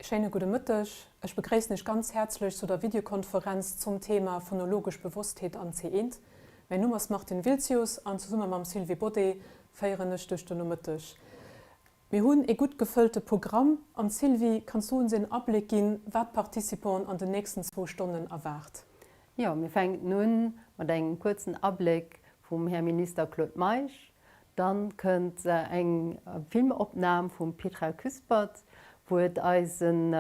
Schéine gudde Mëtteg. Ech begréissen Iech ganz häerzlech zu der Videokonferenz zum Thema phonologesch Bewosstheet am C1. Mäin Numm ass Martine Wiltzius an zesumme mam Sylvie Baudet féieren ech duerch den Nomëtteg. Mir hunn ee gutt gefëllte Programm an Sylvie, kanns du ons een Abléck ginn, wat d'Participanten an den nächsten zwou Stonnen erwaart? Jo, mir fänken un mat engem kuerzen Abléck vum Här Minister Claude Meisch. Dann kënnt eng Filmopnam vum Petra Küspert, wou et eis en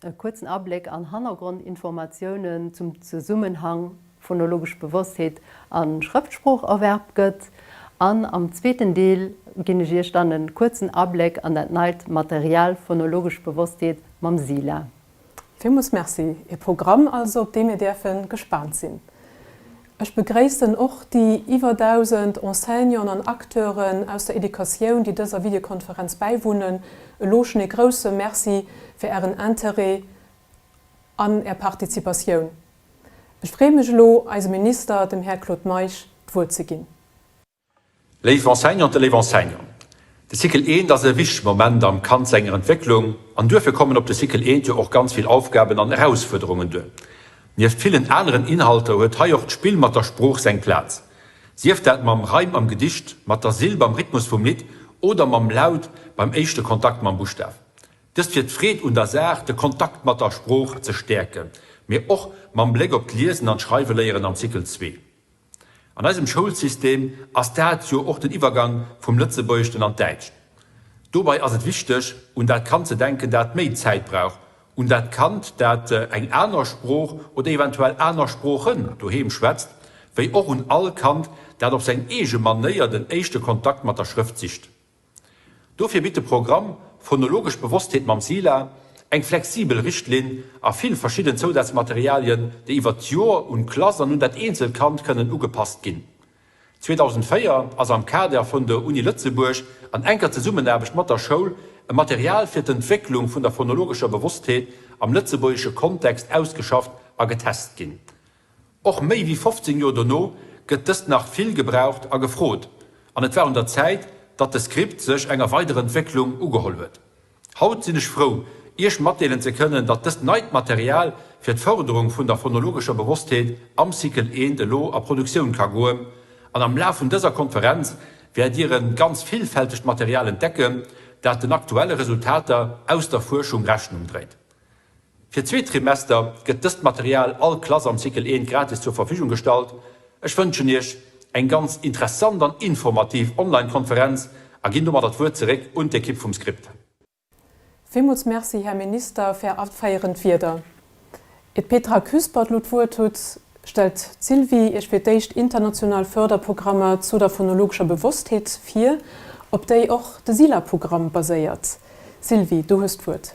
E kuerzen Abléck an Hannergrondinformatiounen zum Zesummenhang phonologesch Bewosstheet a Schrëftsproocherwerb gëtt. An am zweeten Deel ginn ech Iech dann e kuerzen Abléck an dat neit Material Phonologesch Bewosstheet mam SILA. Villmools Merci. E Programm also, op dee mir däerfe gespaant sinn. Ech begréissen och déi iwwer 1.000 Enseignanten an Acteuren aus der Educatioun, déi dëser Videokonferenz bäiwunnen. Elo schonn ee grousse Merci fir Ären Interêt an Är Participatioun. Ech freeë mech elo, eisem Minister, dem Här Claude Meisch, d'Wuert ze ginn. Léif Enseignanten, léif Enseignanten, de Cycle eent ass e wichtege Moment am Kand senger Entwécklung an duerfir kommen op de Cycle eent jo och ganz vill Aufgaben an Erausfuerderungen duer. Nieft villen aneren Inhalter huet hei och d'Spill mat der Sprooch seng Plaz. Sief dat mam Reim am Gedicht, mat der Silb am Rhythmus vum Lidd oder mam Laut beim éischte Kontakt mam Buschtaf. Dëst fir d'Freed un der Saach, de Kontakt mat der Sprooch ze stäerken, mee och mam Bléck op d'Liesen an d'Schreiweléieren am Cycle zwee. An eisem Schoulsystem ass dat jo och den Iwwergang vum Lëtzebuergeschten an d'Däitscht. Dobei ass et wichteg, un dat Kand ze denken, dat méi Zäit brauch, un dat Kand, dat eng aner Sprooch oder eventuell aner Sproochen doheem schwätzt, wéi och un all Kand, dat op seng eege Manéier den éischte Kontakt mat der Schrëft sicht. Dofir bitt de Programm Phonologesch Bewosstheet mam SILA eng flexibel Richtlinn a vill verschidden Zousazmaterialien, déi iwwer d'Joer un d'Klass an un dat eenzelt Kand kënnen ugepasst ginn. 2004 ass am Kader vun der Uni Lëtzebuerg an enker Zesummenaarbecht mat der Schoul e Material fir d'Entwécklung vun der phonologescher Bewosstheet am lëtzebuergesche Kontext ausgeschafft a getest ginn. Och méi wéi 15 Joer dono gëtt dëst nach vill gebraucht a gefrot, an et war un der Zäit, datt de Script sech enger weiderer Entwécklung ugeholl huet. Haut sinn ech frou, Iech matdeelen ze kënnen, datt dëst neit Material fir d'Fërderung vun der phonologescher Bewosstheet am Cycle eent elo a Produktioun ka goen, an am Laf vun dëser Konferenz wäert Dir e ganz villfältegt Material entdecken, dat den aktuelle Resultater aus der Fuerschung Rechnung dréit. Fir d'zweet Trimester gëtt dëst Material all Klass am Cycle 1 gratis zur Verfügung gestallt. Ech wënschen Iech eng ganz interessant an informativ Online-Konferenz a ginn domadder d'Wuert zeréck un d'Ekipp vum Script. Villmools Merci, Här Minister, fir Är aféierend Wierder. Ier d'Petra Küspert elo d'Wuert hutt, stellt d'Sylvie Iech fir d'éischt international Förderprogrammer zu der phonologescher Bewosstheet vir, op déi och de SILA-Programm baséiert. Sylvie, du hues d'Wuert.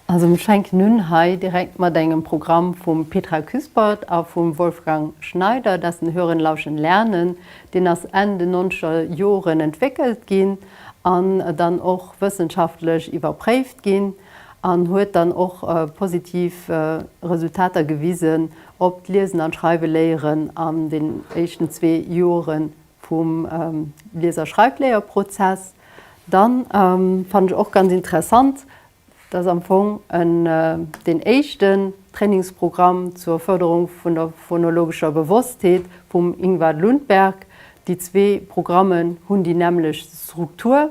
Also mir fänken un hei direkt mat engem Programm vum Petra Küspert a vum Wolfgang Schneider, dat ass den Hören, Lauschen, Lernen. Deen ass Enn den nonzeger Joren entwéckelt ginn an dann och wëssenschaftlech iwwerpréift ginn an huet dann och positiv Resultater gewisen op d'Liesen an d'Schreiweléieren an den éischten zwee Jore vum Lies a Schreifléierprozess. Dann fannen ech och ganz interessant, dass am Fong deen éischten Trainingsprogramm zur Förderung vun der phonologescher Bewosstheet vum Ingvar Lundberg, déi zwee Programmen hunn déi nämmlecht Struktur,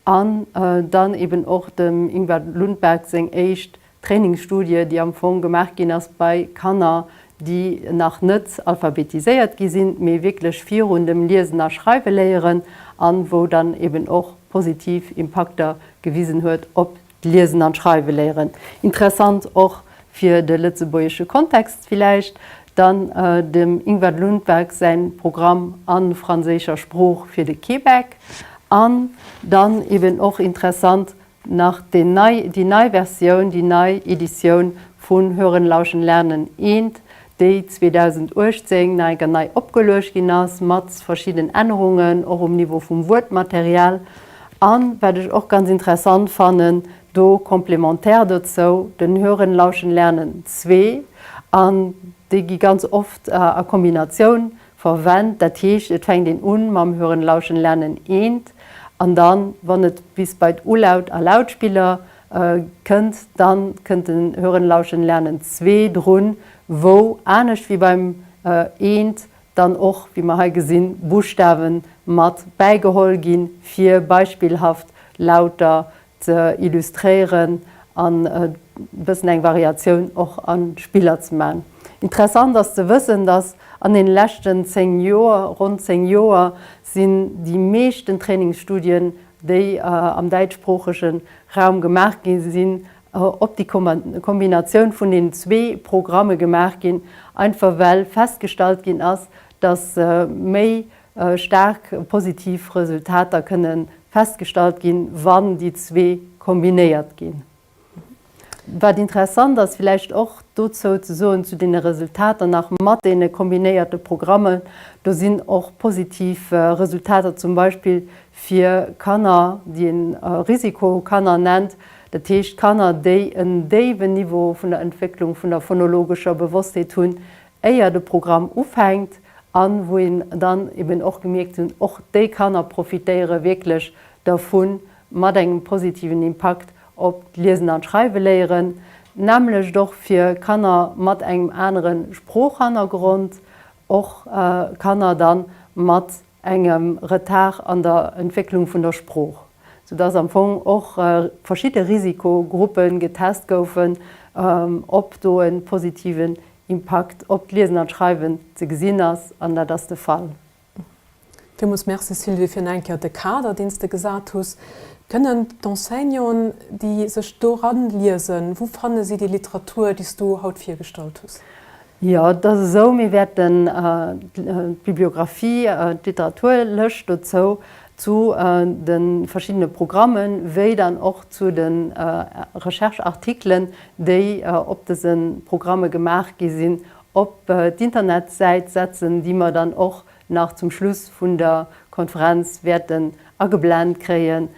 an dann eben och dem Ingvar Lundberg seng éischt Trainingsstudie, déi am Fong gemaach ginn ass bei Kanner, déi nach net alphabetiséiert gi sinn, mee wierklech virun dem Liesen a Schreiwe léieren, an wou dann eben och positiv Impakter gewisen huet op d'Liesen an d'Schreiwe léieren. Interessant och fir de lëtzebuergesche Kontext villäicht dann dem Ingvar Lundberg säin Programm a franséischer Sprooch fir de Québec. An dann eben och interessant Nach déi nei, déi nei Versioun, déi nei Editioun vun Hören, Lauschen, Lernen I, déi 2018 nach eng Kéier nei opgeluecht ginn ass, mat verschidden Ännerungen, och um Niveau vum Wuertmaterial. An, wat ech och ganz interessant fannen, do complémentaire dozou, den Hören, Lauschen, Lernen ii. An déi gi ganz oft a Kombinatioun Verwennt. Dat heescht, et fänkt een un mam Hören, Lauschen, Lernen eent an dann, wann et bis bei d'Ulaut a Lautspiller. kënnt, dann kënnt den Hören, Lauschen, Lernen 2 drun, wou anescht wéi beim Eent dann och, wéi mer hei gesinn, Buschtawe mat bäigeholl ginn, fir beispillhaft Lauter ze illustréieren an e bëssen eng Variatioun och a Spiller ze man. Interessant ass ze wëssen, dass an den leschten 10 Joer, ronn 10 Joer, sinn déi meeschten Trainingsstudien, déi am däitschsproochege Raum gemaach gi sinn, op déi Kombinatioun vun den zwee Programme gemaach ginn, einfach well festgestallt ginn ass, dass méi staark positiv Resultater kënne festgestallt ginn, wann déi zwee kombinéiert ginn. Wat interessant ass villäicht och dozou ze soen, zu deene Resultater nach mat deene kombinéierte Programmen, do sinn och positiv Resultater zum Beispill fir Kanner, déi een Risikokanner nennt, dat heescht Kanner, déi en déiwen Niveau vun der Entwécklung vun der phonologescher Bewosstheet hunn, éier de Programm ufänkt, a wou een dann eben och gemierkt hunn, och déi Kanner profitéiere wierklech dervu mat engem positiven Impakt op d'Liesen an d'Schreiwe léieren, d'nämmlecht och fir Kanner mat engem anere Sproochhannergrond, och Kanner dann mat engem Retard an der Entwécklung vun der Sprooch, soudass am Fong och verschidde Risikogruppe getest goufen, ob do e positiven Impakt op d'Liesen an d'Schreiwen ze gesinn ass, an dat ass de Fall. Villmools Merci Sylvie fir nach eng Kéier de Kader, deen s de gesat hues. Kënnen d'Enseignanten, déi sech do eranliesen, wou fanne si déi Literatur, déi s du haut virgestallt hues? Jo, et ass esou, mir wäerten d'Bibliographie, d'Literaturlëscht dozou zu de verschiddene Programmen, wéi dann och zu de Recherche-Artikelen, déi op dëse Programme gemaach gi sinn, op d'Internetsäit setzen, déi mer dann och nach zum Schluss vun der Konferenz wäerten ageblent kréien,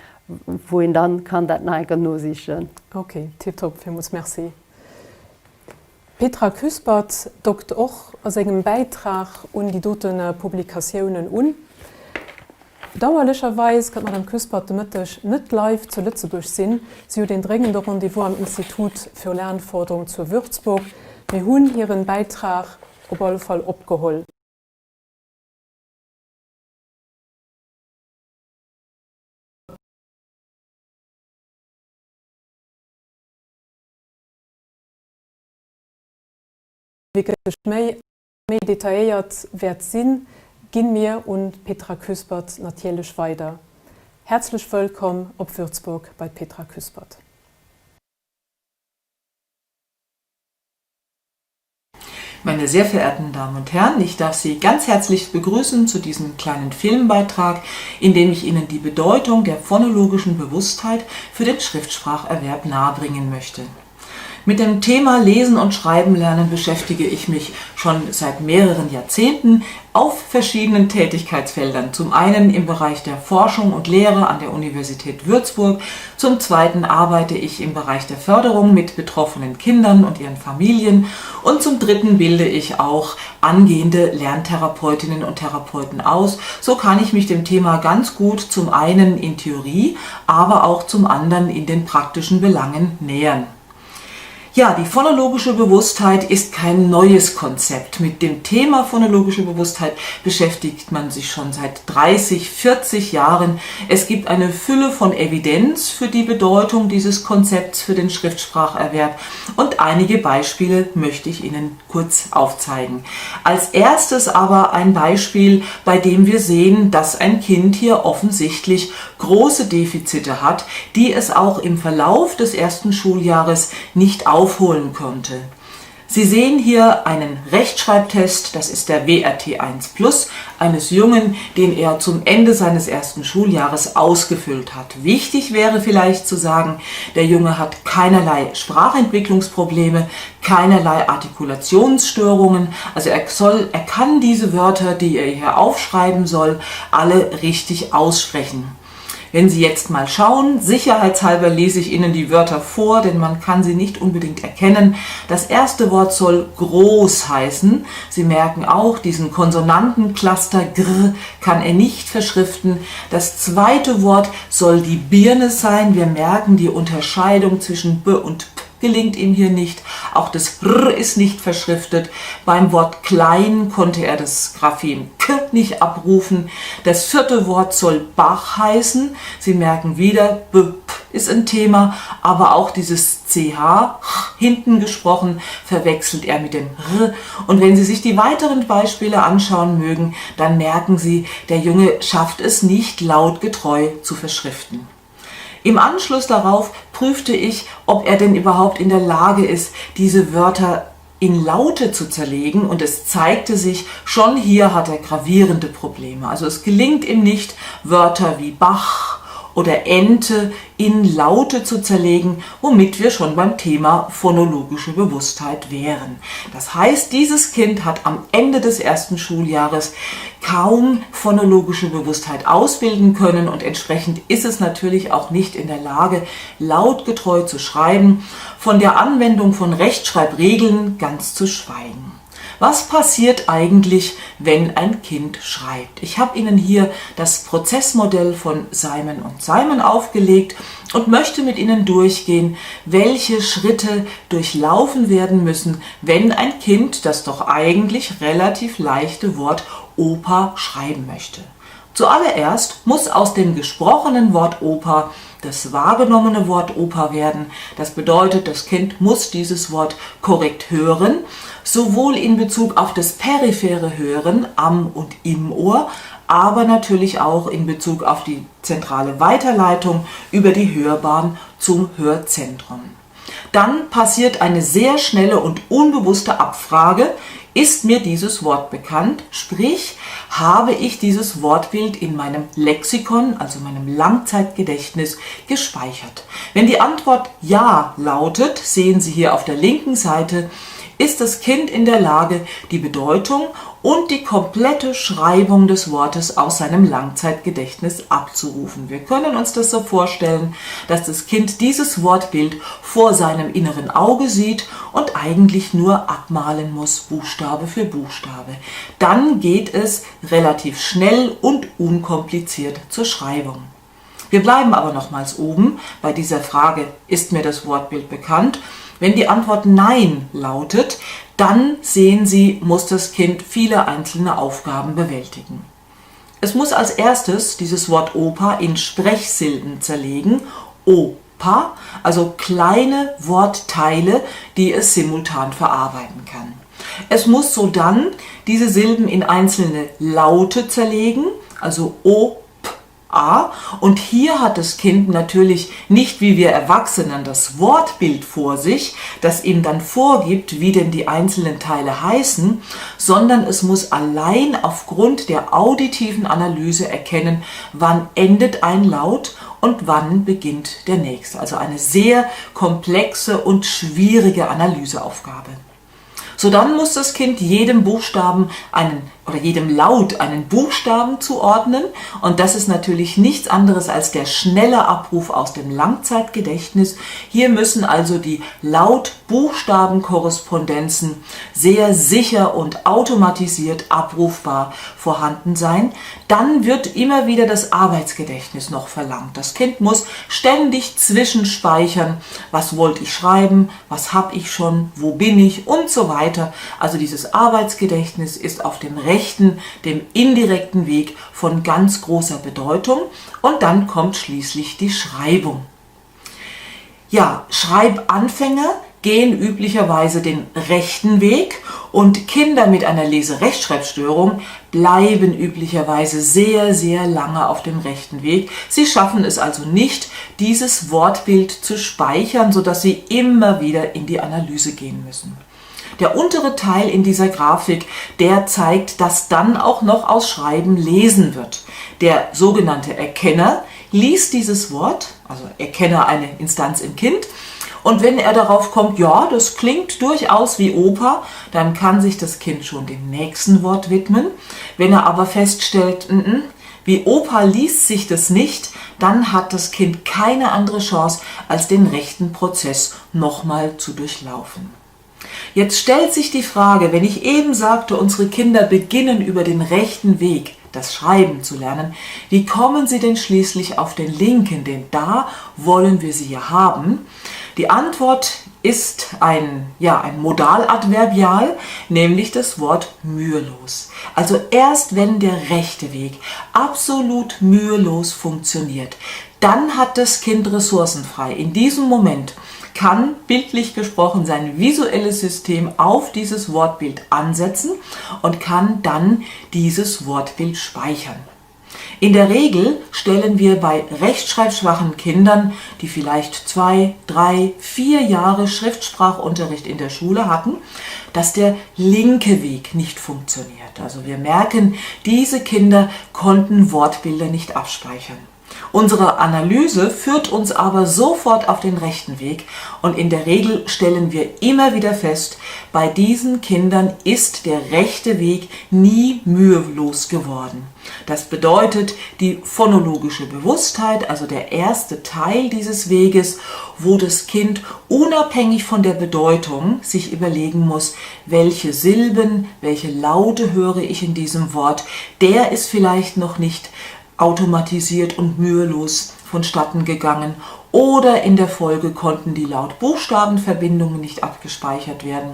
wou een dann kann dat nach eng Kéier nosichen. Ok, tiptop, villmools Merci. D'Petra Küspert dockt och a sengem Bäitrag un déi dote Publikatiounen un. Bedauerlecherweis kann d'Madame Küspert de Mëtteg net live zu Lëtzebuerg sinn. Si huet een dréngende Rendez-vous am Institut für Lernforderung zu Würzburg. Mir hunn hiren Bäitrag op alle Fall opgeholl. Wierklech méi méi detailléiert wäert sinn, ginn mir un d'Petra Küspert natierlech weider. Häerzlech wëllkomm op Würzburg bei d'Petra Küspert. Meine sehr verehrten Damen und Herren, ich darf Sie ganz herzlich begrüßen zu diesem kleinen Filmbeitrag, in dem ich Ihnen die Bedeutung der phonologischen Bewusstheit für den Schriftspracherwerb nahebringen möchte. Mit dem Thema Lesen und Schreiben lernen beschäftige ich mich schon seit mehreren Jahrzehnten auf verschiedenen Tätigkeitsfeldern. Zum einen im Bereich der Forschung und Lehre an der Universität Würzburg, zum zweiten arbeite ich im Bereich der Förderung mit betroffenen Kindern und ihren Familien und zum dritten bilde ich auch angehende Lerntherapeutinnen und Therapeuten aus. So kann ich mich dem Thema ganz gut zum einen in Theorie, aber auch zum anderen in den praktischen Belangen nähern. Ja, die phonologische Bewusstheit ist kein neues Konzept. Mit dem Thema phonologische Bewusstheit beschäftigt man sich schon seit 30, 40 Jahren. Es gibt eine Fülle von Evidenz für die Bedeutung dieses Konzepts für den Schriftspracherwerb und einige Beispiele möchte ich Ihnen kurz aufzeigen. Als erstes aber ein Beispiel, bei dem wir sehen, dass ein Kind hier offensichtlich große Defizite hat, die es auch im Verlauf des ersten Schuljahres nicht aufholen konnte. Sie sehen hier einen Rechtschreibtest, das ist der WRT 1 Plus eines Jungen, den er zum Ende seines ersten Schuljahres ausgefüllt hat. Wichtig wäre vielleicht zu sagen, der Junge hat keinerlei Sprachentwicklungsprobleme, keinerlei Artikulationsstörungen, also er soll, er kann diese Wörter, die er hier aufschreiben soll, alle richtig aussprechen. Wenn Sie jetzt mal schauen, sicherheitshalber lese ich Ihnen die Wörter vor, denn man kann sie nicht unbedingt erkennen. Das erste Wort soll groß heißen. Sie merken auch, diesen Konsonantencluster gr kann er nicht verschriften. Das zweite Wort soll die Birne sein. Wir merken, die Unterscheidung zwischen b und p gelingt ihm hier nicht. Auch das r ist nicht verschriftet. Beim Wort klein konnte er das Graphem k nicht abrufen. Das vierte Wort soll Bach heißen. Sie merken wieder, b, p ist ein Thema, aber auch dieses ch hinten gesprochen verwechselt er mit dem r. Und wenn Sie sich die weiteren Beispiele anschauen mögen, dann merken Sie, der Junge schafft es nicht, lautgetreu zu verschriften. Im Anschluss darauf prüfte ich, ob er denn überhaupt in der Lage ist, diese Wörter in Laute zu zerlegen und es zeigte sich, schon hier hat er gravierende Probleme. Also es gelingt ihm nicht, Wörter wie Bach oder Ente in Laute zu zerlegen, womit wir schon beim Thema phonologische Bewusstheit wären. Das heißt, dieses Kind hat am Ende des ersten Schuljahres kaum phonologische Bewusstheit ausbilden können und entsprechend ist es natürlich auch nicht in der Lage, lautgetreu zu schreiben, von der Anwendung von Rechtschreibregeln ganz zu schweigen. Was passiert eigentlich, wenn ein Kind schreibt? Ich habe Ihnen hier das Prozessmodell von Simon und Simon aufgelegt und möchte mit Ihnen durchgehen, welche Schritte durchlaufen werden müssen, wenn ein Kind das doch eigentlich relativ leichte Wort Opa schreiben möchte. Zuallererst muss aus dem gesprochenen Wort Opa das wahrgenommene Wort Opa werden. Das bedeutet, das Kind muss dieses Wort korrekt hören, sowohl in Bezug auf das periphere Hören am und im Ohr, aber natürlich auch in Bezug auf die zentrale Weiterleitung über die Hörbahn zum Hörzentrum. Dann passiert eine sehr schnelle und unbewusste Abfrage, ist mir dieses Wort bekannt? Sprich, habe ich dieses Wortbild in meinem Lexikon, also meinem Langzeitgedächtnis, gespeichert? Wenn die Antwort Ja lautet, sehen Sie hier auf der linken Seite, ist das Kind in der Lage, die Bedeutung und die komplette Schreibung des Wortes aus seinem Langzeitgedächtnis abzurufen. Wir können uns das so vorstellen, dass das Kind dieses Wortbild vor seinem inneren Auge sieht und eigentlich nur abmalen muss, Buchstabe für Buchstabe. Dann geht es relativ schnell und unkompliziert zur Schreibung. Wir bleiben aber nochmals oben bei dieser Frage, ist mir das Wortbild bekannt? Wenn die Antwort Nein lautet, dann sehen Sie, muss das Kind viele einzelne Aufgaben bewältigen. Es muss als erstes dieses Wort Opa in Sprechsilben zerlegen, Opa, also kleine Wortteile, die es simultan verarbeiten kann. Es muss sodann diese Silben in einzelne Laute zerlegen, also O, A. Und hier hat das Kind natürlich nicht wie wir Erwachsenen das Wortbild vor sich, das ihm dann vorgibt, wie denn die einzelnen Teile heißen, sondern es muss allein aufgrund der auditiven Analyse erkennen, wann endet ein Laut und wann beginnt der nächste. Also eine sehr komplexe und schwierige Analyseaufgabe. Sodann muss das Kind jedem Buchstaben einen oder jedem Laut einen Buchstaben zuordnen und das ist natürlich nichts anderes als der schnelle Abruf aus dem Langzeitgedächtnis. Hier müssen also die Laut-Buchstaben-Korrespondenzen sehr sicher und automatisiert abrufbar vorhanden sein. Dann wird immer wieder das Arbeitsgedächtnis noch verlangt. Das Kind muss ständig zwischenspeichern, was wollte ich schreiben, was hab ich schon, wo bin ich und so weiter. Also dieses Arbeitsgedächtnis ist auf dem rechten, dem indirekten Weg von ganz großer Bedeutung. Und dann kommt schließlich die Schreibung. Ja, Schreibanfänger gehen üblicherweise den rechten Weg und Kinder mit einer Leserechtschreibstörung bleiben üblicherweise sehr, sehr lange auf dem rechten Weg. Sie schaffen es also nicht, dieses Wortbild zu speichern, sodass sie immer wieder in die Analyse gehen müssen. Der untere Teil in dieser Grafik, der zeigt, dass dann auch noch aus Schreiben lesen wird. Der sogenannte Erkenner liest dieses Wort, also Erkenner eine Instanz im Kind, und wenn er darauf kommt, ja, das klingt durchaus wie Opa, dann kann sich das Kind schon dem nächsten Wort widmen. Wenn er aber feststellt, n -n, Wie Opa liest sich das nicht, dann hat das Kind keine andere Chance, als den rechten Prozess nochmal zu durchlaufen. Jetzt stellt sich die Frage, wenn ich eben sagte, unsere Kinder beginnen über den rechten Weg, das Schreiben zu lernen, wie kommen sie denn schließlich auf den linken, denn da wollen wir sie ja haben? Die Antwort ist ein, ja, ein Modaladverbial, nämlich das Wort mühelos. Also erst wenn der rechte Weg absolut mühelos funktioniert, dann hat das Kind Ressourcen frei. In diesem Moment kann bildlich gesprochen sein visuelles System auf dieses Wortbild ansetzen und kann dann dieses Wortbild speichern. In der Regel stellen wir bei rechtschreibschwachen Kindern, die vielleicht zwei, drei, vier Jahre Schriftsprachunterricht in der Schule hatten, dass der linke Weg nicht funktioniert. Also wir merken, diese Kinder konnten Wortbilder nicht abspeichern. Unsere Analyse führt uns aber sofort auf den rechten Weg und in der Regel stellen wir immer wieder fest, bei diesen Kindern ist der rechte Weg nie mühelos geworden. Das bedeutet, die phonologische Bewusstheit, also der erste Teil dieses Weges, wo das Kind unabhängig von der Bedeutung sich überlegen muss, welche Silben, welche Laute höre ich in diesem Wort, der ist vielleicht noch nicht automatisiert und mühelos vonstatten gegangen oder in der Folge konnten die Laut-Buchstaben-Verbindungen nicht abgespeichert werden.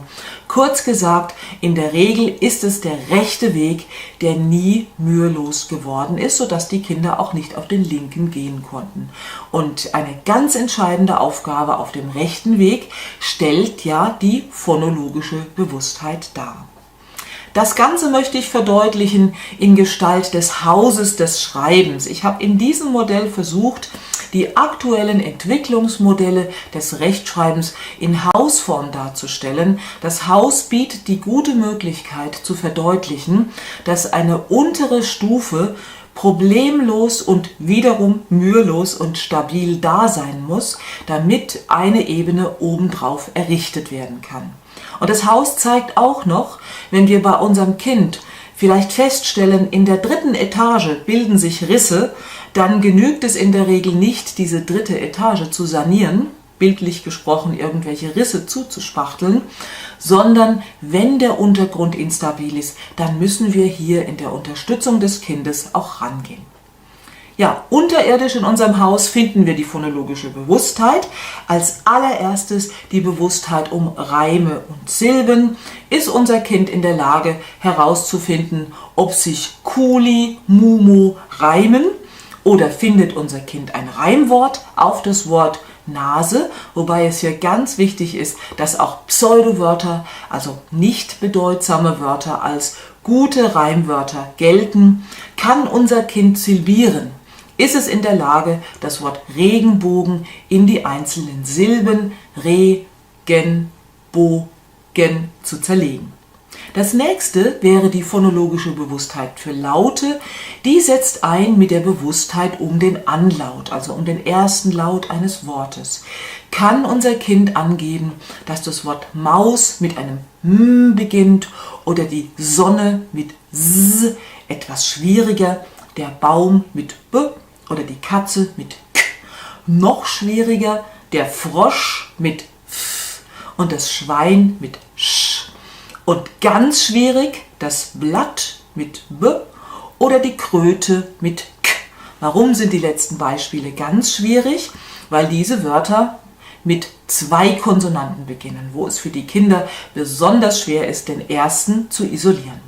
Kurz gesagt, in der Regel ist es der rechte Weg, der nie mühelos geworden ist, sodass die Kinder auch nicht auf den linken gehen konnten. Und eine ganz entscheidende Aufgabe auf dem rechten Weg stellt ja die phonologische Bewusstheit dar. Das Ganze möchte ich verdeutlichen in Gestalt des Hauses des Schreibens. Ich habe in diesem Modell versucht, die aktuellen Entwicklungsmodelle des Rechtschreibens in Hausform darzustellen. Das Haus bietet die gute Möglichkeit zu verdeutlichen, dass eine untere Stufe problemlos und wiederum mühelos und stabil da sein muss, damit eine Ebene obendrauf errichtet werden kann. Und das Haus zeigt auch noch, wenn wir bei unserem Kind vielleicht feststellen, in der dritten Etage bilden sich Risse, dann genügt es in der Regel nicht, diese dritte Etage zu sanieren, bildlich gesprochen irgendwelche Risse zuzuspachteln, sondern wenn der Untergrund instabil ist, dann müssen wir hier in der Unterstützung des Kindes auch rangehen. Ja, unterirdisch in unserem Haus finden wir die phonologische Bewusstheit. Als allererstes die Bewusstheit um Reime und Silben. Ist unser Kind in der Lage herauszufinden, ob sich Kuli, Mumu reimen? Oder findet unser Kind ein Reimwort auf das Wort Nase? Wobei es hier ganz wichtig ist, dass auch Pseudowörter, also nicht bedeutsame Wörter als gute Reimwörter gelten. Kann unser Kind silbieren? Ist es in der Lage, das Wort Regenbogen in die einzelnen Silben Re, Gen, Bo, Gen zu zerlegen? Das nächste wäre die phonologische Bewusstheit für Laute. Die setzt ein mit der Bewusstheit um den Anlaut, also um den ersten Laut eines Wortes. Kann unser Kind angeben, dass das Wort Maus mit einem M beginnt oder die Sonne mit S, etwas schwieriger, der Baum mit B oder die Katze mit K, noch schwieriger, der Frosch mit F und das Schwein mit Sch. Und ganz schwierig das Blatt mit B oder die Kröte mit K. Warum sind die letzten Beispiele ganz schwierig? Weil diese Wörter mit zwei Konsonanten beginnen, wo es für die Kinder besonders schwer ist, den ersten zu isolieren.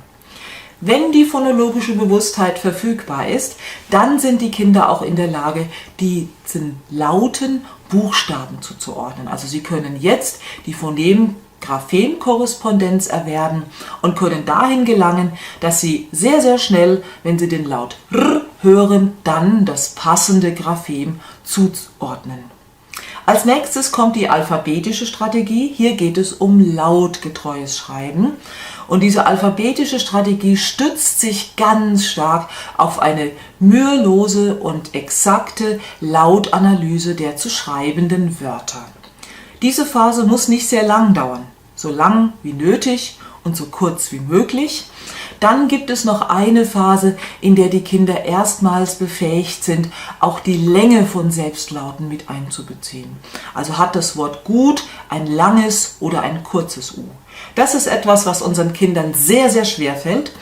Wenn die phonologische Bewusstheit verfügbar ist, dann sind die Kinder auch in der Lage, diesen Lauten Buchstaben zuzuordnen. Also sie können jetzt die Phonem-Graphem-Korrespondenz erwerben und können dahin gelangen, dass sie sehr, sehr schnell, wenn sie den Laut R hören, dann das passende Graphem zuordnen. Als nächstes kommt die alphabetische Strategie. Hier geht es um lautgetreues Schreiben. Und diese alphabetische Strategie stützt sich ganz stark auf eine mühelose und exakte Lautanalyse der zu schreibenden Wörter. Diese Phase muss nicht sehr lang dauern, so lang wie nötig und so kurz wie möglich. Dann gibt es noch eine Phase, in der die Kinder erstmals befähigt sind, auch die Länge von Selbstlauten mit einzubeziehen. Also hat das Wort gut ein langes oder ein kurzes U. Das ist etwas, was unseren Kindern sehr, sehr schwer fällt,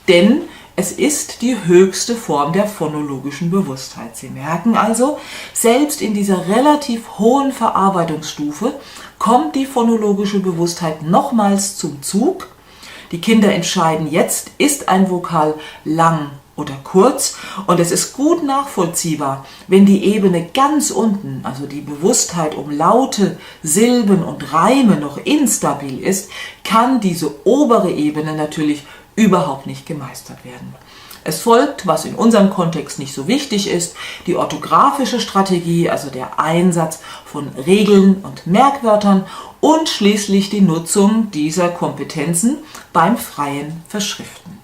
denn es ist die höchste Form der phonologischen Bewusstheit. Sie merken also, selbst in dieser relativ hohen Verarbeitungsstufe kommt die phonologische Bewusstheit nochmals zum Zug. Die Kinder entscheiden jetzt, ist ein Vokal lang oder kurz und es ist gut nachvollziehbar, wenn die Ebene ganz unten, also die Bewusstheit um Laute, Silben und Reime noch instabil ist, kann diese obere Ebene natürlich überhaupt nicht gemeistert werden. Es folgt, was in unserem Kontext nicht so wichtig ist, die orthografische Strategie, also der Einsatz von Regeln und Merkwörtern und schließlich die Nutzung dieser Kompetenzen beim freien Verschriften.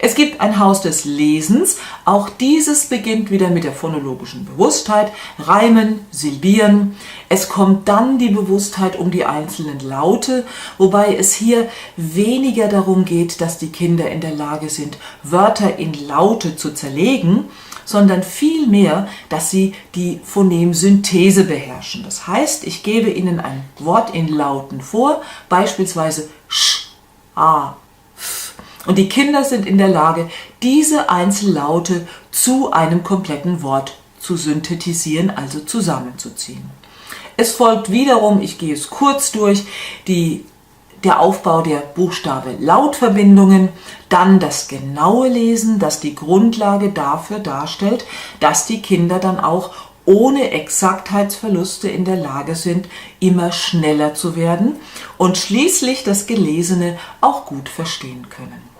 Es gibt ein Haus des Lesens. Auch dieses beginnt wieder mit der phonologischen Bewusstheit, Reimen, Silbieren. Es kommt dann die Bewusstheit um die einzelnen Laute, wobei es hier weniger darum geht, dass die Kinder in der Lage sind, Wörter in Laute zu zerlegen, sondern vielmehr, dass sie die Phonemsynthese beherrschen. Das heißt, ich gebe ihnen ein Wort in Lauten vor, beispielsweise sch, a, f. Und die Kinder sind in der Lage, diese Einzellaute zu einem kompletten Wort zu synthetisieren, also zusammenzuziehen. Es folgt wiederum, ich gehe es kurz durch, die, der Aufbau der Buchstabe-Lautverbindungen, dann das genaue Lesen, das die Grundlage dafür darstellt, dass die Kinder dann auch ohne Exaktheitsverluste in der Lage sind, immer schneller zu werden und schließlich das Gelesene auch gut verstehen können.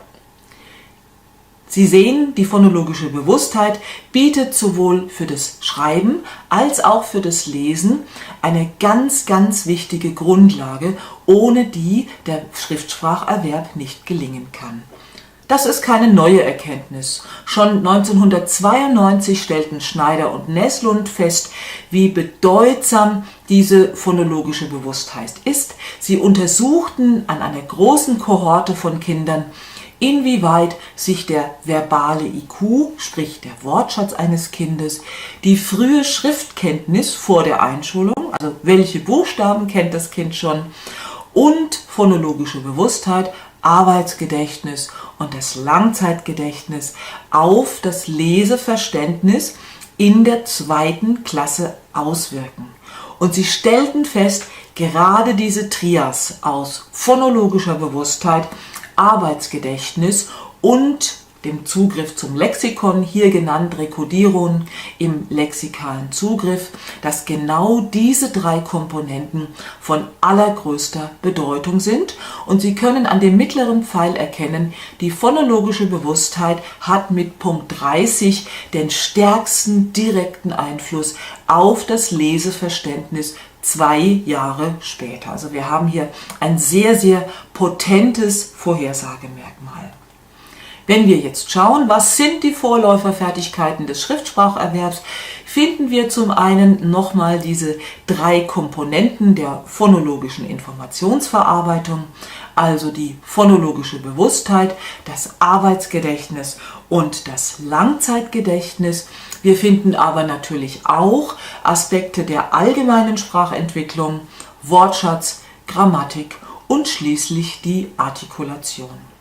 Sie sehen, die phonologische Bewusstheit bietet sowohl für das Schreiben als auch für das Lesen eine ganz, ganz wichtige Grundlage, ohne die der Schriftspracherwerb nicht gelingen kann. Das ist keine neue Erkenntnis. Schon 1992 stellten Schneider und Näslund fest, wie bedeutsam diese phonologische Bewusstheit ist. Sie untersuchten an einer großen Kohorte von Kindern, inwieweit sich der verbale IQ, sprich der Wortschatz eines Kindes, die frühe Schriftkenntnis vor der Einschulung, also welche Buchstaben kennt das Kind schon, und phonologische Bewusstheit, Arbeitsgedächtnis und das Langzeitgedächtnis auf das Leseverständnis in der zweiten Klasse auswirken. Und sie stellten fest, gerade diese Trias aus phonologischer Bewusstheit, Arbeitsgedächtnis und dem Zugriff zum Lexikon, hier genannt Rekodierung im lexikalen Zugriff, dass genau diese drei Komponenten von allergrößter Bedeutung sind. Und Sie können an dem mittleren Pfeil erkennen, die phonologische Bewusstheit hat mit Punkt 30 den stärksten direkten Einfluss auf das Leseverständnis zwei Jahre später. Also wir haben hier ein sehr, sehr potentes Vorhersagemerkmal. Wenn wir jetzt schauen, was sind die Vorläuferfertigkeiten des Schriftspracherwerbs, finden wir zum einen nochmal diese drei Komponenten der phonologischen Informationsverarbeitung, also die phonologische Bewusstheit, das Arbeitsgedächtnis und das Langzeitgedächtnis. Wir finden aber natürlich auch Aspekte der allgemeinen Sprachentwicklung, Wortschatz, Grammatik und schließlich die Artikulation.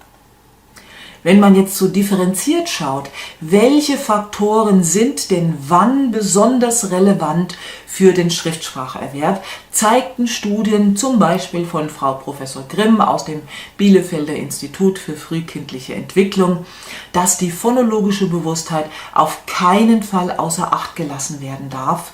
Wenn man jetzt so differenziert schaut, welche Faktoren sind denn wann besonders relevant für den Schriftspracherwerb, zeigten Studien zum Beispiel von Frau Professor Grimm aus dem Bielefelder Institut für frühkindliche Entwicklung, dass die phonologische Bewusstheit auf keinen Fall außer Acht gelassen werden darf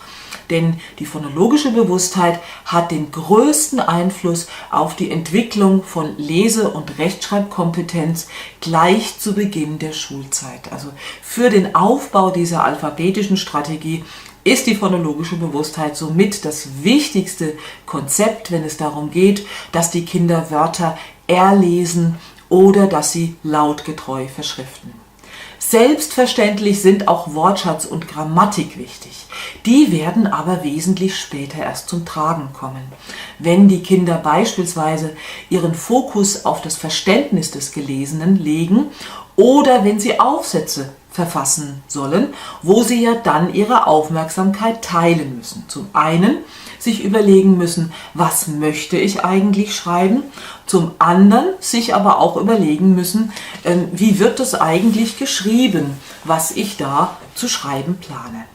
denn die phonologische Bewusstheit hat den größten Einfluss auf die Entwicklung von Lese- und Rechtschreibkompetenz gleich zu Beginn der Schulzeit. Also für den Aufbau dieser alphabetischen Strategie ist die phonologische Bewusstheit somit das wichtigste Konzept, wenn es darum geht, dass die Kinder Wörter erlesen oder dass sie lautgetreu verschriften. Selbstverständlich sind auch Wortschatz und Grammatik wichtig. Die werden aber wesentlich später erst zum Tragen kommen. Wenn die Kinder beispielsweise ihren Fokus auf das Verständnis des Gelesenen legen oder wenn sie Aufsätze verfassen sollen, wo sie ja dann ihre Aufmerksamkeit teilen müssen. Zum einen sich überlegen müssen, was möchte ich eigentlich schreiben, zum anderen sich aber auch überlegen müssen, ähm, wie wird es eigentlich geschrieben, was ich da zu schreiben plane.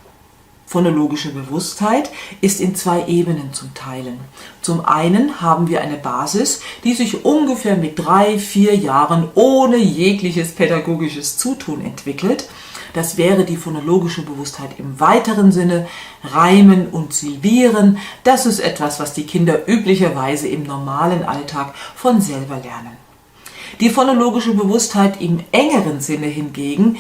Phonologische Bewusstheit ist in zwei Ebenen zum Teilen. Zum einen haben wir eine Basis, die sich ungefähr mit drei, vier Jahren ohne jegliches pädagogisches Zutun entwickelt. Das wäre die phonologische Bewusstheit im weiteren Sinne, Reimen und Silbieren. Das ist etwas, was die Kinder üblicherweise im normalen Alltag von selber lernen. Die phonologische Bewusstheit im engeren Sinne hingegen,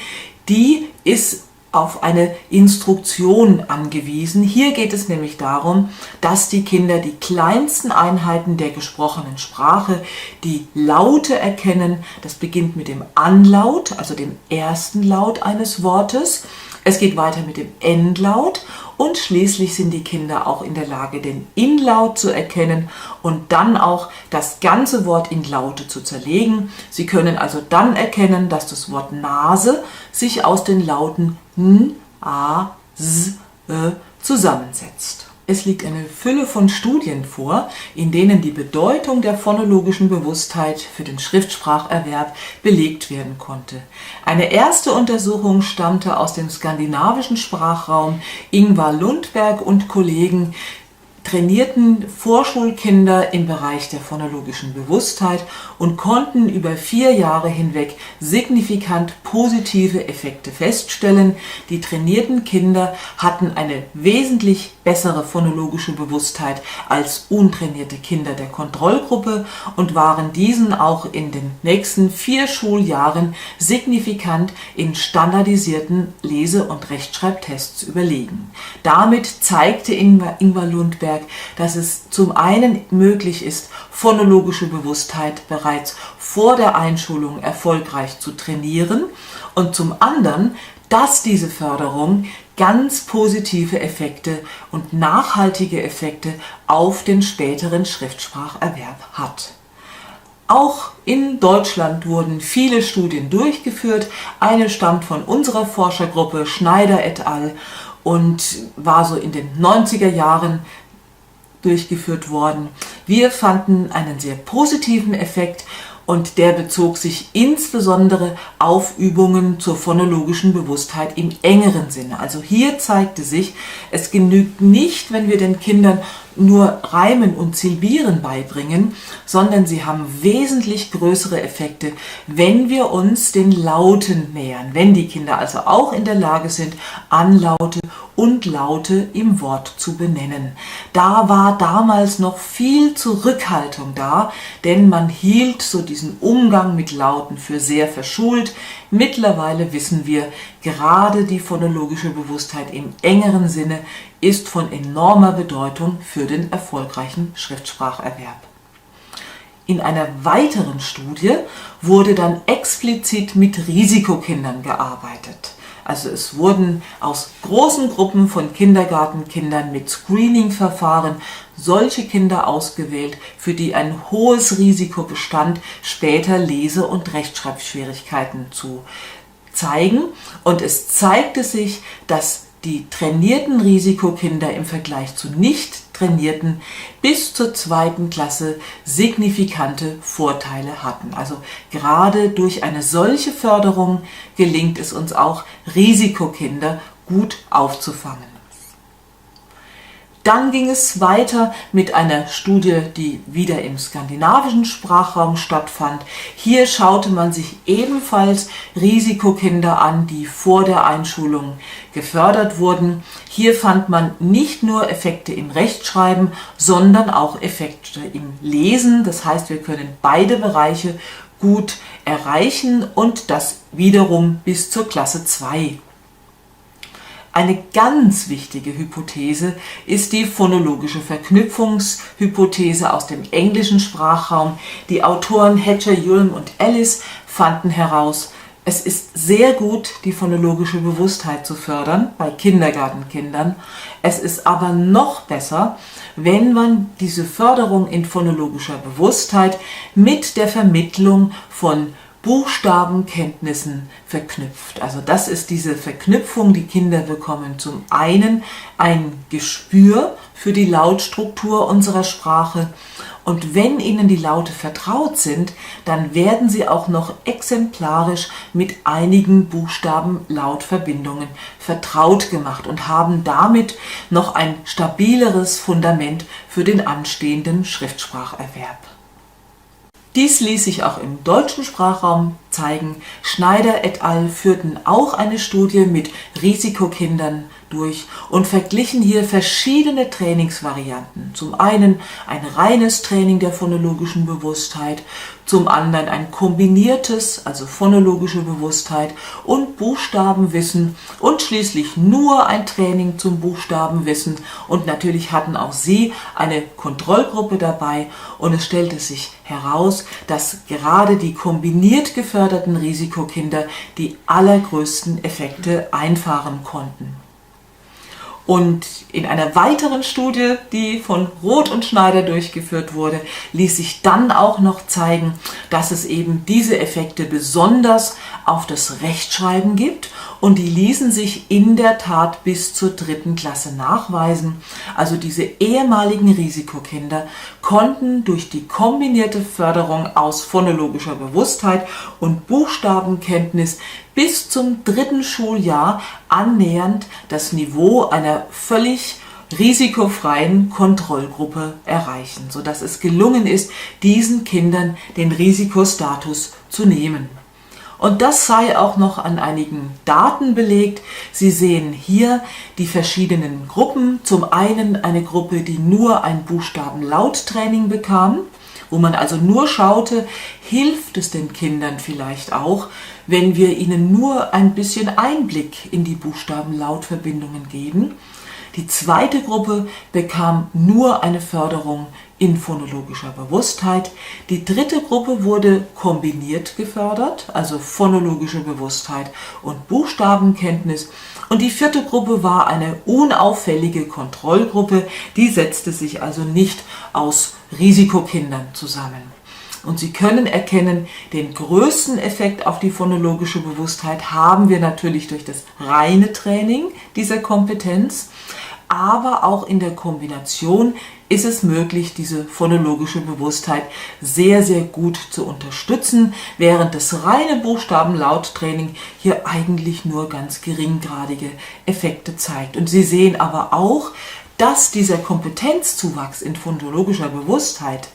die ist auf eine Instruktion angewiesen. Hier geht es nämlich darum, dass die Kinder die kleinsten Einheiten der gesprochenen Sprache, die Laute erkennen. Das beginnt mit dem Anlaut, also dem ersten Laut eines Wortes. Es geht weiter mit dem Endlaut und schließlich sind die Kinder auch in der Lage, den Inlaut zu erkennen und dann auch das ganze Wort in Laute zu zerlegen. Sie können also dann erkennen, dass das Wort Nase sich aus den Lauten N, A, S, Ö zusammensetzt. Es liegt eine Fülle von Studien vor, in denen die Bedeutung der phonologischen Bewusstheit für den Schriftspracherwerb belegt werden konnte. Eine erste Untersuchung stammte aus dem skandinavischen Sprachraum. Ingvar Lundberg und Kollegen trainierten Vorschulkinder im Bereich der phonologischen Bewusstheit und konnten über vier Jahre hinweg signifikant positive Effekte feststellen. Die trainierten Kinder hatten eine wesentlich bessere phonologische Bewusstheit als untrainierte Kinder der Kontrollgruppe und waren diesen auch in den nächsten vier Schuljahren signifikant in standardisierten Lese- und Rechtschreibtests überlegen. Damit zeigte Ingvar, Ingvar Lundberg, dass es zum einen möglich ist, phonologische Bewusstheit bereits vor der Einschulung erfolgreich zu trainieren und zum anderen, dass diese Förderung ganz positive Effekte und nachhaltige Effekte auf den späteren Schriftspracherwerb hat. Auch in Deutschland wurden viele Studien durchgeführt. Eine stammt von unserer Forschergruppe Schneider et al. und war so in den 90er Jahren durchgeführt worden. Wir fanden einen sehr positiven Effekt und der bezog sich insbesondere auf Übungen zur phonologischen Bewusstheit im engeren Sinne. Also hier zeigte sich, es genügt nicht, wenn wir den Kindern nur Reimen und Silbieren beibringen, sondern sie haben wesentlich größere Effekte, wenn wir uns den Lauten nähern, wenn die Kinder also auch in der Lage sind, Anlaute und Laute im Wort zu benennen. Da war damals noch viel Zurückhaltung da, denn man hielt so diesen Umgang mit Lauten für sehr verschult. Mittlerweile wissen wir, gerade die phonologische Bewusstheit im engeren Sinne ist von enormer Bedeutung für den erfolgreichen Schriftspracherwerb. In einer weiteren Studie wurde dann explizit mit Risikokindern gearbeitet. Also es wurden aus großen Gruppen von Kindergartenkindern mit Screening-Verfahren solche Kinder ausgewählt, für die ein hohes Risiko bestand, später Lese- und Rechtschreibschwierigkeiten zu zeigen. Und es zeigte sich, dass die trainierten Risikokinder im Vergleich zu nicht trainierten bis zur zweiten Klasse signifikante Vorteile hatten. Also gerade durch eine solche Förderung gelingt es uns auch, Risikokinder gut aufzufangen. Dann ging es weiter mit einer Studie, die wieder im skandinavischen Sprachraum stattfand. Hier schaute man sich ebenfalls Risikokinder an, die vor der Einschulung gefördert wurden. Hier fand man nicht nur Effekte im Rechtschreiben, sondern auch Effekte im Lesen. Das heißt, wir können beide Bereiche gut erreichen und das wiederum bis zur Klasse 2. Eine ganz wichtige Hypothese ist die phonologische Verknüpfungshypothese aus dem englischen Sprachraum. Die Autoren Hatcher, Hulme und Ellis fanden heraus, Es ist sehr gut, die phonologische Bewusstheit zu fördern bei Kindergartenkindern. Es ist aber noch besser, wenn man diese Förderung in phonologischer Bewusstheit mit der Vermittlung von Buchstabenkenntnissen verknüpft. Also das ist diese Verknüpfung, die Kinder bekommen zum einen ein Gespür für die Lautstruktur unserer Sprache und wenn ihnen die Laute vertraut sind, dann werden sie auch noch exemplarisch mit einigen Buchstaben-Lautverbindungen vertraut gemacht und haben damit noch ein stabileres Fundament für den anstehenden Schriftspracherwerb. Dies ließ sich auch im deutschen Sprachraum zeigen. Schneider et al. führten auch eine Studie mit Risikokindern durch und verglichen hier verschiedene Trainingsvarianten. Zum einen ein reines Training der phonologischen Bewusstheit, zum anderen ein kombiniertes, also phonologische Bewusstheit und Buchstabenwissen und schließlich nur ein Training zum Buchstabenwissen. Und natürlich hatten auch sie eine Kontrollgruppe dabei und es stellte sich heraus, dass gerade die kombiniert geförderten Risikokinder die allergrößten Effekte einfahren konnten. Und in einer weiteren Studie, die von Roth und Schneider durchgeführt wurde, ließ sich dann auch noch zeigen, dass es eben diese Effekte besonders auf das Rechtschreiben gibt und die ließen sich in der Tat bis zur dritten Klasse nachweisen. Also diese ehemaligen Risikokinder konnten durch die kombinierte Förderung aus phonologischer Bewusstheit und Buchstabenkenntnis bis zum dritten Schuljahr annähernd das Niveau einer völlig risikofreien Kontrollgruppe erreichen, sodass es gelungen ist, diesen Kindern den Risikostatus zu nehmen. Und das sei auch noch an einigen Daten belegt. Sie sehen hier die verschiedenen Gruppen. Zum einen eine Gruppe, die nur ein Buchstabenlauttraining bekam, wo man also nur schaute, hilft es den Kindern vielleicht auch, wenn wir ihnen nur ein bisschen Einblick in die Buchstabenlautverbindungen geben. Die zweite Gruppe bekam nur eine Förderung in phonologischer Bewusstheit. Die dritte Gruppe wurde kombiniert gefördert, also phonologische Bewusstheit und Buchstabenkenntnis. Und die vierte Gruppe war eine unauffällige Kontrollgruppe, die setzte sich also nicht aus Risikokindern zusammen. Und Sie können erkennen, den größten Effekt auf die phonologische Bewusstheit haben wir natürlich durch das reine Training dieser Kompetenz, aber auch in der Kombination ist es möglich, diese phonologische Bewusstheit sehr, sehr gut zu unterstützen, während das reine Buchstabenlauttraining hier eigentlich nur ganz geringgradige Effekte zeigt. Und Sie sehen aber auch, dass dieser Kompetenzzuwachs in phonologischer Bewusstheit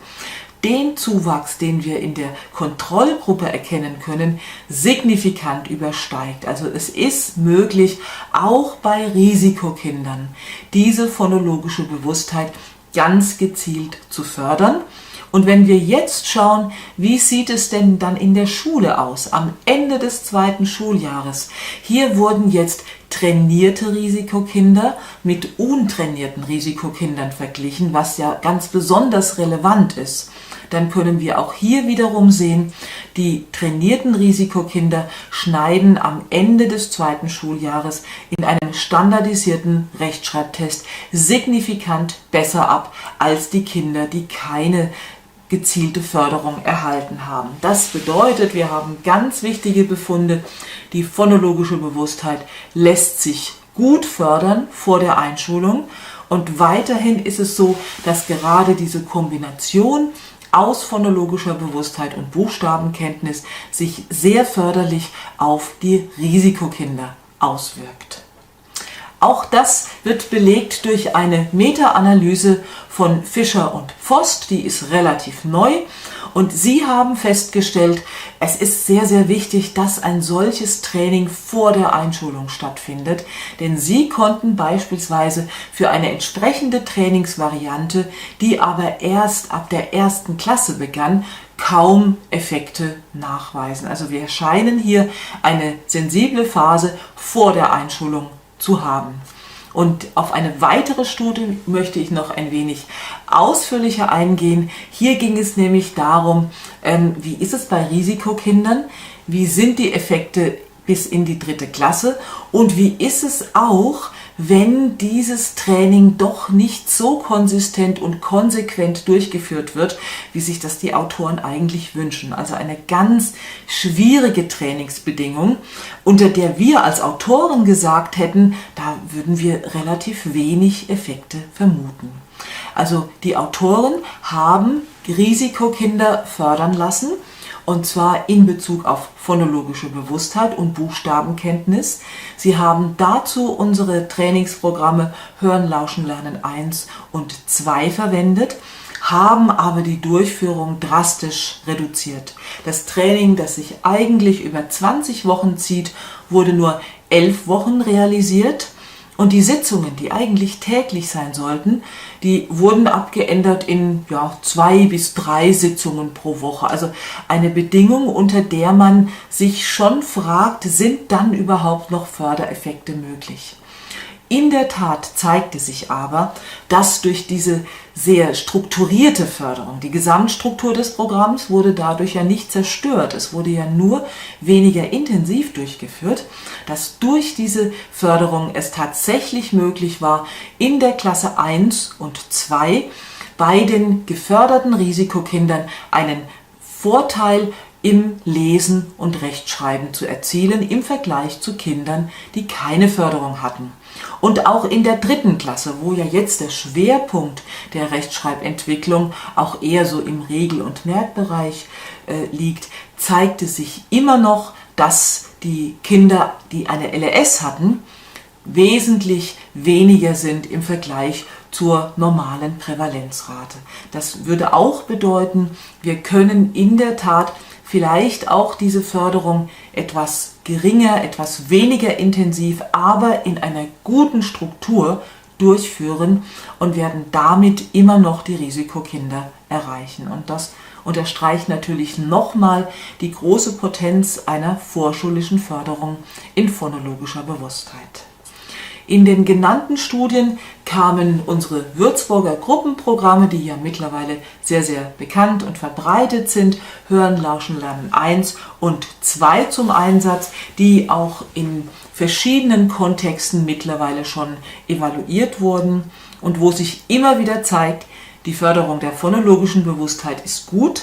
den Zuwachs, den wir in der Kontrollgruppe erkennen können, signifikant übersteigt. Also es ist möglich, auch bei Risikokindern diese phonologische Bewusstheit ganz gezielt zu fördern. Und wenn wir jetzt schauen, wie sieht es denn dann in der Schule aus, am Ende des zweiten Schuljahres? Hier wurden jetzt trainierte Risikokinder mit untrainierten Risikokindern verglichen, was ja ganz besonders relevant ist. Dann können wir auch hier wiederum sehen, die trainierten Risikokinder schneiden am Ende des zweiten Schuljahres in einem standardisierten Rechtschreibtest signifikant besser ab als die Kinder, die keine gezielte Förderung erhalten haben. Das bedeutet, wir haben ganz wichtige Befunde. Die phonologische Bewusstheit lässt sich gut fördern vor der Einschulung. Und weiterhin ist es so, dass gerade diese Kombination aus phonologischer Bewusstheit und Buchstabenkenntnis sich sehr förderlich auf die Risikokinder auswirkt. Auch das wird belegt durch eine Meta-Analyse von Fischer und Pfost, die ist relativ neu. Und sie haben festgestellt, es ist sehr, sehr wichtig, dass ein solches Training vor der Einschulung stattfindet, denn sie konnten beispielsweise für eine entsprechende Trainingsvariante, die aber erst ab der ersten Klasse begann, kaum Effekte nachweisen. Also wir scheinen hier eine sensible Phase vor der Einschulung zu haben. Und auf eine weitere Studie möchte ich noch ein wenig ausführlicher eingehen. Hier ging es nämlich darum, ähm, wie ist es bei Risikokindern? Wie sind die Effekte bis in die dritte Klasse und wie ist es auch, wenn dieses Training doch nicht so konsistent und konsequent durchgeführt wird, wie sich das die Autoren eigentlich wünschen. Also eine ganz schwierige Trainingsbedingung, unter der wir als Autoren gesagt hätten, da würden wir relativ wenig Effekte vermuten. Also die Autoren haben Risikokinder fördern lassen, und zwar in Bezug auf phonologische Bewusstheit und Buchstabenkenntnis. Sie haben dazu unsere Trainingsprogramme Hören, Lauschen, Lernen 1 und 2 verwendet, haben aber die Durchführung drastisch reduziert. Das Training, das sich eigentlich über 20 Wochen zieht, wurde nur 11 Wochen realisiert. Und die Sitzungen, die eigentlich täglich sein sollten, die wurden abgeändert in ja, 2 bis 3 Sitzungen pro Woche. Also eine Bedingung, unter der man sich schon fragt, sind dann überhaupt noch Fördereffekte möglich? In der Tat zeigte sich aber, dass durch diese sehr strukturierte Förderung, die Gesamtstruktur des Programms wurde dadurch ja nicht zerstört, es wurde ja nur weniger intensiv durchgeführt, dass durch diese Förderung es tatsächlich möglich war, in der Klasse 1 und 2 bei den geförderten Risikokindern einen Vorteil im Lesen und Rechtschreiben zu erzielen im Vergleich zu Kindern, die keine Förderung hatten. Und auch in der dritten Klasse, wo ja jetzt der Schwerpunkt der Rechtschreibentwicklung auch eher so im Regel- und Merkbereich liegt, zeigte sich immer noch, dass die Kinder, die eine LRS hatten, wesentlich weniger sind im Vergleich zur normalen Prävalenzrate. Das würde auch bedeuten, wir können in der Tat vielleicht auch diese Förderung etwas geringer, etwas weniger intensiv, aber in einer guten Struktur durchführen und werden damit immer noch die Risikokinder erreichen. Und das unterstreicht natürlich nochmal die große Potenz einer vorschulischen Förderung in phonologischer Bewusstheit. In den genannten Studien kamen unsere Würzburger Gruppenprogramme, die ja mittlerweile sehr, sehr bekannt und verbreitet sind, Hören, Lauschen, Lernen 1 und 2 zum Einsatz, die auch in verschiedenen Kontexten mittlerweile schon evaluiert wurden und wo sich immer wieder zeigt, die Förderung der phonologischen Bewusstheit ist gut,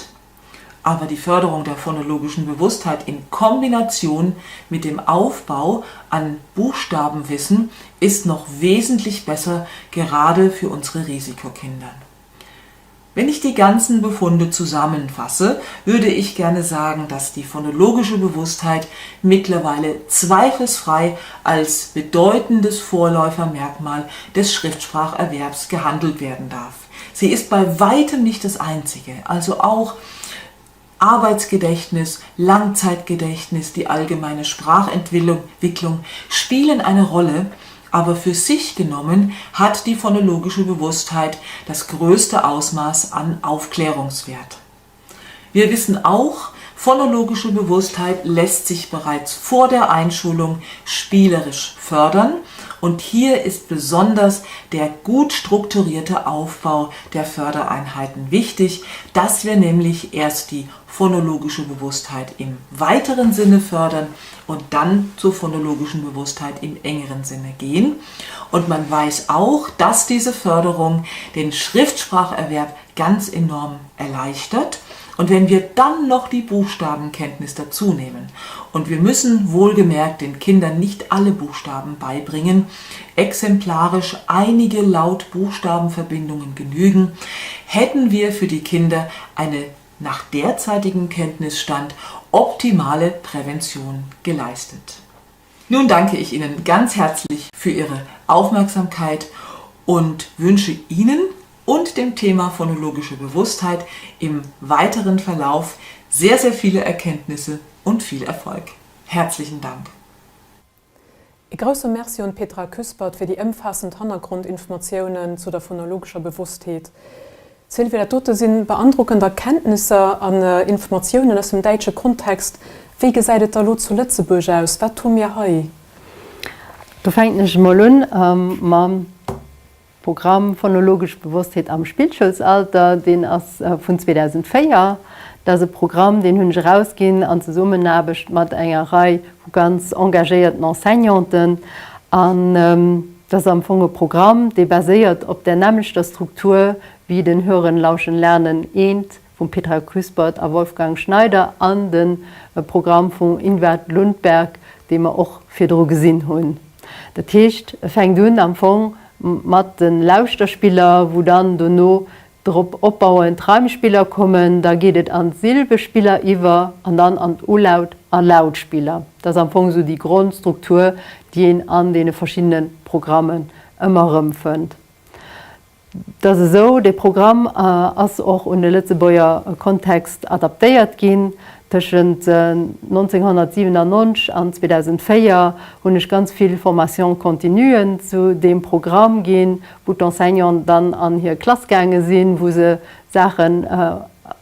aber die Förderung der phonologischen Bewusstheit in Kombination mit dem Aufbau an Buchstabenwissen ist noch wesentlich besser, gerade für unsere Risikokinder. Wenn ich die ganzen Befunde zusammenfasse, würde ich gerne sagen, dass die phonologische Bewusstheit mittlerweile zweifelsfrei als bedeutendes Vorläufermerkmal des Schriftspracherwerbs gehandelt werden darf. Sie ist bei weitem nicht das einzige, also auch Arbeitsgedächtnis, Langzeitgedächtnis, die allgemeine Sprachentwicklung spielen eine Rolle, aber für sich genommen hat die phonologische Bewusstheit das größte Ausmaß an Aufklärungswert. Wir wissen auch, phonologische Bewusstheit lässt sich bereits vor der Einschulung spielerisch fördern und hier ist besonders der gut strukturierte Aufbau der Fördereinheiten wichtig, dass wir nämlich erst die phonologische Bewusstheit im weiteren Sinne fördern und dann zur phonologischen Bewusstheit im engeren Sinne gehen. Und man weiß auch, dass diese Förderung den Schriftspracherwerb ganz enorm erleichtert. Und wenn wir dann noch die Buchstabenkenntnis dazu nehmen, und wir müssen wohlgemerkt den Kindern nicht alle Buchstaben beibringen, exemplarisch einige Laut-Buchstabenverbindungen genügen, hätten wir für die Kinder eine nach derzeitigem Kenntnisstand optimale Prävention geleistet. Nun danke ich Ihnen ganz herzlich für Ihre Aufmerksamkeit und wünsche Ihnen und dem Thema phonologische Bewusstheit im weiteren Verlauf sehr, sehr viele Erkenntnisse und viel Erfolg. Herzlichen Dank. E grousse Merci un d'Petra Küspert fir déi ëmfaassend Hannergrondinformatiounen zu der phonologescher Bewosstheet. Sylvie, dat dote si beandrockend Erkenntnisser an Informatiounen aus dem däitsche Kontext. Wéi gesäit et da lo zu Lëtzebuerg aus? Wat hu mir hei? Do fänken ech emol un mam. Programm Phonologesch Bewosstheet am Spillschoulsalter, deen ass vun 2004. Dat ass e Programm, deen hunn ech erausginn an Zesummenaarbecht mat enger Rei vu ganz engagéierten Enseignanten. An dat ass am Fong e Programm, dee baséiert op där nämmlechter Struktur wéi den Hören, Lauschen, Lernen I vum Petra Küspert a Wolfgang Schneider an de Programm vum Ingvar Lundberg, dee mer och virdru gesinn hunn. Dat heescht, e fänkt un am Fong mat de Lauschterspiller, wou dann dono drop opbauend d'Reimspiller kommen, da geet et an d'Silbespiller iwwer an dann an d'Ulaut a Lautspiller. Dat ass am Fong esou déi Grondstruktur, déi een an deene verschiddene Programmen ëmmer erëmfënnt. Et ass esou, dee Programm ass och un de Lëtzebuerger Kontext adaptéiert ginn. Tëschent 1997 an 2004 hunn ech ganz vill Formation-continuen zu deem Programm ginn, wou d'Enseignanten dann an hir Klass gaange sinn, wou se Saachen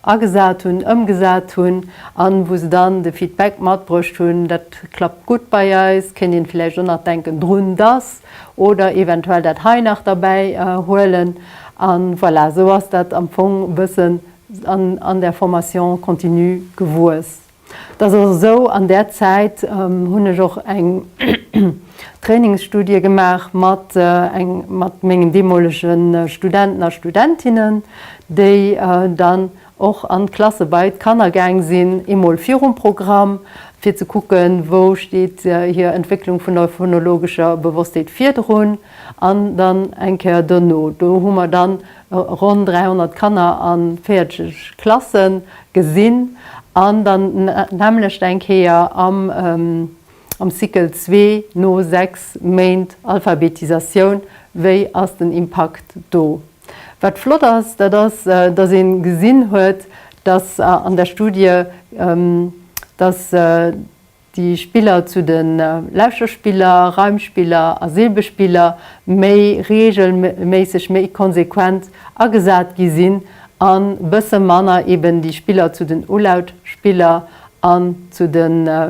agesat hunn, ëmgesat hunn an wou se dann de Feedback matbruecht hunn, dat klappt gutt bei eis, kéint een villäicht och nach denken drun, dass, oder eventuell dat hei nach derbäi huelen. An voilà, esou ass dat am Fong e bëssen an der Formation continue gewuess. Et ass och esou, an där Zäit hunn ech och eng Trainingsstudie gemaach mat eng mat mengen deemolege Studenten a Studentinnen, déi dann och an d'Klasse bei d'Kanner gaang sinn, eemol virum Programm, fir ze kucken, wou steet hir Entwécklung vun der phonologescher Bewosstheet virdrun an dann eng Kéier dono. Do hu mer dann ronn 300 Kanner a 40 Klasse gesinn an dann nämmlecht eng Kéier am Cycle zwee no 6 Méint Alphabetisatioun, wéi ass den Impakt do. Wat flott ass, dat ass, dass ee gesinn huet, dass an der Studie, dass déi Spiller zu de Lauschterspiller, Reimspiller a Silbespiller méi reegelméisseg, méi konsequent agesat gi sinn a bësse manner eben déi Spiller zu den Ulautspiller an zu de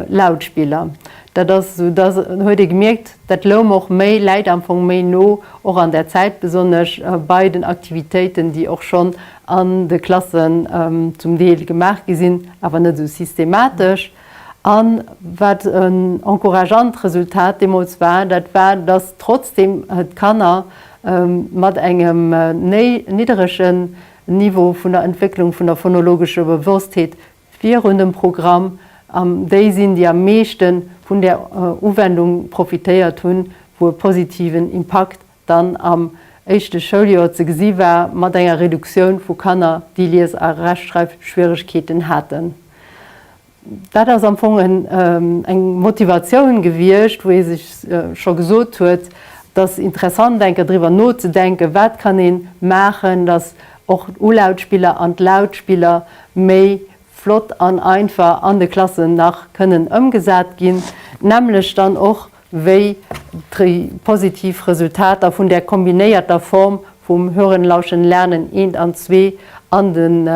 Lautspiller. Dat ass esou, da huet ee gemierkt, dat loum och méi, läit am Fong méi no, och an där Zäit besonnesch bei den Aktivitéiten, déi och schonn an de Klassen zum Deel gemaach gi sinn, awer net esou systematesch. A wat en encourageant Resultat deemools war, dat war, dass trotzdeem d'Kanner mat engem nidderegen Niveau vun der Entwécklung vun der phonologescher Bewosstheet virun dem Programm déi sinn, déi am meeschte vun där Uwendung profitéiert hunn, wou e positiven Impakt dann am éischte Schouljoer ze gesi war, mat enger Reduktioun vu Kanner, déi Lies a Rechtschreifschwieregkeeten haten. Dat ass am Fong eng Motivatioun gewiescht, wou ee sech scho gesot huet, et ass interessant eng Kéier driwwer nozedenken, wat kann ee maachen, datt och d'Ulautspiller an d'Lautspiller méi flott an einfach an de Klassen nach kënnen ëmgesat ginn, nämlech dann och wéi déi positiv Resultater vun där kombinéierter Form vum Hören, Lauschen, Lernen eent an zwee an den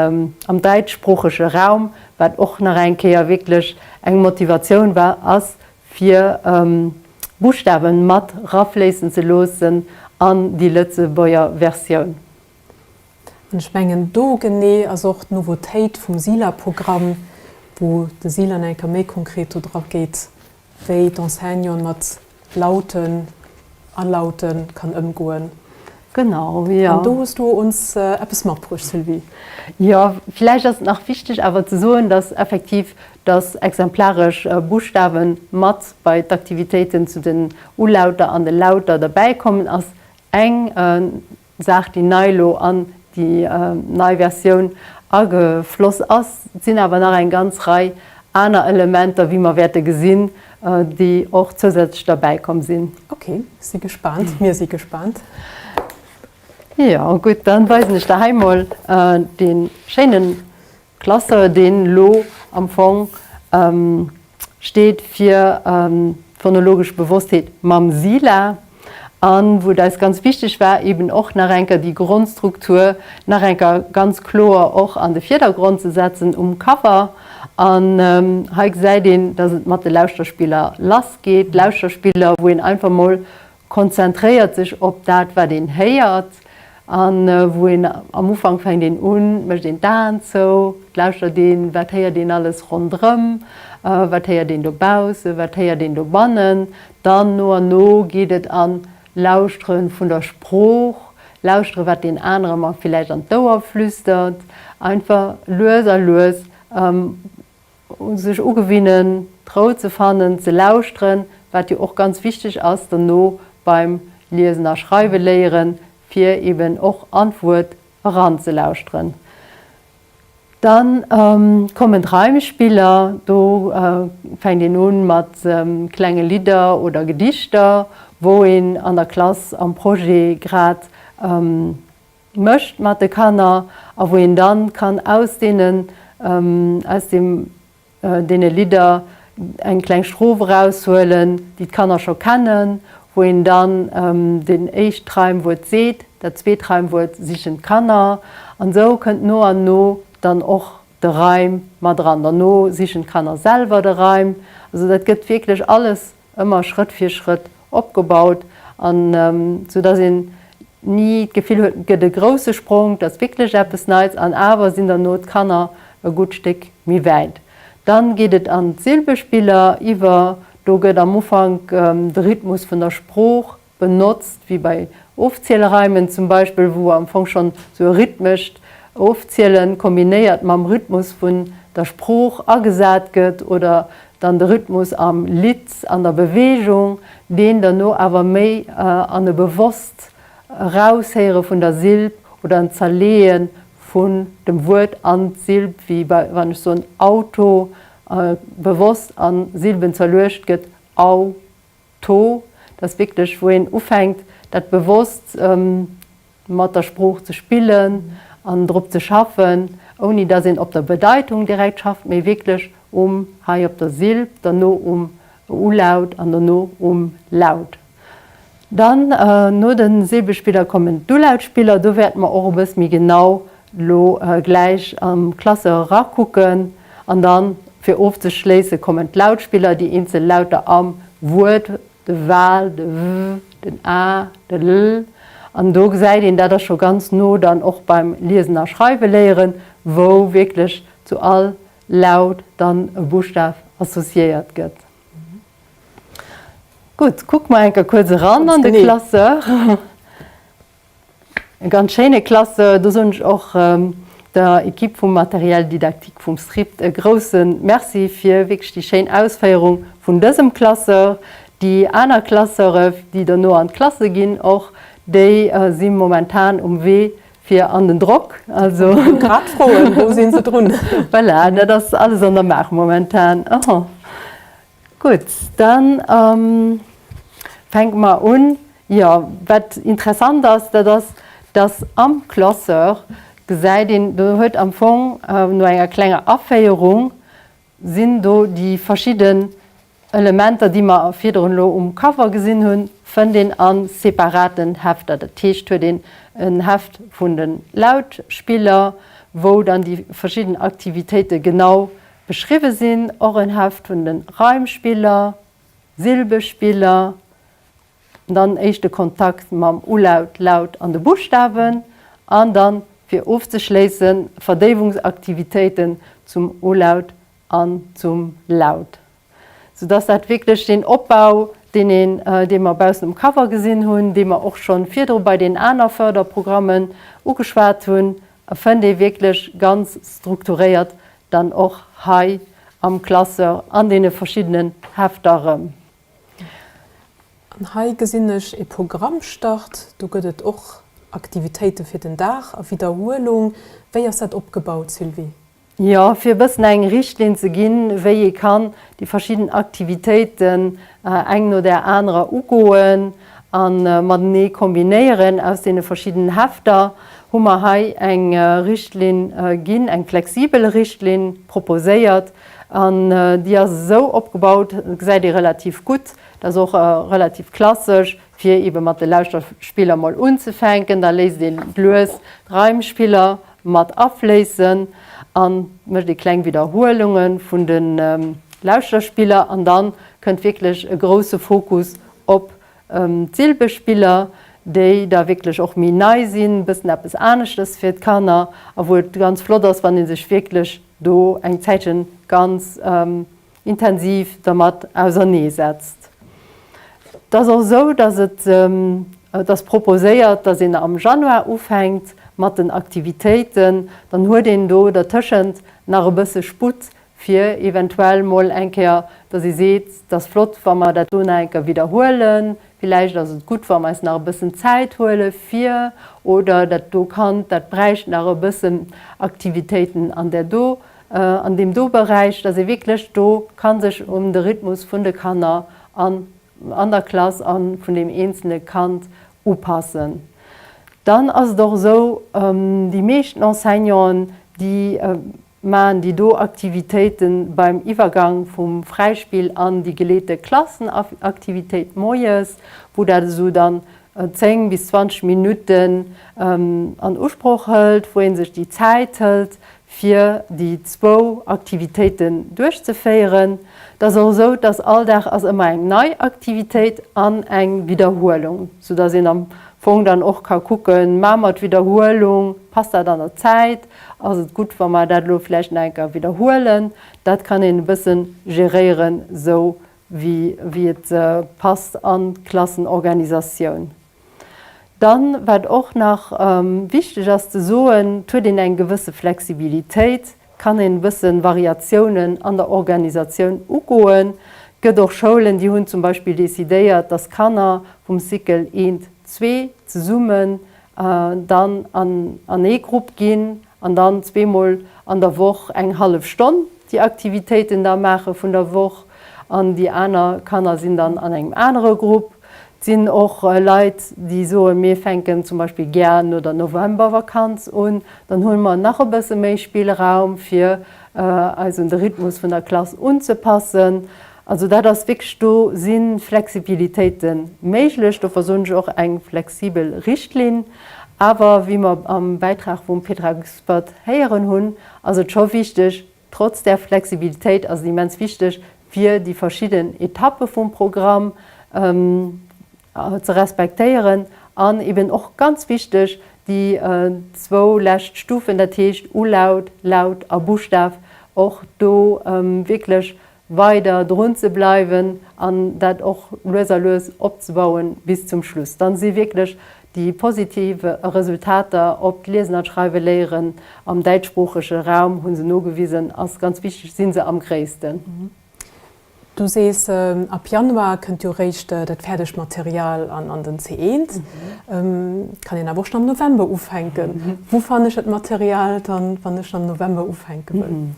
am däitschsproochege Raum, wat och nach eng Kéier wierklech eng Motivatioun war, ass, fir Buschtawe mat rafléissen ze loossen an déi Lëtzebuerger Versioun. An ech mengen, do genee ass och d'Nouveautéit vum SILA-Programm, wou de SILA nach eng Kéier méi konkret do dra geet, wéi d'Enseignanten mat Lauten a Laute kann ëmgoen. Genau, jo. An do hues du ons eppes matbruecht, Sylvie. Jo, villäicht ass et nach wichteg awer ze soen, dass effektiv, dass exemplaresch Buschtawe mat bei d'Aktivitéiten zu den Ulauter an de Lauter derbäikommen ass eng Saach, déi nei elo an déi nei Versioun agefloss ass. Et sinn awer nach eng ganz Rei aner Elementer, wéi mer wäerte gesinn, déi och zousätzlech derbäikomm sinn. Ok, si gespaant, mir si gespaant. Jo, gutt, dann weisen ech der hei mol dee schéine Classeur, deen elo am Fong steet fir d'phonologesch Bewosstheet mam SILA, a wou et eis ganz wichteg war, eben och nach eng Kéier déi Grondstruktur nach eng Kéier ganz kloer och an de Virdergrond ze setzen um Cover. An hei gesäit een, dass et mat de Lauschterspiller lassgeet, Lauschterspiller, wou een einfach mol. konzentréiert sech op dat, wat een héiert an wou een am Ufank fänkt een un, mécht een d'Aen zou, lauschtert een, wat héiert een alles ronderëm, wat héiert een dobaussen, wat héiert een dobannen. Dann no an no geet et an Lauschtere vun der Sprooch, lauschtere wat deen anere mer villäicht an d'Ouer flüstert, einfach lues a lues sech ugewinnen, d'Rou ze fannen, ze lauschteren, wat jo och ganz wichteg ass derno beim Liesen a Schreiwe léieren, fir eben och an d'Wuert eranzelauschteren. Dann kommen d'Reimspiller, do fänkt een un mat klenge Lidder oder Gedichter, wou een an der Klass am Projet grad mécht mat de Kanner a wou een dann kann aus deenen, aus dem, deene Lidder eng kleng Stroph eraushuelen, déi d'Kanner scho kennen, wou een dann den éischt Reimwuert seet, dat zweet Reimwuert sichen d'Kanner an esou kënnt no an no dann och de Reim mat eran. Derno sichen d'Kanner selwer de Reim. Also dat gëtt wierklech alles ëmmer Schrëtt fir Schrëtt opgebaut an sou dass een ni d'Gefill huet, et gëtt e grousse Sprong, et ass wierklech eppes Neits an awer sinn derno d'Kanner e gutt Stéck méi wäit. Dann geet et an d'Silbespiller iwwer, do gëtt am Ufank de Rhythmus vun der Sprooch benotzt, wéi bei Ofzielreimen zum Beispill, wou am Fong schonn sou e rhythmescht Ofzielen kombinéiert mam Rhythmus vun der Sprooch agesat gëtt oder dann de Rhythmus am Lidd, an der Beweegung, deen derno awer méi an e bewosst Eraushéiere vun der Silb oder en Zerleeë vun dem Wuert an d'Silb, wéi bei, wann ech soen Auto, bewosst a Silben zerluecht gëtt, au, to, dat ass wierklech, wou een ufänkt, dat bewosst mat der Sprooch ze spillen an drop ze schaffen, ouni datt een op der Bedeitung direkt schafft, mee wierklech um hei op der Silb, derno um Ulaut an derno um Laut. Dann no de Silbespiller kommen d'Ulautspiller. Do wäerte mer och e bësse méi genau lo gläich am Classeur erakucken. An dann, fir ofzeschléisse, kommen d'Lautspiller, déi eenzel Lauter am Wuert, de Wal, de W, den A, de L. An do gesäit een, dat ass scho ganz no dann och beim Liesen a Schreiwe léieren, wou wierklech zu all Laut dann e Buschtaf associéiert gëtt. Gutt, kucke mer enker kuerz eran an de Classeur. E ganz schéine Classeur. Do soen ech och der Equipe vum Matériel didactique vum SRIPT e grousse Merci fir wierklech déi schéin Ausféierung vun dësem Classeur. Déi aner Classeure, déi derno an d'Klasse ginn och, déi si momentan um Wee fir an den Drock. Also. Grad froen, wou si se drun? Voilà, dat ass alles an der Maach momentan. Gutt, dann fänke mer un. Jo, wat interessant ass, dat ass, dass am Classeur gesäit een, do huet am Fong no enger klenger Aféierung sinn do déi verschidden Elementer, déi mer virdrun elo um Cover gesinn hunn, fënnt een a separaten Hefter. Dat heescht, huet een en Heft vun de Lautspiller, wou dann déi verschidden Aktivitéite genau beschriwwe sinn, och en Heft vun de Reimspiller, Silbespiller, dann éischte Kontakt mam Ulaut, Laut an de Buschtawen an dann, fir ofzeschléissen, Verdéiwungsaktivitéiten zum Ulaut an zum Laut, soudass dat wierklech deen Opbau, deen een, dee mer baussen um Cover gesinn hunn, dee mer och scho virdru bei den aner Förderprogrammen ugeschwat hunn, fënnt ee wierklech ganz strukturéiert dann och hei am Classeur an deene verschiddenen Hefter erëm. An hei gesinn ech ee Programmstart. Do gëtt et och Aktivitéite fir den Dag a Widderhuelung. Wéi ass dat opgebaut, Sylvie? Jo, fir e bëssen eng Richtlinn ze ginn, wéi ee kann déi verschidden Aktivitéiten eng no där anerer ugoen a matenee kombinéieren aus deene verschiddenen Hefter, hu mer hei eng Richtlinn ginn, eng flexibel Richtlinn proposéiert. An déi ass esou opgebaut, dat gesäit ee relativ gutt, dat ass och relativ klassesch, fir eebe mat de Lauschterspiller mol unzefänken. Da léisst ee lues d'Reimspiller mat afléissen an mécht ee kleng Widderhuelunge vun de Lauschterspiller an dann kënnt wierklech e grousse Fokus op. D'Silbespiller, déi da wierklech och méi nei sinn, e bëssen eppes aneschtes fir d'Kanner a wou et ganz flott ass, wann ee sech wierklech do eng Zäitchen ganz intensiv dermat auserneesetzt. Et ass och esou, dass et, et ass proposéiert, dass een am Januar ufänkt mat den Aktivitéiten, dann huet een do dertëschent nach e bësse Sputt, fir eventuell mol eng Kéier, dass ee seet, et ass flott, wa mer dat do nach eng Kéier widderhuelen, villäicht ass et gutt, wa mer eis nach e bëssen Zäit huele fir, oder dat do Kand, dat bräicht nach e bëssen Aktivitéiten an där do, an deem do Beräich, dass ee wierklech do ka sech un de Rhythmus vun de Kanner an an der Klass a vun deem eenzele Kand upassen. Dann ass et och esou, déi meeschten Enseignanten, déi Maachen déi do Aktivitéite beim Iwwergang vum Fräispill an déi geleete Klassenaktivitéit moies, wou dat esou dann 10 bis 20 Minutten an Usproch hëlt, wou ee sech déi Zäit hëlt, fir déi zwou Aktivitéiten duerchzeféieren. Et ass och esou, dass all Dag ass ëmmer eng nei Aktivitéit an eng Widderhuelung, soudass een am Fong dann och ka kucken, Maache mer d'Widderhuelung, passt dat an der Zäit? Ass et gutt, wa mer dat elo vläicht nach eng Kéier widderhuelen? Dat kann een e bësse geréieren, esou wéi et passt an d'Klassenorganisatioun. Dann, wat och nach wichteg ass ze soen, et huet een eng gewësse Flexibilitéit, kann een e bësse Variatiounen an der Organisatioun ugoen. Et gëtt och Schoulen, déi hunn zum Beispill decidéiert, dass Kanner vum Cycle eent, zwee zesummen dann an ee Grupp ginn an dann zweemol an der Woch eng hallef Stonn déi Aktivitéiten da maache vun der Woch an déi aner Kanner sinn dann an engem anere Grupp. Et sinn och Leit, déi soen, mir fänken zum Beispill gär no der Novembervakanz un, dann hu mer nach e bësse méi Spillraum fir eis un de Rhythmus vun der Klass unzepassen. Also dat ass wierklech, do si Flexibilitéite méiglech, dofir soen ech och eng flexibel Richtlinn. Awer wéi mer am Bäitrag vum Petra Güspert héieren hunn, ass et scho wichteg, trotz där Flexibilitéit ass et immens wichteg, fir déi verschidden Etappe vum Programm ze respektéieren an eben och ganz wichteg, déi zwou lescht Stufen, dat heescht Ulaut, Laut a Buschtaf, och do wierklech weider drun ze bleiwen an dat och lues a lues opzebauen bis zum Schluss. Dann si wierklech déi positiv Resultater op d'Liesen an d'Schreiwe léieren am däitschsproochege Raum, hu se nogewisen, ass ganz wichteg, si se am gréissten. Du sees, ab Januar kënnt jo réischt dat fäerdegt Material an den C1. Kann een awer och schon am November ufänken. Wou fannen ech dat Material dann, wann ech schon am November ufänke wëll?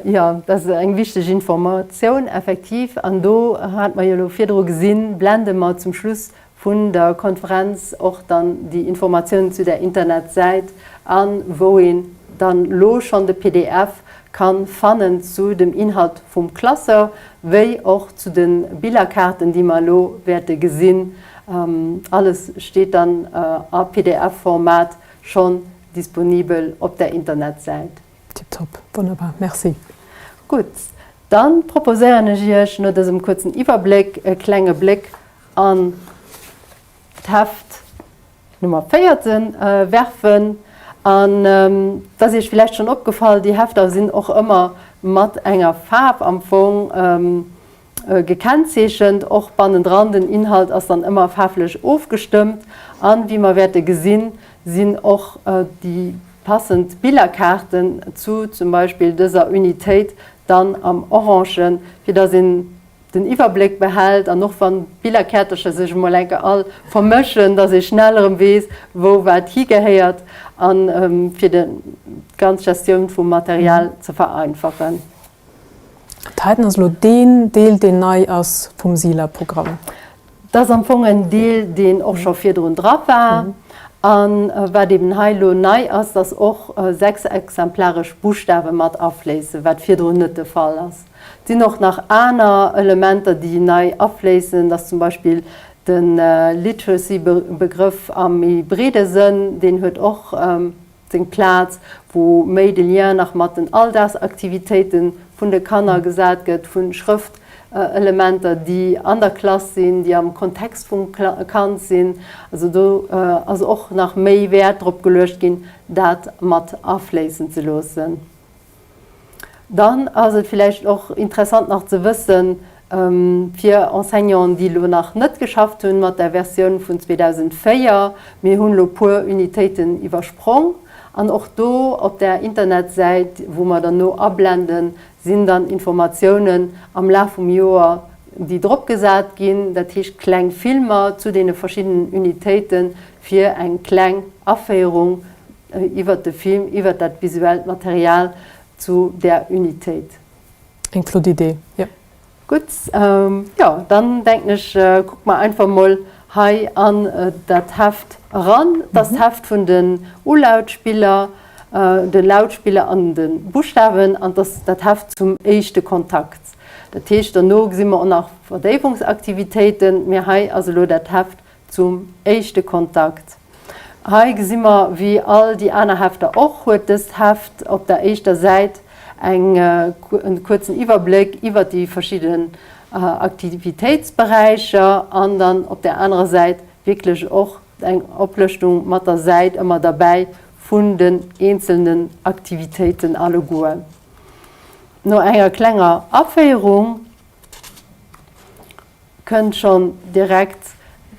Jo, dat ass eng wichteg Informatioun, effektiv. An do hat mer jo elo virdru gesinn, blende mer zum Schluss vun der Konferenz och dann déi Informatiounen zu där Internetsäit an, wou een dann elo schonn de pdf ka fannen zu dem Inhalt vum Classeur, wéi och zu de Billerkaarten, déi mer elo wäerte gesinn. Alles steet dann a pdf-Format schonn disponibel op där Internetsäit. Tiptop, wonnerbar, merci. Gutt, dann proposéieren ech Iech no dësem kuerzen Iwwerbléck e klenge Bléck an d'Heft Nummer 4 ze werfen. An et ass Iech villäicht schonn opgefall, déi Hefter sinn och ëmmer mat enger Faarf am Fong Gekennzeechent, och bannendran, den Inhalt ass dann ëmmer faarflech ofgestëmmt an, wéi mer wäerte gesinn, sinn och déi passend Billerkaarten zu zum Beispill dëser Unitéit dann am Orangen, fir dass een den Iwwerbléck behält an och wann d'Billerkäertercher sech emol eng Kéier all vermëschen, dass ee schnell erëm weess, wou wat higehéiert an fir d'ganz Gestioun vum Material ze vereinfachen. Dat heiten ass elo deen Deel, deen nei ass vum SILA-Programm. Dat ass am Fong en Deel, deen och scho virdrun dra war. A wat eben hei elo nei ass, dass och 6 exemplaresch Buschtawe mat afléissen, wat virdrun net de Fall ass. Et sinn och nach aner Elementer, déi nei afléissen, dass zum Beispill de Literacy-Begrëff am méi breede Sënn, deen huet och Seng Plaz, wou méi de Lien nach mat den Alldagsaktivitéite vun de Kanner gesat gëtt, vu Schrëft. Elementer, déi an der Klass sinn, déi am Kontext vum Kand sinn. Also do ass och nach méi Wäert drop geluecht ginn, dat mat afléissen ze loossen. Dann ass et villäicht och interessant nach ze wëssen, fir Enseignanten, déi elo nach net geschafft hunn mat der Versioun vun 2004, mir hunn elo puer Unitéiten iwwersprong an och do op där Internetsäit, wou mer derno ablenden, sinn dann Informatiounen am Laf vum Joer, déi drop gesat ginn, dat heescht kleng Filmer zu deene verschiddenen Unitéiten, fir eng kleng Aféierung iwwert de Film, iwwert dat visuellt Material zu där Unitéit. Eng flott Idee, jo. Gutt, jo, dann denken ech, kucke mer einfach mol hei an dat Heft eran. Et ass d'Heft vun den Ulautspiller, de Lautspiller an de Buschtawen an et ass dat Heft zum éischte Kontakt. Dat heescht, dono gesi mer och nach Verdéiwungsaktivitéiten, mee hei ass elo dat Heft Zum éischte Kontakt. Hei gesi mer, wéi all déi aner Hefter och, huet dëst Heft op der éischter Säit eng en kuerzen Iwwerbléck iwwert déi verschidden Aktivitéitsberäicher an dann op der anerer Säit wierklech och eng Oplëschtung mat der Säit ëmmer derbäi vun den eenzelnen Aktivitéiten alleguer. No enger klenger Aféierung kënnt schonn direkt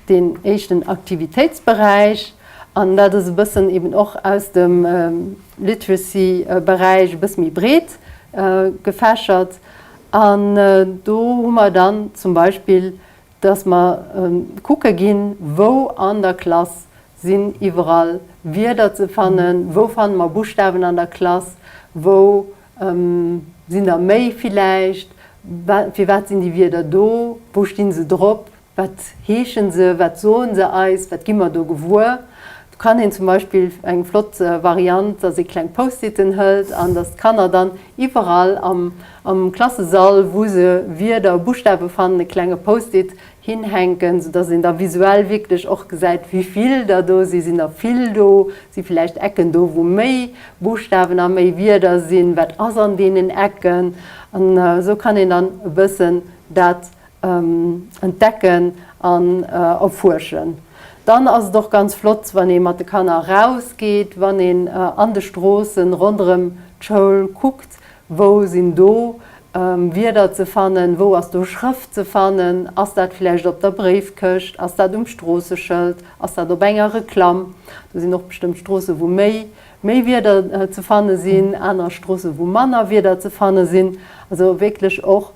deen éischten Aktivitéitsberäich an dat ass e bëssen eben och aus dem Literacy-Beräich e bësse méi breet gefächert. An do hu mer dann zum Beispill, dass mer kucke ginn, wou an der Klass sinn iwwerall Wierder ze fannen, wou fanne mer Buschtawen an der Klass, wou Sinn der méi villäicht? Firwat sinn déi Wierder do? Wou sti se drop? Wat heesche se? Wat soen se eis? Wat gi mer do gewuer? Do kann een zum Beispill eng flott Variant, dass ee kleng Post-iten hëlt an dass d'Kanner dann iwwerall am Klassesall, wou se Wierder, Buschtawe fannen, e klenge Post-it hinhänken, soudass een da visuell wierklech och gesäit, wéi vill der do sinn. Sinn der vill do? Si villäicht Ecken do, wou méi Buschtawen a méi Wierder sinn? Wat ass an deenen Ecken? An esou kann een dann e bëssen dat entdecken an erfuerschen. Dann ass et och ganz flott, wann ee mat de Kanner erausgeet, wann een an de Stroossen ronderëm d'Schoul kuckt, Wou sinn do Wierder ze fannen? Wou ass do Schrëft ze fannen? Ass dat vläicht op der Bréifkëscht? Ass dat um Stroosseschëld? Ass dat op enger Reklamm? Do sinn och bestëmmt Stroosse wou méi méi Wierder ze fanne sinn, aner Stroosse wou manner Wierder ze fanne sinn. Also wierklech och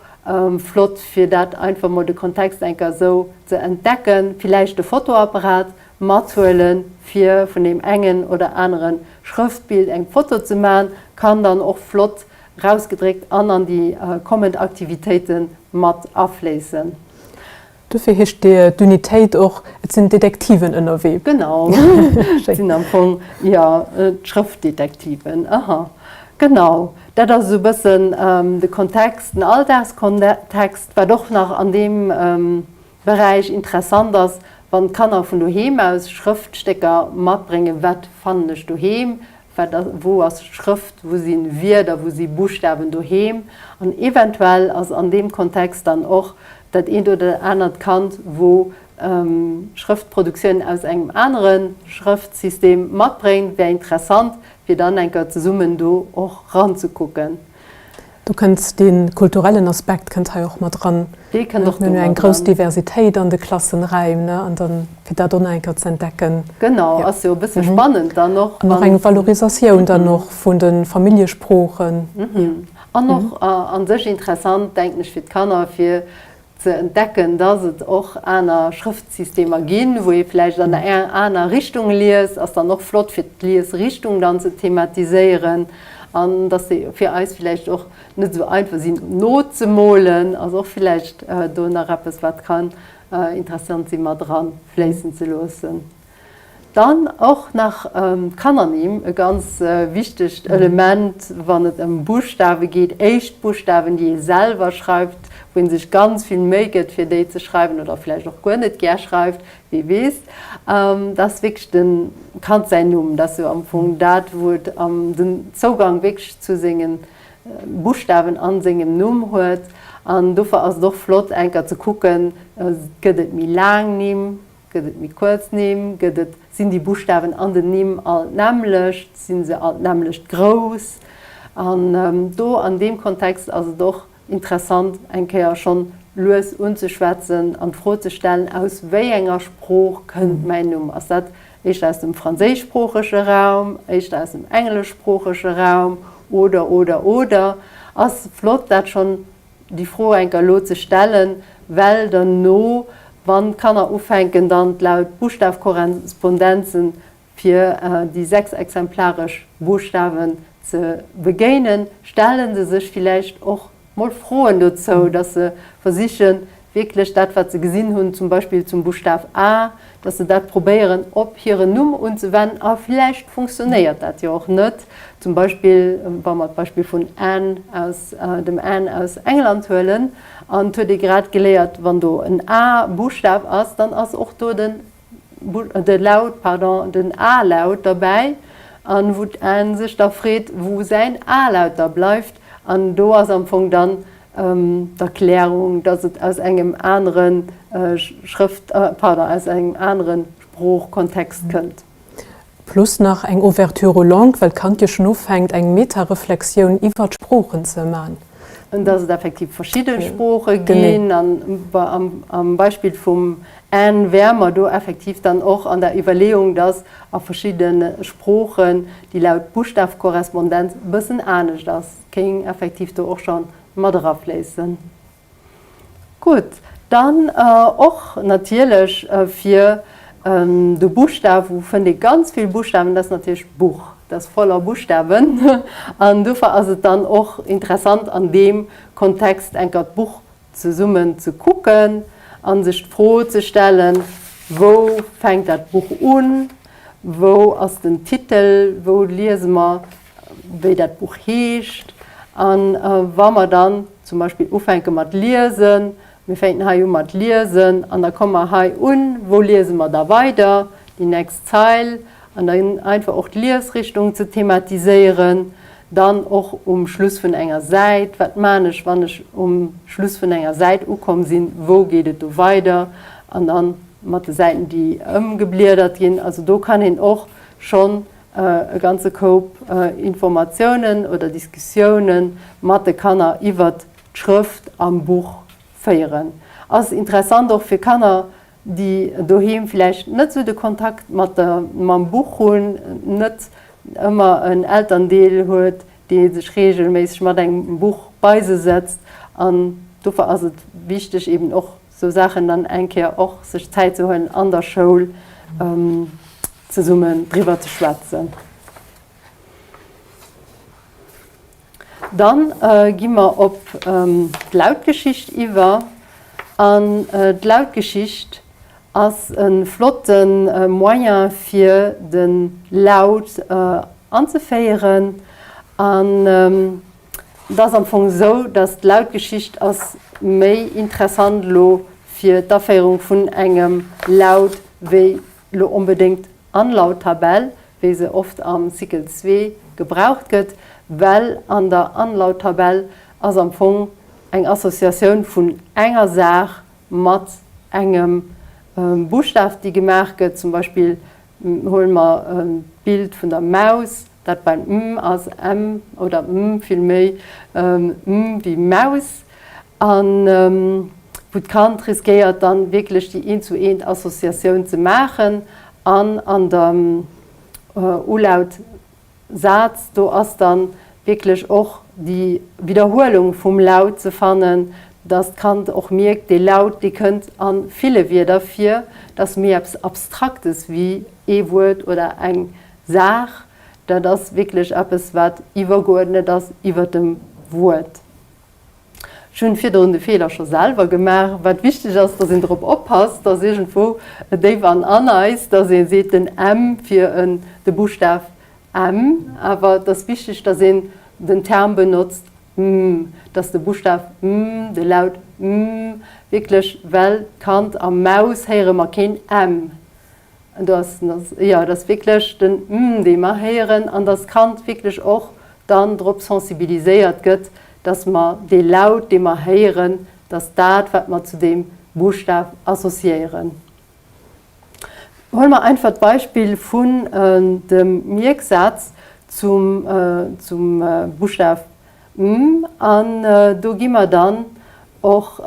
flott fir dat einfach mol de Kontext eng Kéier esou ze entdecken. Villäicht de Fotoapparat mathuelen, fir vun deem engen oder anere Schrëftbild eng Foto ze man, kann dann och flott rausgedréckt an an déi kommend Aktivitéite mat afléissen. Dofir heescht d'Unitéit och Et sinn Detektiven ënnerwee. Genau, et sinn am Fong, jo, d'Schrëftdetektiven, aha, genau. Dat ass esou e bëssen de Kontext, den Alldagskontext, wat och nach an deem Beräich interessant ass, wann d'Kanner vun doheem aus Schrëftstécker matbréngen, wat fannen ech doheem, wat ass, wou ass Schrëft, wou si Wierder, wou si Buschtawen doheem. An eventuell ass an deem Kontext dann och dat eent oder anert Kand, wou Schrëftproduktioun aus engem anere Schrëftsystem matbréngt, wär interessant, fir dann eng Kéier zesummen do och ranzekucken. Do kënnt dee kulturellen Aspekt kënnt hei och mat eran. Dee kënnt och do mat eran. Mir hunn jo eng grouss Diversitéit an de Klassenräim, ne, an dann, fir dat och nach eng Kéier ze entdecken. Genau, ass jo e bësse spannend dann och. An och eng Valorisatioun dann och vun de Familljesproochen. An och a sech interessant, denken ech, fir d'Kanner, fir ze entdecken, dass et och aner Schrëftsystemer ginn, wou ee vläicht an eng aner Richtung liest, ass dann och flott fir d'Liesrichtung dann ze thematiséieren an dass se fir eis vläicht och net esou einfach sinn nozemolen, ass och vläicht do nach eppes wat kann interessant si mat eran fléissen ze loossen. Dann och nach d'Kannernimm, e ganz wichtegt Element, wann et ëm Buschtawe geet, éischt Buschtawen, déi ee selwer schreift, wou ee sech ganz vill Méi gëtt, fir déi ze schreiwen oder vläicht och guer net gär schreift, wie weess. Dat ass wierklech dem Kand säin Numm, dat ass jo am Fong dat, wou et den Zougang wierklech zu sengen Buschtawen an sengem Numm huet. An dofir ass et och flott enker ze kucken, gëtt et méi laang Nimm, gëtt et méi kuerz Nimm, gëtt et, sinn déi Buschtawen an den Nimm all d'nämmlecht, si se all d'nämmlecht grouss? An do an deem Kontext ass et och Interessant eng Kéier schonn lues unzeschwätzen an d'Fro ze stellen, aus wéi enger Sprooch kënnt mäin Numm? Ass dat éischter aus dem franséischsproochege Raum, éischter aus dem engleschsproochege Raum oder, oder, oder? Ass flott dat schonn déi Fro eng Kéier elo ze stellen, well derno, wann d'Kanner ufänken dann d'Laut-Buschtaf-Korrespondenzen Fir déi 6 exemplaresch Buschtawen ze begéinen, stelle se sech villäicht och mol Froen dozou, dass se versichen, wierklech dat, wat se gesinn hunn, zum Beispill zum Buschtaf A, dass se dat probéieren, op hiren Numm unzewennen. A villäicht funktionéiert dat jo och net. Zum Beispill, wa mer d'Beispill vun Ann aus dem Ann aus England huelen, an et huet ee grad geléiert, wann do en A-Buschtaf ass, dann ass och do den de Laut, pardon, den A-Laut derbäi, an wou d'Anne sech da freet, wou säin A-Laut da bleift. An do ass am Fong dann d'Erklärung, dass et aus engem anere Schrëft, pardon, aus engem anere Sproochkontext kënnt. Plus nach eng Ouverture aux langues, well d'Kand jo schonn ufänkt, eng Metareflexioun iwwer d'Sproochen ze man. Dass et effektiv verschidde Sprooche ginn. An am Beispill vum Anne wäre mer do effektiv dann och an der Iwwerleeung, dass a verschiddene Sproochen déi Laut-Buschtaf-Korrespondenz e bëssen anescht ass. Kéing effektiv do och scho mat erafléissen. Gutt, dann och natierlech fir de Buschtaf, wou fënnt ee ganz vill Buschtawen, dat ass natierlech d'Buch, dat ass voller Buschtawen. An dofir ass et dann och interessant an deem Kontext enker d'Buch zesummen ze kucken a sech d'Fro ze stellen, Wou fänkt dat Buch un? Wou ass den Titel? Wou liese mer wéi dat Buch heescht. A wa mer dann zum Beispill ufänke mat liesen, mir fänken hei u mat liesen an da komme mer hei un, wou liese mer da weider, déi nächst Zeil, an dann einfach och d'Liesrichtung ze thematiséieren, dann och um Schluss vun enger Säit, wat maan ech, wann ech um Schluss vun enger Säit ukomm sinn, wou geet et do weider, an dann mat de Säiten, déi ëmgebliedert ginn. Also do kann een och schonn e ganze Koup Informatiounen oder Diskussioune mat de Kanner iwwert d'Schrëft am Buch féieren. Ass interessant och fir Kanner, déi doheem villäicht net esou de Kontakt mat der mam Buch hunn, net ëmmer en Elterndeel huet, dee sech reegelméisseg mat engem Buch bei se setzt. An dofir ass et wichteg eben och sou Saachen dann eng Kéier och sech Zäit ze huelen an der Schoul, zesummen driwwer ze schwätzen. Dann gi mer op d'Lautgeschicht iwwer. An d'Lautgeschicht ass e flotte Moyen fir de Laut anzeféieren. An et ass am Fong esou, dass d'Lautgeschicht ass méi interessant elo fir d'Aféierung vun engem Laut wéi lo onbedéngt Anlauttabell, wéi se oft am Cycle zwee gebraucht gëtt, well an der Anlauttabell ass am Fong eng Associatioun vun enger Saach mat engem Buschtaf, déi gemaach gëtt. Zum Beispill huele mer d'Bild vun der Maus, dat beim m ass m oder m vill méi m wéi Maus. An wou d'Kand riskéiert dann wierklech déi eent zu eent Associatioun ze maachen. An an dem Ulaut Saz, do ass dann wierklech och déi Widderhuelung vum Laut ze fannen, dass d'Kand och mierkt, dee Laut, dee kënnt a ville Wierder vir, dat ass méi eppes Abstraktes wéi ee Wuert oder eng Saach, dat ass wierklech eppes, wat iwwergeuerdnet ass iwwert dem Wuert. Ech hunn virdrun de Feeler scho selwer gemaach. Wat wichteg ass, dass een drop oppasst, dass iergendwou déif an an eis, dass ee seet den M fir en de Buschtaf M, awer et ass wichteg, dass een den Term benotzt m, dass de Buschtaf m, de Laut m, wierklech, well d'Kand am Maus héiere mer keen M. Do ass, jo, et ass wierklech den m, dee mer héieren, an dass d'Kand wierklech och dann drop sensibiliséiert gëtt. dass mer dee Laut, dee mer héieren, dass dat, wat mer zu deem Buschtaf associéieren. Huele mer einfach d'Beispill vun dem Mierksaz zum Buschtaf m an do gi mer dann och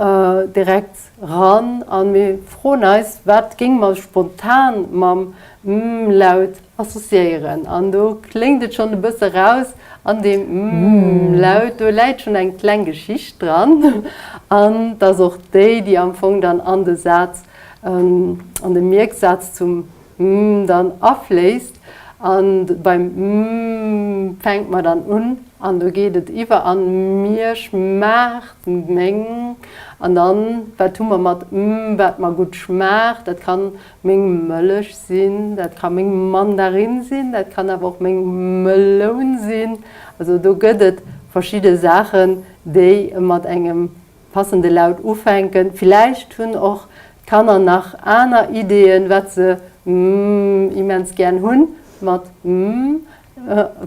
direkt ran a mir froen eis, wat géinge mer spontan mam m-Laut associéieren? An do kléngt et schonn e bësse raus, an deem m-Laut, do läit schonn eng kleng Geschicht dran an et ass och déi, déi am Fong dann an de Saz, an de Mierksaz zum m dann afléisst an beim m fänkt mer dann un an do geet et iwwer an mir schmaacht meng an dann wat hu mer mat m wat mer gutt schmaacht, dat kann meng Mëllech sinn, dat ka meng Mandarinn sinn, dat kann awer och meng Meloun sinn. Also do gëtt et verschidde Saachen déi mat engem passende Laut ufänken. Villäicht hunn och d'Kanner nach aner Ideeën, wat se immens gären hunn mat m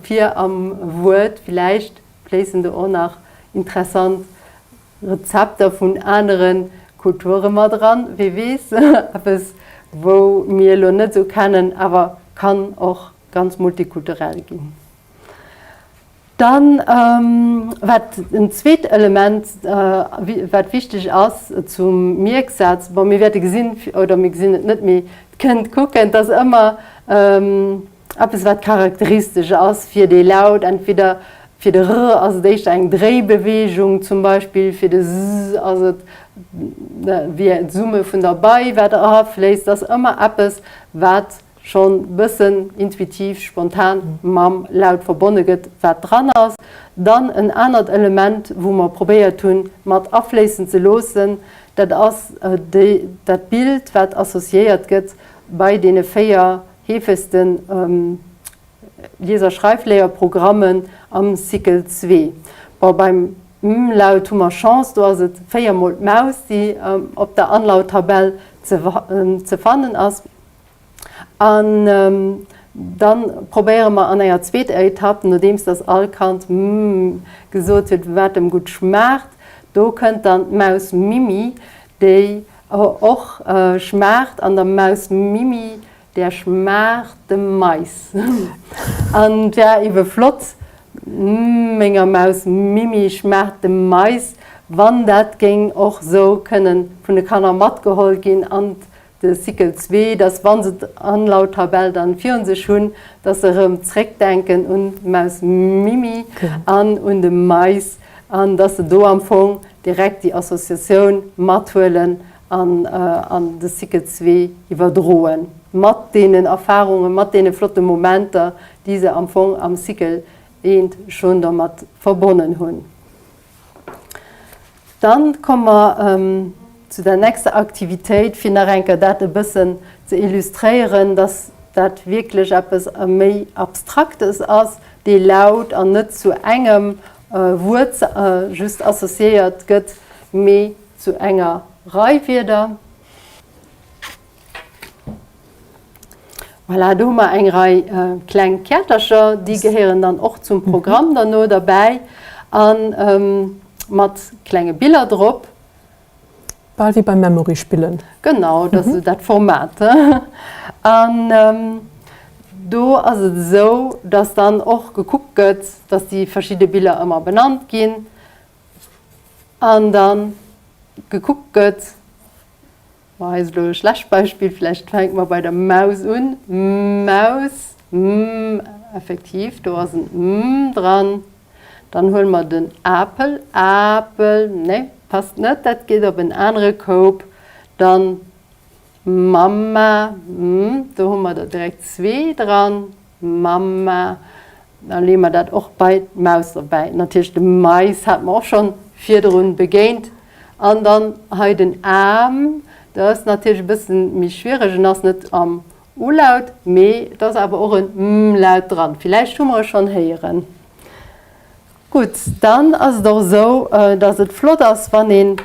vir am Wuert. Villäicht fléissen do och nach interessant Rezepter vun anere Kulture mat eran, wee weess. Eppes, wou mir elo net esou kennen, awer kann och ganz multikulturell ginn. Dann, wat en zweet Element, wat wichteg ass zum Mierksaz, bon, mir wäerte gesinn, oder mir gesinn et net, mee et kënnt kucken, et ass ëmmer eppes, wat charakteristesch ass fir dee Laut. Entweder fir de r ass et éischter eng Dréibeweegung zum Beispill, fir de s ass et wéi d'Summe vun der Bei, wat erafléisst. Et ass ëmmer eppes, wat schonn bëssen intuitiv, spontan mam Laut verbonne gëtt, wat dran ass. Dann en anert Element, wou mer probéiert hunn, mat afléissen ze loossen, dat ass déi, dat Bild, wat associéiert gëtt bei deene 4 heefegste Lies a Schreifléierprogrammen am Cycle zwee. Bon, beim M-Laut hu mer Chance, do ass et 4 mol d'Maus, déi op der Anlauttabell ze fannen ass. An da probéiere mer an enger zweeter Etapp, nodeems dass all Kand mm gesot huet, wat em gutt schmaacht, do kënnt dann d'Maus Mimi, déi och schmaacht. An der Maus Mimi, där schmaacht de Mais. An et wär ebe flott, menger Maus Mimi schmaacht de Mais, wann dat géing och sou kënne vun de Kanner matgeholl ginn an De Cycle zwee, dass wa se d'Anlauttabell dann virun sech hunn, dass se erëm zréckdenken un d'Maus Mimi an un de Mais an dass se do am Fong direkt déi Associatioun mathuelen an an de Cycle zwee iwwerdroen, mat deenen Erfahrungen, mat deene flotte Momenter, déi se am Fong am Cycle eent schonn domat verbonnen hunn. Dann komme mer zu der nächster Aktivitéit, fir nach eng Kéier dat e bëssen ze illustréieren, dass dat wierklech eppes méi Abstraktes ass, dee Laut an net zu engem Wuert just associéiert gëtt, mee zu enger Rei Wierder. Voilà, do hu mer eng Rei kleng Käertercher, déi gehéieren dann och zum Programm derno derbäi a mat klenge Biller drop. Bal wéi beim Memory spillen. Genau, dat ass esou dat Format. An do ass et esou, dass dann och gekuckt gëtt, dass déi verschidde Biller ëmmer benannt ginn an da gekuckt gëtt, Ma hei ass elo e schlecht Beispill, vläicht fänke mer bei der Maus un. Maus, m, effektiv, do ass en m dran. Dann huele mer den Apel, Apel, nee, passt net, dat geet op en anere Koup. Dann Mamma, m, do hu mer der direkt zwee dran. Mamma, da leeë mer dat och bei d'Maus derbäi. Natierlech de Mais hate mer och schonn virdrun begéint. An dann hei den Aarm, dat ass natierlech e bësse méi schwiereg, en ass net am U-Laut, mee et ass awer och en M-Laut dran. Villäicht hu mer e schonn héieren. Gutt, dann ass et och esou, dass et flott ass, wann een.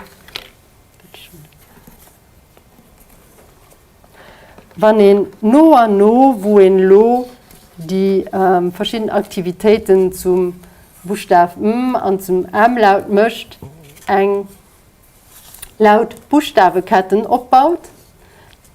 Wann een no an no, wou een elo déi verschidden Aktivitéiten zum. Buschtaf m an zum M-Laut mécht, eng Laut-Buschtaweketten opbaut,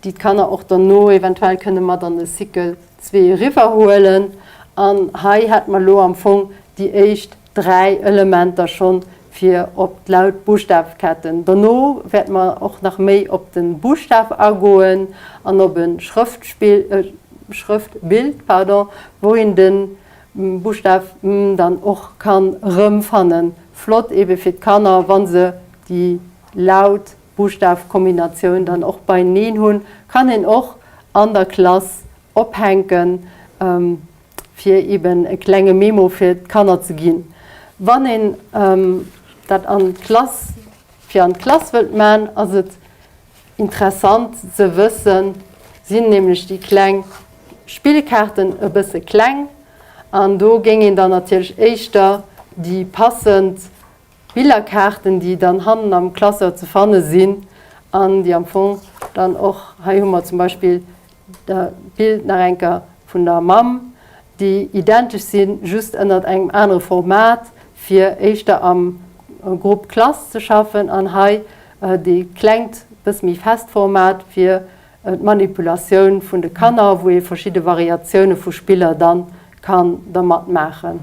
déi d'Kanner och derno eventuell kënne mat an de Cycle 2 eriwwerhuelen. An hei hätte mer elo am Fong déi éischt 3 Elementer schonn fir op d'Laut-Buschtafketten. Derno wäerte mer och nach méi op de Buschtaf agoen an op e Schrëftspill, Schrëftbild, pardon, wou een de Buschtaf m dann och kann erëmfannen. Flott ebe fir d'Kanner, wa se déi Laut-Buschtaf-Kombinatioun dann och beieneen hunn. Kann een och an der Klass ophänken, fir eben e klenge Memo fir d'Kanner ze ginn. Wann een dat an d'Klass, fir an d'Klass wëllt man, ass et Interessant ze wëssen, sinn nämlech déi kleng Spillkaarten e bësse kleng an do géing een dann natierlech éischter déi passend Billerkaarten, déi dann hannen am Classeur ze fanne sinn an déi am Fong dann och, hei hu mer zum Beispill d'Bild nach eng Kéier vun der Mamm, déi identesch sinn, just ënnert engem anere Format, fir éischter am Grupp Klass ze schaffen an hei dee klengt, bësse méi fest Format fir d'Manipulatioun vun de Kanner, wou ee verschidde Variatioune vu Spiller dann kann dermat maachen.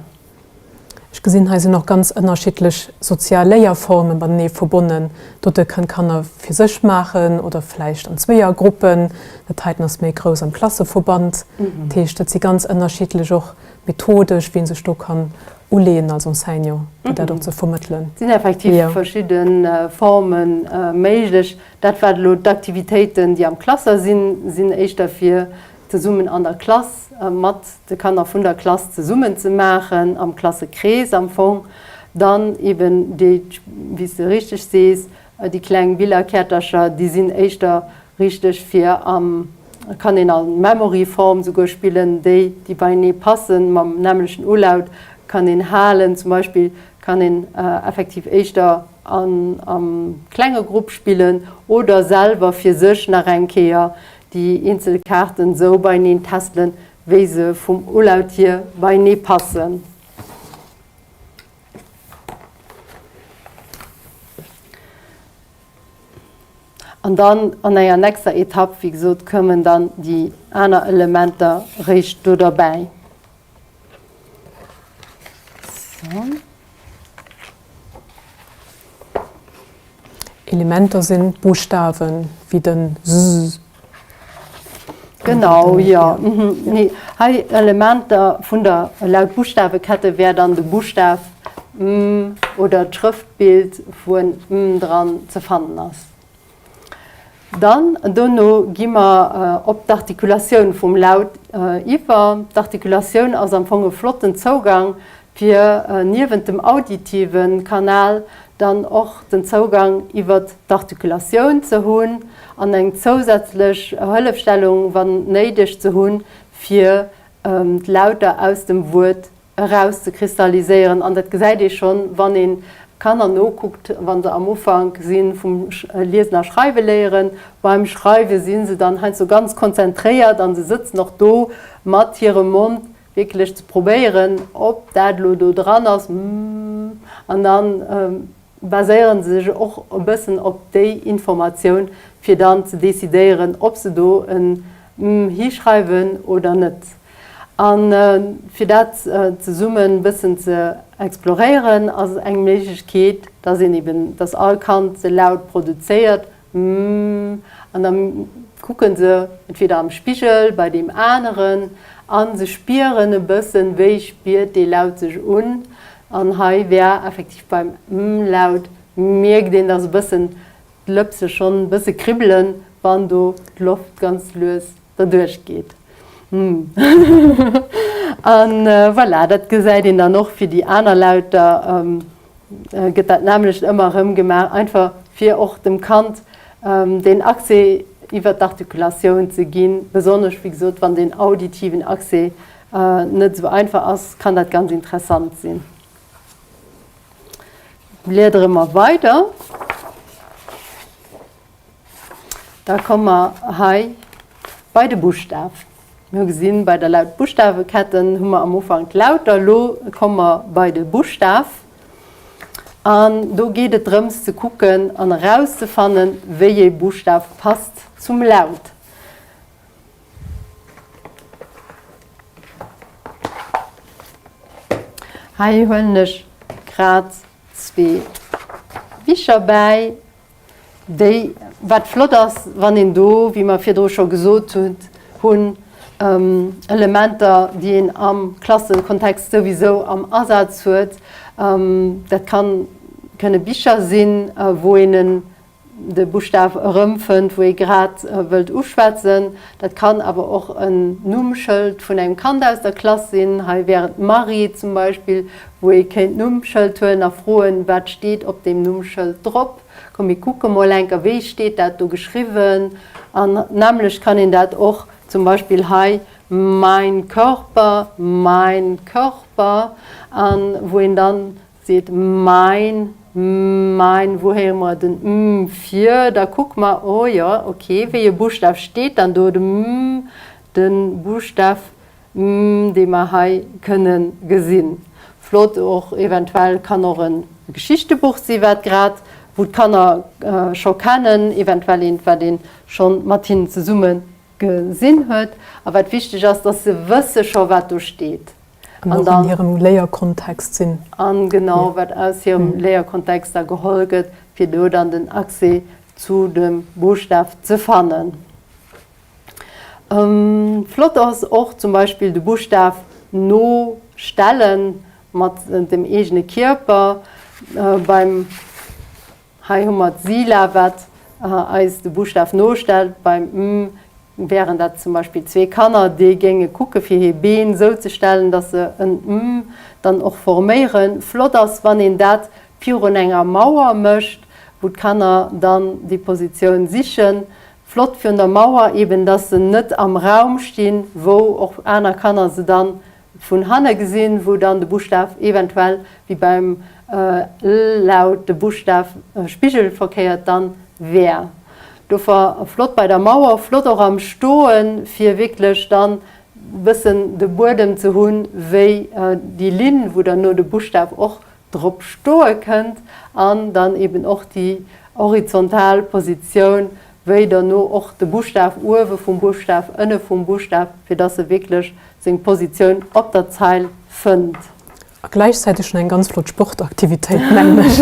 Ech gesinn, hei sinn och ganz ënnerschiddlech sozial Léierformen matenee verbonnen. Dote kënnen d'Kanner fir sech maachen oder vläicht an Zweeërgruppen. Dat heiten ass méi grouss am Klasseverband. Dat heescht, dat si ganz ënnerschiddlech och methodesch, wéi ee sech do kann uleeën als Enseignant, fir dat och ze vermëttelen. Et sinn effektiv verschidde Forme méiglech. Dat wat elo d'Aktivitéiten, déi am Klasser sinn, sinn éischter fir zesummen an der Klass mat de Kanner vun der Klass zesummen ze maachen, am Klassekrees am Fong. Dann eben déi, wéi s de richteg sees, déi kleng Billerkäertercher, déi sinn éischter richteg fir am, kann een a Memory-Form souguer spillen, déi, déi beienee passen, mam nämmlechen Ulaut, kann een halen zum Beispill, kann een effektiv éischter an am klenge Grupp spillen oder selwer fir sech nach eng Kéier déi eenzel Kaarten esou beieneen testelen, wéi se vum Ulaut hier beienee passen. An dann an enger nächster Etapp, wéi gesot, kommen dann déi aner Elementer réischt do derbäi. So. Elementer sinn Buschtawen, wéi den s. Genau, jo. Nee, hei Elementer vun der Lautbuschtawekette wär dann de Buschtaf m oder d'Schrëftbild, wou en m dran ze fannen ass. Dann dono gi mer op d'Artikulatioun vum Laut iwwer. D'Artikulatioun ass am Fong e flotten Zougang, fir niewent dem auditive Kanal dann och den Zougang iwwert d'Artikulatioun ze hunn an eng zousätzlech Hëllefstellung, wann néideg, ze hunn, fir d'Lauter aus dem Wuert eraus ze kristalliséieren. An dat gesäit ee schonn, wann ee Kanner nokuckt, wa se am Ufank si vum Liesen a Schreiwe léieren. Beim Schreiwe si se dann heiansdo ganz konzentréiert a se sëtzen och do mat hirem Mond wierklech ze probéieren, ob dat elo do dran ass, an da baséiere se sech och e bëssen op déi Informatioun, fir dann ze decidéieren, ob se do en m hischreiwen oder net. A fir dat zesummen e bëssen ze exploréieren, ass eng Méiglechkeet, dass een eben, dass all Kand de Laut produzéiert, m, an da kucke se entweder am Spigel bei deem aneren a se spieren e bëssen, wéi spiert dee Laut sech un. An hei wär effektiv beim m-Laut mierkt een, dass e bëssen d'Lëpse schonn e bësse kribbelen, wann do d'Loft ganz lues derduerch geet. An voilà, dat gesäit een dann och fir déi aner Lauter, gëtt dat nämmlecht ëmmer erëm gemaach, einfach fir och dem Kand deen Accès iwwert d'Artikulatioun ze ginn. Besonnesch, wéi gesot, wann deen auditiven Accès net esou einfach ass, kann dat ganz interessant sinn. Bliedere mer weider. Da komme mer hei bei de Buschtaf. Mir hu gesinn, bei der Laut-Buschtaweketten hu mer am Ufank d'Lauter, elo komme mer bei de Buschtaf. An do geet et drëms ze kucken an erauszefannen, wéi ee Buschtaf passt zum Laut. Hei huelen ech grad zwee Bicher bäi. Déi, wat flott ass, wann een do, wéi mer virdru scho gesot hunn, Elementer, déi een am Klassekontext souwisou am Asaz huet, dat kann, kënne Bicher sinn, wou een de Buschtaf erëmfënnt, wou ee grad wëllt uschwätzen. Dat kann awer och en Nummschëld vun engem Kand aus der Klass sinn. Hei wär et d'Marie zum Beispill, wou ee kéint d'Nummschëld huelen a froen, Wat steet op deem Nummschëld drop? Komm mir kucke mol enker, wéi steet dat do geschriwwen? An d'nämmlecht kann een dat och zum Beispill hei, Mein Körper, mein Körper, an wou een dann seet, Mein, mein, wou héiere mer den m vir? Da kucke mer, oh jo, ok, wéi e Buschtaf steet dann do? De m, de Buschtaf m, dee mer hei kënne gesinn. Flott och eventuell kann och e Geschichtebuch si wat grad, wou d'Kanner scho kennen, eventuell eent wat ee scho mat hinnen zesumme gesinn huet. A wat wichteg ass, dass se wësse scho wat do steet. An och an hirem Léierkontext sinn. An genau wat aus hirem Léierkontext da geholl gëtt, fir do dann den Accès zu dem Buschtaf ze fannen. Flott ass och zum Beispill de Buschtaf no stellen mat dem eegene Kierper. Beim, hei hu mer d'Sila wat eis de Buschtaf nostellt. Beim m wären dat zum Beispill zwee Kanner déi géinge kucke fir hir Been sou ze stellen, dass se en m dann och forméieren. Flott ass wann een dat virun enger Mauer mécht, wou d'Kanner dann déi Positioun sichen. Flott virun der Mauer eben, dass se net am Raum stinn, wou och aner Kanner se dann vun hanne gesinn, wou dann de Buschtaf eventuell, wéi beim L-Laut, de Buschtaf spigelverkéiert dann wär. Dofir flott bei der Mauer, flott och am Stoen, fir wierklech dann bëssen de Buedem ze hunn, wéi déi Linn, wou dann no de Buschtaf och drop stoe kënnt an dann eben och déi horizontal Positioun, wéi derno och de Buschtaf uewe vum Buschtaf, ënne vum Buschtaf, fir dass e wierklech seng Positioun op der Zeil fënnt. A gläichzäiteg schon eng ganz flott Sportaktivitéit, mengen ech.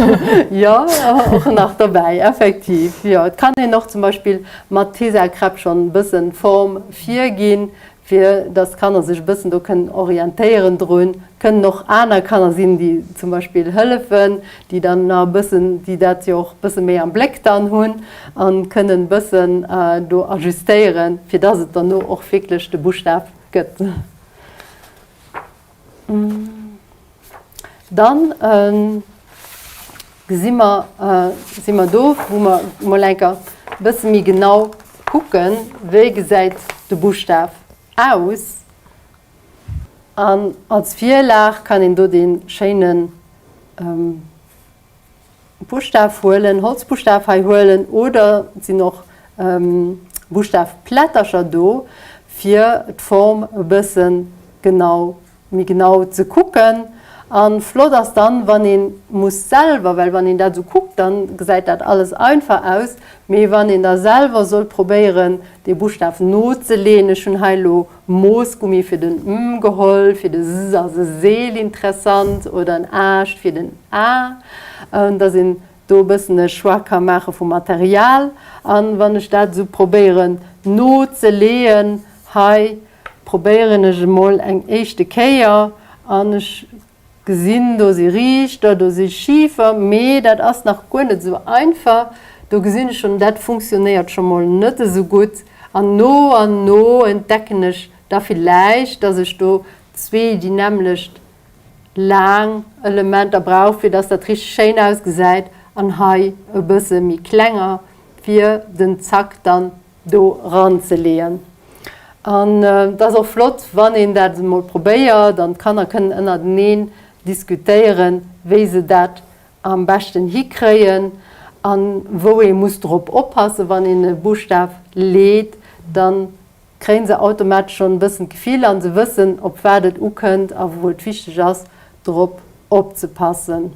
Jo, och nach dobäi, effektiv. Jo, et kann een och zum Beispill mat Tesakrepp schonn e bëssen d'Form virginn, fir dass d'Kanner sech e bëssen do kënnen orientéieren drun. Kënnen och aner Kanner sinn, déi zum Beispill hëllefen, déi dann nach e bëssen, déi dat jo och e bësse méi am Bléck dann hunn a kënnen e bëssen do ajustéieren, fir dass et derno och wierklech de Buschtaf gëtt. Dann gesi mer, si mer do, wou mer mol enker e bësse méi genau kucken, wéi gesäit de Buschtaf aus. An als Virlag kann een do dee schéine Buschtaf huelen, Holzbuschtaf hei huelen oder et sinn och Buschtafplättercher do, fir d'Form e bësse genau, méi genau ze kucken. A flott ass dann, wann ee muss selwer, well wann een dat esou kuckt, dann gesäit dat alles einfach aus, mee wann een da selwer soll probéieren, dee Buschtaf nozeleeën, ech hunn hei elo Moossgummi fir den m geholl, fir de s ass e Seel interessant oder en Aascht fir den a, dass een do e bëssen e Choix ka maache vum Material. An wann ech dat esou probéieren nozeleeën, hei probéieren ech emol eng éischte Kéier an ech Gesinn, do si riichter, do si schifer, mee dat ass nach guer net esou einfach. Do gesinn ech schonn, dat funktionéiert scho mol net esou gutt. An no an no entdecken ech da villäicht, dass ech do zwee déi nämmlecht laang Elementer brauch, fir dass dat richteg schéin ausgesäit, an hei e bësse méi klenger, fir den Zack dann do ranzeleeën. An et ass och flott, wann een dat emol probéiert an d'Kanner kënnen ënnerteneen diskutéieren, wéi se dat am beschten hikréien a wou ee muss drop oppassen, wann een e Buschtaf leet, dann. kréie se automatesch schonn e bëssen d'Gefill an se wëssen, op wat et ukënnt a wou et wichteg ass, drop opzepassen.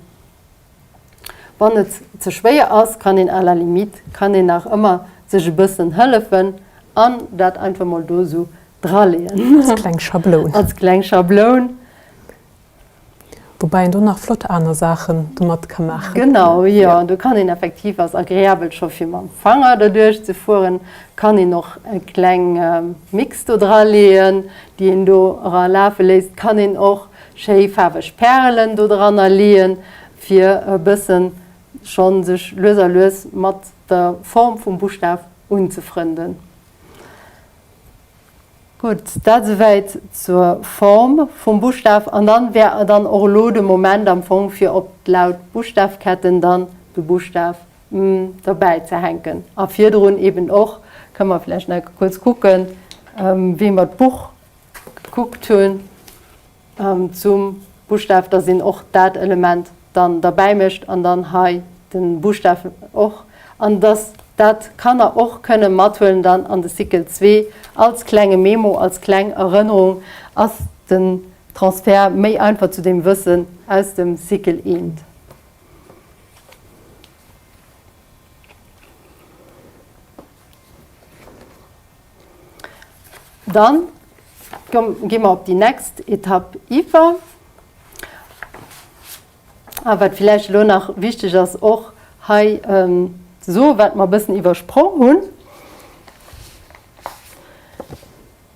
Wann et ze schwéier ass, kann een à la limite kann een nach ëmmer sech e bëssen hëllefen an dat einfach mol do esou draleeën. Als kleng Schabloun. Als kleng Schabloun. Woubäi een do nach flott aner Saachen domat ka maachen. Genau, jo. Do kann een effektiv, ass agreabel scho fir mam Fanger derduerch ze fueren, kann een och e kleng Mix do draleeën, déi een do era lafe léisst. Kann een och schéi faarweg Pärelen do dranner leeën, fir e bëssen schonn sech lues a lues mat der Form vum Buschtaf unzefrënden. Gutt, dat esouwäit zur Form vum Buschtaf. An dann wär dann och elo de Moment am Fong fir op d'Laut-Buschtafketten dann de Buschtaf m derbäi ze hänken. A virdrun eben och, kënne mer vläicht nach kuerz kucken, wéi mer d'Buch gekuckt hunn zum Buschtaf, dass een och dat Element dann derbäi mécht an dann hei de Buschtaf och, an dass dat d'Kanner och kënne mathuelen dann an de Cycle zwee als klenge Memo, als kleng Erënnerung, ass den Transfert méi einfach zu deem Wëssen aus dem Cycle eent. Dann gi mer op déi nächst Etapp iwwer. A wat villäicht elo nach wichteg ass och hei ze soen, wat mer e bëssen iwwersprong hunn,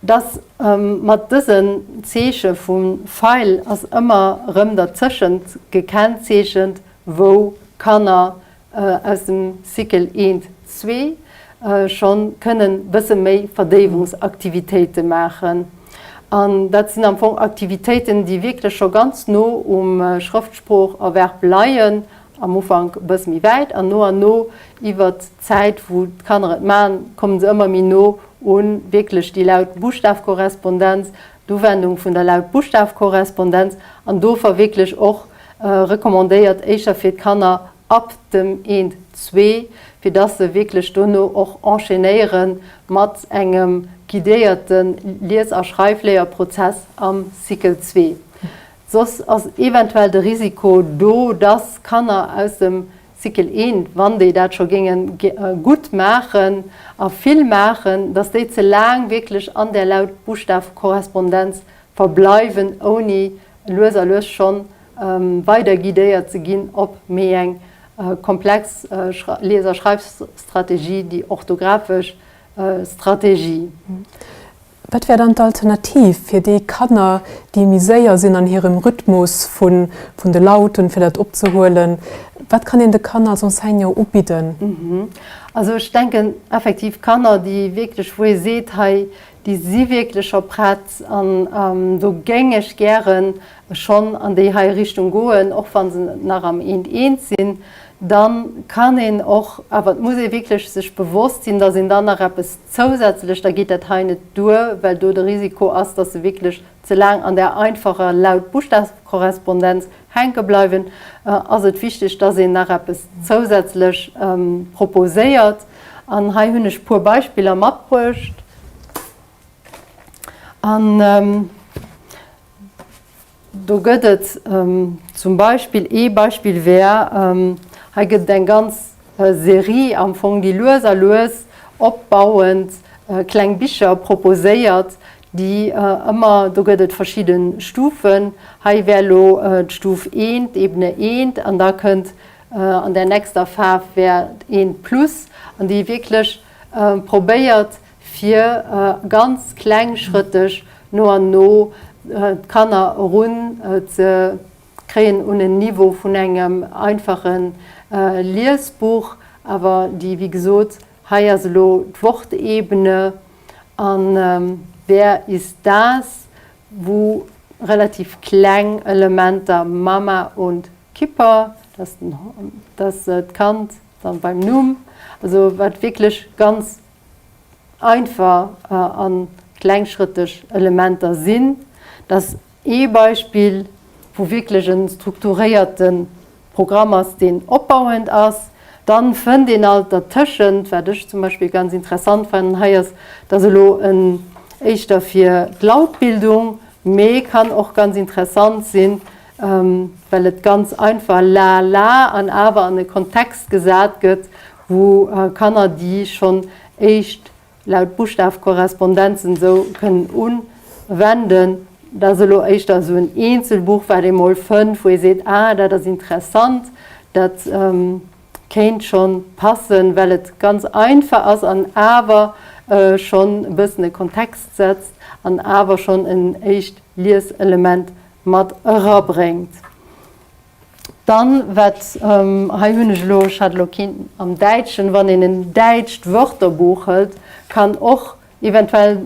dass mat dësen Zeeche vum Feil ass ëmmer erëm dertëschent gekennzeechent, wou Kanner aus dem Cycle eent, zwee schonn kënnen bësse méi Verdéiwungsaktivitéite maachen. An dat sinn am Fong Aktivitéiten, déi wierklech scho ganz no um Schrëftsproocherwerb leien, am Ufank e bësse méi wäit an no an no iwwert d'Zäit, wou d'Kanner et maachen, komme se ëmmer méi no u wierklech déi Laut-Buschtaf-Korrespondenz, d'Uwendung vun der Laut-Buschtaf-Korrespondenz an dofir wierklech och recommandéiert éischer fir d'Kanner ab dem eent, zwee, fir dass se wierklech dono och enchaînéiere mat engem guidéierte Lies a Schreifléierprozess am Cycle zwee. Soss ass eventuell de Risiko do, dass Kanner aus dem Cycle eent, wann déi dat scho géinge gutt maachen a vill maachen, dass déi ze laang wierklech an där Laut-Buschtaf-Korrespondenz verbleiwen, ouni lues a lues schonn weider guidéiert ze ginn op méi eng komplex Lies a Schreifstrategie, déi orthografesch Strategie. Wat wär dann d'Alternativ fir déi Kanner, déi méi séier sinn an hirem Rhythmus vun de Lauten, fir dat opzehuelen? Wat kann een de Kanner als Enseignant ubidden? Also ech denken effektiv Kanner, déi wierklech, wou ee seet, hei déi si wierklech scho prett an do géing ech gären schonn an déi hei Richtung goen, och wa se nach am Eent-Eent sinn, da kann een och, awer et muss ee wierklech sech bewosst sinn, dass een dann nach eppes zousätzlech, da geet dat hei net duer, well do de Risiko ass, dass se wierklech ze laang an där einfacher Laut-Buschtaf-Korrespondenz hänke bleiwen, ass et wichteg, dass een nach eppes zousätzlech proposéiert. An hei hunn ech e puer Beispiller matbruecht. An do gëtt et zum Beispill, ee Beispill wär, hei gëtt et eng ganz Serie am Fong, déi lues a lues opbauend kleng Bicher proposéiert, déi ëmmer, do gëtt et verschidde Stufen, hei wär elo d'Stuf eent, d'Ebene eent, an da kënnt an där nächster Faarf wär d'Eent plus, an déi wierklech probéiert, fir ganz klengschrëtteg no an no d'Kanner erun ze kréien un en Niveau vun engem einfache Liesbuch, awer déi, wéi gesot, hei ass elo d'Wortebene an Wer ist das, wou relativ kleng Elementer Mama und Kipper, dass d'Kand dann beim Numm, also wat wierklech ganz einfach a klengschrëtteg Elementer sinn. Dat ass ee Beispill, wou wierklech e strukturéierte Programm ass, deen opbauend ass. Dann fënnt een alt dertëschent, wat ech zum Beispill ganz interessant fannen hei ass, dass elo e. éischter fir d'Lautbildung, mee kann och ganz interessant sinn, well et ganz einfach la la an awer an e Kontext gesat gëtt, wou Kanner déi schonn éischt Laut-Buschtaf-Korrespondenzen esou kënnen uwenden. Dat ass elo éischter esou en Eenzelbuch, wat ee mol fënnt, wou ee seet, ah dat ass interessant, dat kéint schonn passen, well et ganz einfach ass an awer schonn e bëssen e Kontext setzt an awer schonn en éischt Lieselement mat erabréngt. Dann, wat, hei hunn ech elo, ech hat elo keen am Däitschen, wann een en däitscht Wörterbuch hëlt, kann och eventuell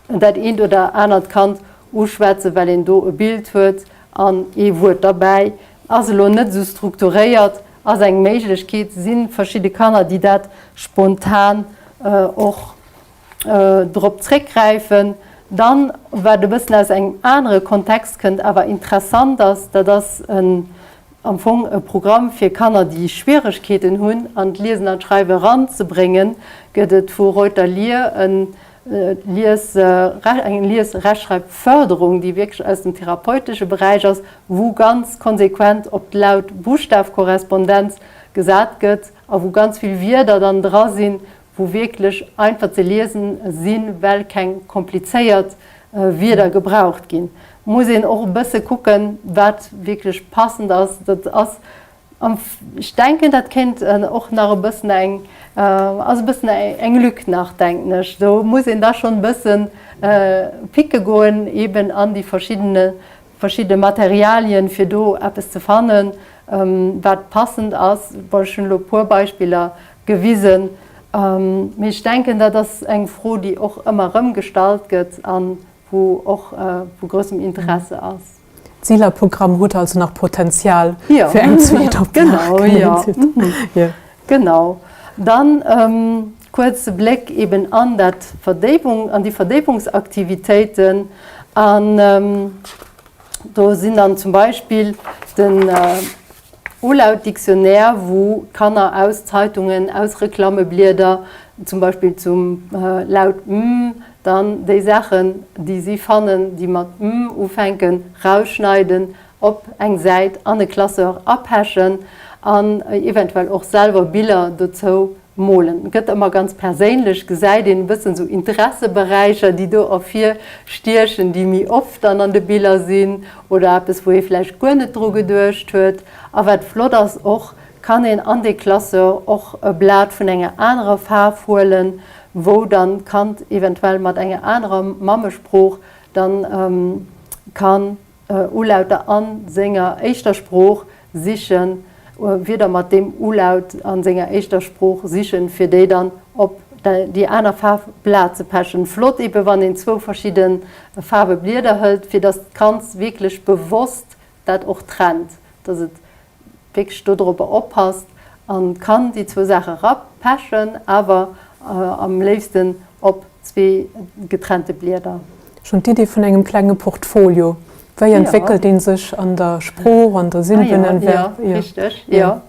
dat eent oder anert Kand uschwätzen, well een do e Bild huet an ee Wuert derbäi. Ass elo net esou strukturéiert, ass eng Méiglechkeet, si verschidde Kanner, déi dat spontan och drop zréckgräifen. Dann, wat e bëssen aus engem anere Kontext kënnt, awer interessant ass, dat ass en, am Fong e Programm fir Kanner, déi Schwieregkeeten hunn, an d'Liesen an d'Schreiwe eranzebréngen, gëtt et vu Reuter-Lier e Lies, eng Lies-Rechtschreibförderung, déi wierklech aus dem therapeutesche Beräich ass, wou ganz konsequent op d'Laut-Buschtaf-Korrespondenz gesat gëtt a wou ganz vill Wierder dann dra sinn, wou wierklech einfach ze liesen sinn, well keng komplizéiert Wierder gebraucht ginn. Muss een och e bësse kucken, wat wierklech passend ass. Dat ass, ech denken, dat kéint och nach e bëssen eng, ass e bëssen eng Lück nach, denken ech. Do muss een da schonn e bësse picke goen, eeben an déi verschiddene verschidde Materialien, fir do eppes ze fannen, wat passend ass. Bon, ech hunn elo e puer Beispiller gewisen, mee ech denken, dat ass eng Fro, déi och ëmmer erëm gestallt gëtt a wou och vu groussem Interesse ass. D'SILA-Programm huet also nach Potenzial fir eng zweet Oplag. Genau, jo. Genau. Dann kuerze Bléck eben an dat Verdéiwung, an déi Verdéiwungsaktivitéiten. An do sinn dann zum Beispill den Ulaut-Dictionnaire, wou d'Kanner aus Zeitungen, aus Reklammeblieder, zum Beispill zum Laut m, dann déi Saachen, déi si fannen, déi mat m ufänken, rausschneiden, op eng Säit an e Classeur apechen an eventuell och selwer Biller dozou molen. Gëtt ëmmer ganz perséinlech, gesäit een e bëssen esou Interesseberäicher, déi do ervir stiechen, déi méi oft dann an de Biller sinn oder eppes, wou ee vläicht guer net dru geduecht huet. A wat flott ass och, kann een an dee Classeur och e Blat vun enger anerer Faarf huelen, wou dann d'Kand eventuell mat enger anerer Mammesprooch dann kann Ulauter a senger éischter Sprooch sichen, Wierder mat deem Ulaut a senger éischter Sprooch sichen, fir déi dann op déi aner Faarf Blat ze pechen. Flott ebe wann een zwou verschidde Faarwe Blieder hëlt, fir datt d'Kand wierklech bewosst dat och trennt, datt et wierklech dodropper oppasst an kann déi zwou Saache rapechen, awer am léifsten op zwee getrennte Blieder. Ech hunn d'Iddi vun engem klenge Portfolio. Wéi entwéckelt ee sech an der Sprooch, an der Silbenentwécklung? Ah jo, richteg, jo.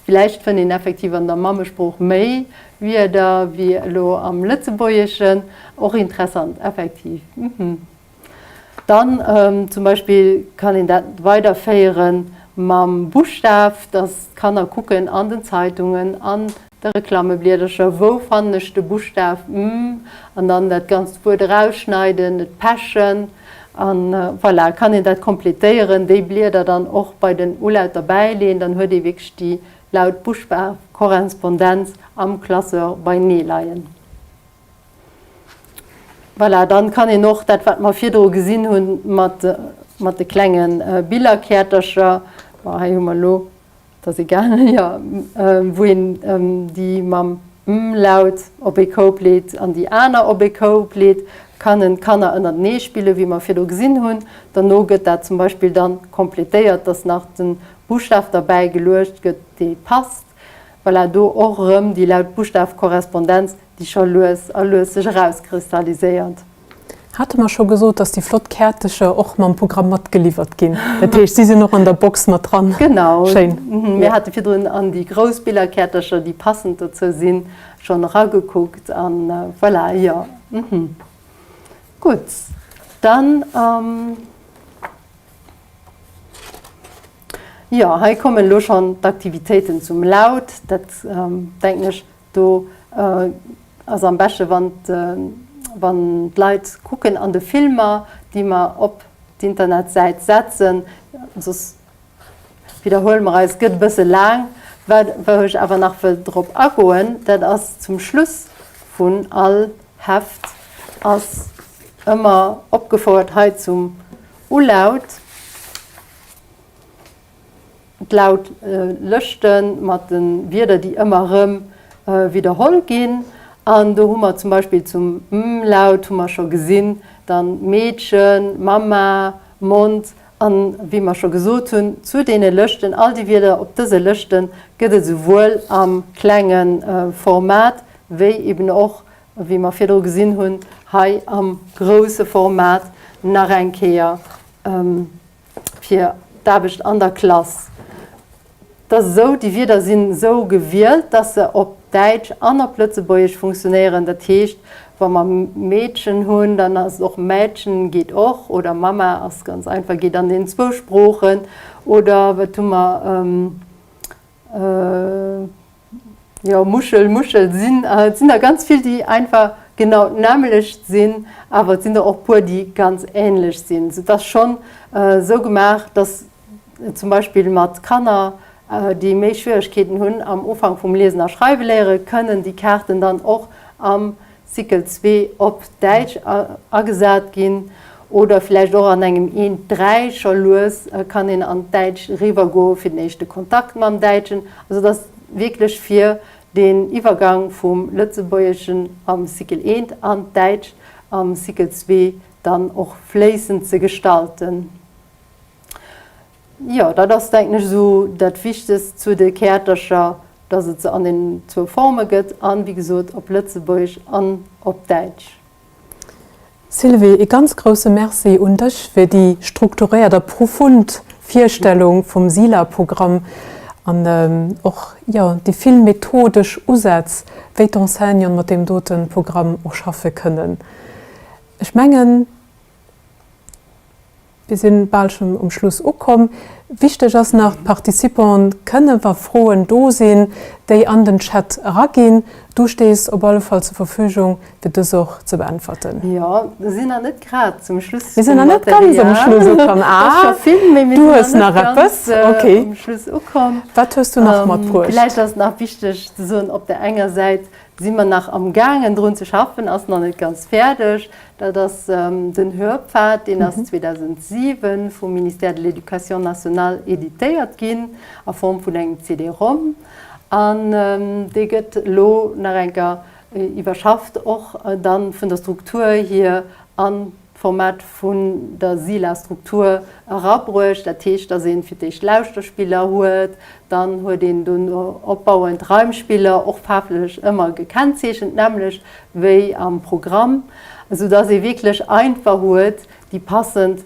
Villäicht fënnt een effektiv an der Mammesprooch méi Wierder wéi elo am Lëtzebuergeschen. Och interessant, effektiv. Dann zum Beispill kann een dat weiderféiere mam Buschtaf, dass d'Kanner kucken an den Zeitungen, an de Reklammebliedercher, wou fannen ech de Buschtaf m an dann dat ganzt Wuert erausschneiden, et pechen an voilà, kann een dat completéieren, déi Blieder dann och bei den Ulaut derbäileeën, dann huet ee wierklech déi Laut-Buschtaf-Korrespondenz am Classeur beinee leien. Voilà, dann kann een och dat, wat mer virdru gesinn hunn, mat, mat de klenge Billerkäertercher, bon, hei hu mer elo, dat ass egal, jo, wou een déi mam m-Laut op ee Koup leet an déi aner op ee Koup leet, kann en d'Kanner ënnertenee spillen, wéi mer virdru gesinn hunn. Derno gëtt dat zum Beispill dann completéiert, dass nach de Buschtaf derbäi geluecht gëtt, dee passt. Voilà, do och erëm déi Laut-Buschtaf-Korrespondenz, déi scho lues a lues sech erauskristalliséiert. Hate mer scho gesot, dass déi flott Käertecher och mam Programm matgeliwwert ginn? Dat heescht, si sinn och an der Box mat dran. Genau. Schéin. Mir hate virdrun an déi grouss Billerkäertercher, déi passend dozou sinn, schonn eragekuckt. An voilà, jo. Gutt, dann, jo, hei kommen elo schonn d'Aktivitéiten zum Laut. Dat, denken ech, do ass am beschte wann wann d'Leit kucken an de Filmer, déi mer op d'Internetsäit setzen, soss widderhuele mer eis, gëtt e bësse laang. Wat wou ech awer nach wëll drop agoen, dat ass zum Schluss vun all Heft ass ëmmer opgefouert hei zum Ulaut, d'Lautlëschte mat de Wierder, déi ëmmer erëm widderholl ginn. An do hu mer zum Beispill zum m-Laut hu mer scho gesinn, dann Meedchen, Mamma, Mond. An, wéi mer scho gesot hunn, zu deene Lëschten, all déi Wierder op dëse Lëschte gëtt et esouwuel am klenge Format wéi eben och, wéi mer virdru gesinn hunn, hei am grousse Format nach eng Kéier fir d'Aarbecht an der Klass. Et ass esou, déi Wierder sinn esou gewielt, dass se op Däitsch an op Lëtzebuergesch funktionéieren. Dat heescht, wa mer Meedchen hunn, dann ass et och Mädchen, geet och, oder Mama ass ganz einfach, geet an den zwou Sproochen. Oder wat hu mer? Jo, Muschel, Muschel sinn, et sinn der ganz vill, déi einfach genau d'nämmlecht sinn, awer et sinn der och puer, déi ganz änlech sinn. Et ass schonn esou gemaach, dass zum Beispill mat Kanner, déi méi Schwieregkeeten hunn am Ufank vum Liesen a Schreiwe léiere, kënnen déi Kaarten dann och am Cycle zwee op Däitsch agesat ginn oder vläicht och an engem eent 3 scho lues kann een an d'Däitsch eriwwergoe fir den éischte Kontakt mam Däitschen. Also et ass wierklech fir deen Iwwergang vum Lëtzebuergeschen am Cycle eent an d'Däitsch am Cycle zwee dann och fléissend ze gestalten. Jo, dat ass, denken ech, esou dat Wichtegst zu de Käertercher, dass et se an den zwou Forme gëtt an, wéi gesot, op Lëtzebuergesch an op Däitsch. Sylvie, ee ganz grousse Merci un dech fir déi strukturéiert a profund Virstellung vum SILA-Programm an och, jo, déi vill methodesch Usätz, wéi d'Enseignanten mat deem dote Programm och schaffe kënnen. Ech mengen, Mir sinn bal schonn um Schluss ukomm. Wichteg ass nach, d'Participanten kënne, wa Froen do sinn, déi an den Chat eraginn. Du stees op alle Fall zur Verfügung, fir dës och ze beäntwerten. Jo, mir sinn nach net grad zum Schluss Mir sinn vum nach net ganz um Material. Schluss ukomm. Et ass Ah, scho vill, mee mir du sinn hues nach nach net eppes. ganz Okay. um Schluss ukomm. Wat hues du nach matbruecht? Villäicht ass et nach wichteg ze soen, op där enger Säit si mer nach amgaangen drun ze schaffen, ass nach net ganz fäerdeg. Dat ass den Hörpfad, deen ass 2007 vum Ministère de l'Éducation nationale editéiert ginn a Form vun engem CD-Rom. An dee gëtt elo nach eng Kéier iwwerschafft, och dann vun der Struktur hier an d'Format vun der SILA-Struktur erabruecht. Dat heescht, dass ee fir d'éischt Lauschterspiller huet, dann huet een dono opbauend Reimspiller, och faarflech ëmmer gekennzeechent, d'nämmlecht wéi am Programm, esou dass ee wierklech einfach huet, déi passend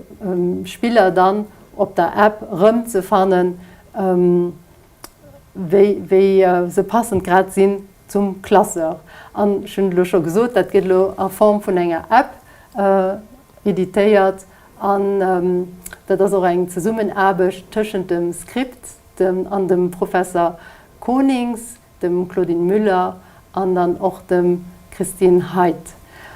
Spiller dann op der App erëmzefannen, wéi wéi se passend grad sinn zum Classeur. An ech hunn et elo scho gesot, dat gëtt elo a Form vun enger App editéiert an dat ass och eng Zesummenaarbecht tëschent dem Script an dem Professer Konings, dem Claudine Müller an dann och dem Christine Heidt.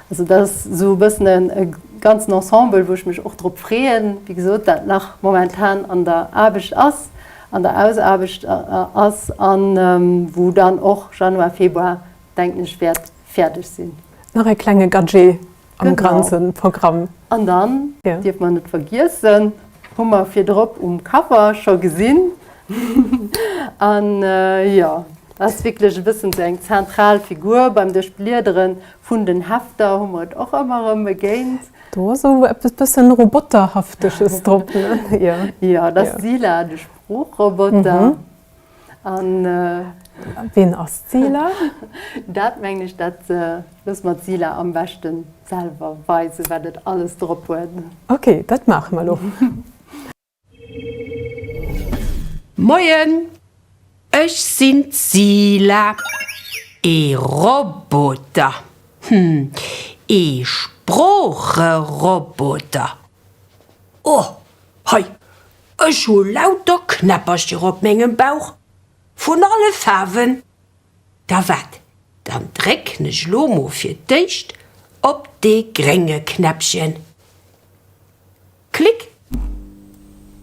Also dat ass esou e bëssen e ganzen Ensemble, wou ech mech och drop freeën, wéi gesot, dat nach momentan an der Aarbecht ass, an der Ausaarbecht ass a wou dann och Januar, Februar, denken ech, wäert fäerdeg sinn. Nach e klenge Gadget am ganze Programm. An dann, dierf mer net vergiessen, hu mer virdrop um Cover scho gesinn, an jo, dat ass wierklech e bëssen esou eng zentral Figur. Beim Duerchbliedere vun den Hefter hu mer et och ëmmer erëm begéint. Do ass esou eppes bëssen Roboterhafteges drop, ne? Jo, dat ass d'Sila, de Sproochroboter. An ween ass d'Sila? Dat mengen ech, dat loosse mer d'Sila am beschten selwer weisen, wat et alles drop huet. Ok, dat maache mer elo. Moien, ech sinn d'Sila, ee Roboter, hm, ee. Sproocheroboter. Oh, hei, ech hu lauter Knäppercher op mengem Bauch, vun alle Faarwen. Da wat, dann drécken ech lo mol fir d'éischt op dee grénge Knäppchen. Klick!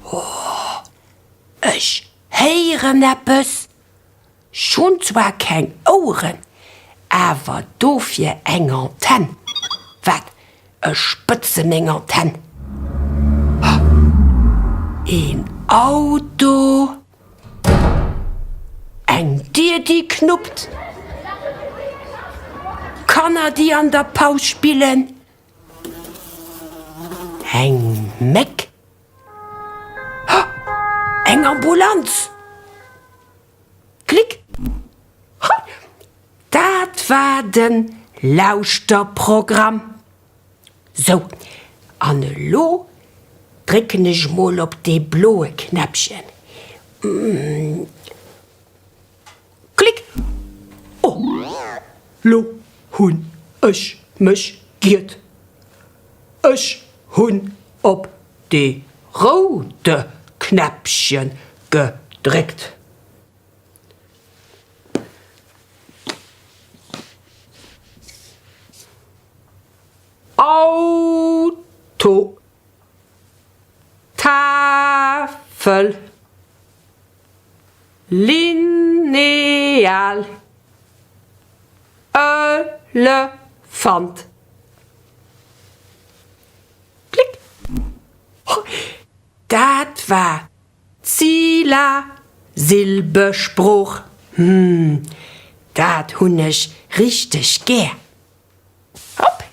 Oh, ech héieren eppes! Ech hunn zwar keng Oueren, awer dofir eng Antenn. Wat, ech spëtze meng Antenn. Ha, een Auto! Eng Dier déi knuppt. Kanner déi an der Paus spillen. Eng Méck. Ha! Eng Ambulanz! Klick! Ha! Dat war de Lauschterprogramm. Sou, an elo drécken ech mol op dee bloe Knäppchen. Klick! Oh, lo hunn ech mech giert. Ech hunn op dee roude Knäppchen gedréckt. Auto, Tafel, Lineal, Elefant. Klick! Dat war d'Sila Silbesprooch. Hm, dat hunn ech richteg gär. Hopp!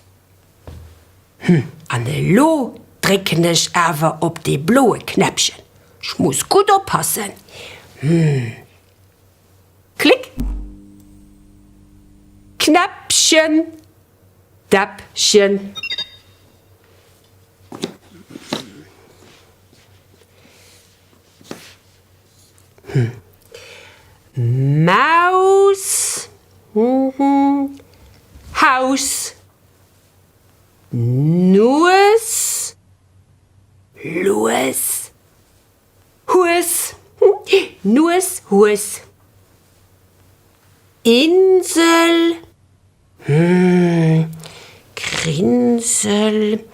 Hm, an elo drécken ech awer op dee bloe Knäppchen. Ech muss gutt oppassen. Hm. Klick! Knäppchen, Däppchen. Maus, Haus, Nues, Lues, Hues, Nues, Hues, Insel, Grinsel,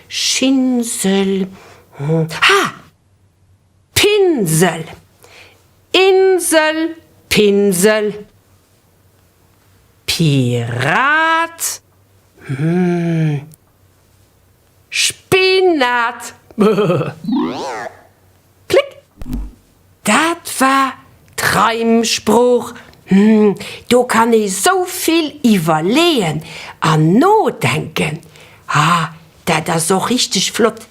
Schinsel, Ha! Pinsel, Insel, Pinsel, Pirat, Spinat. Klick! Dat war d'Reimsprooch. Do kann ee sou vill iwwerleeën an nodenken. Ah, dat ass och richteg flott.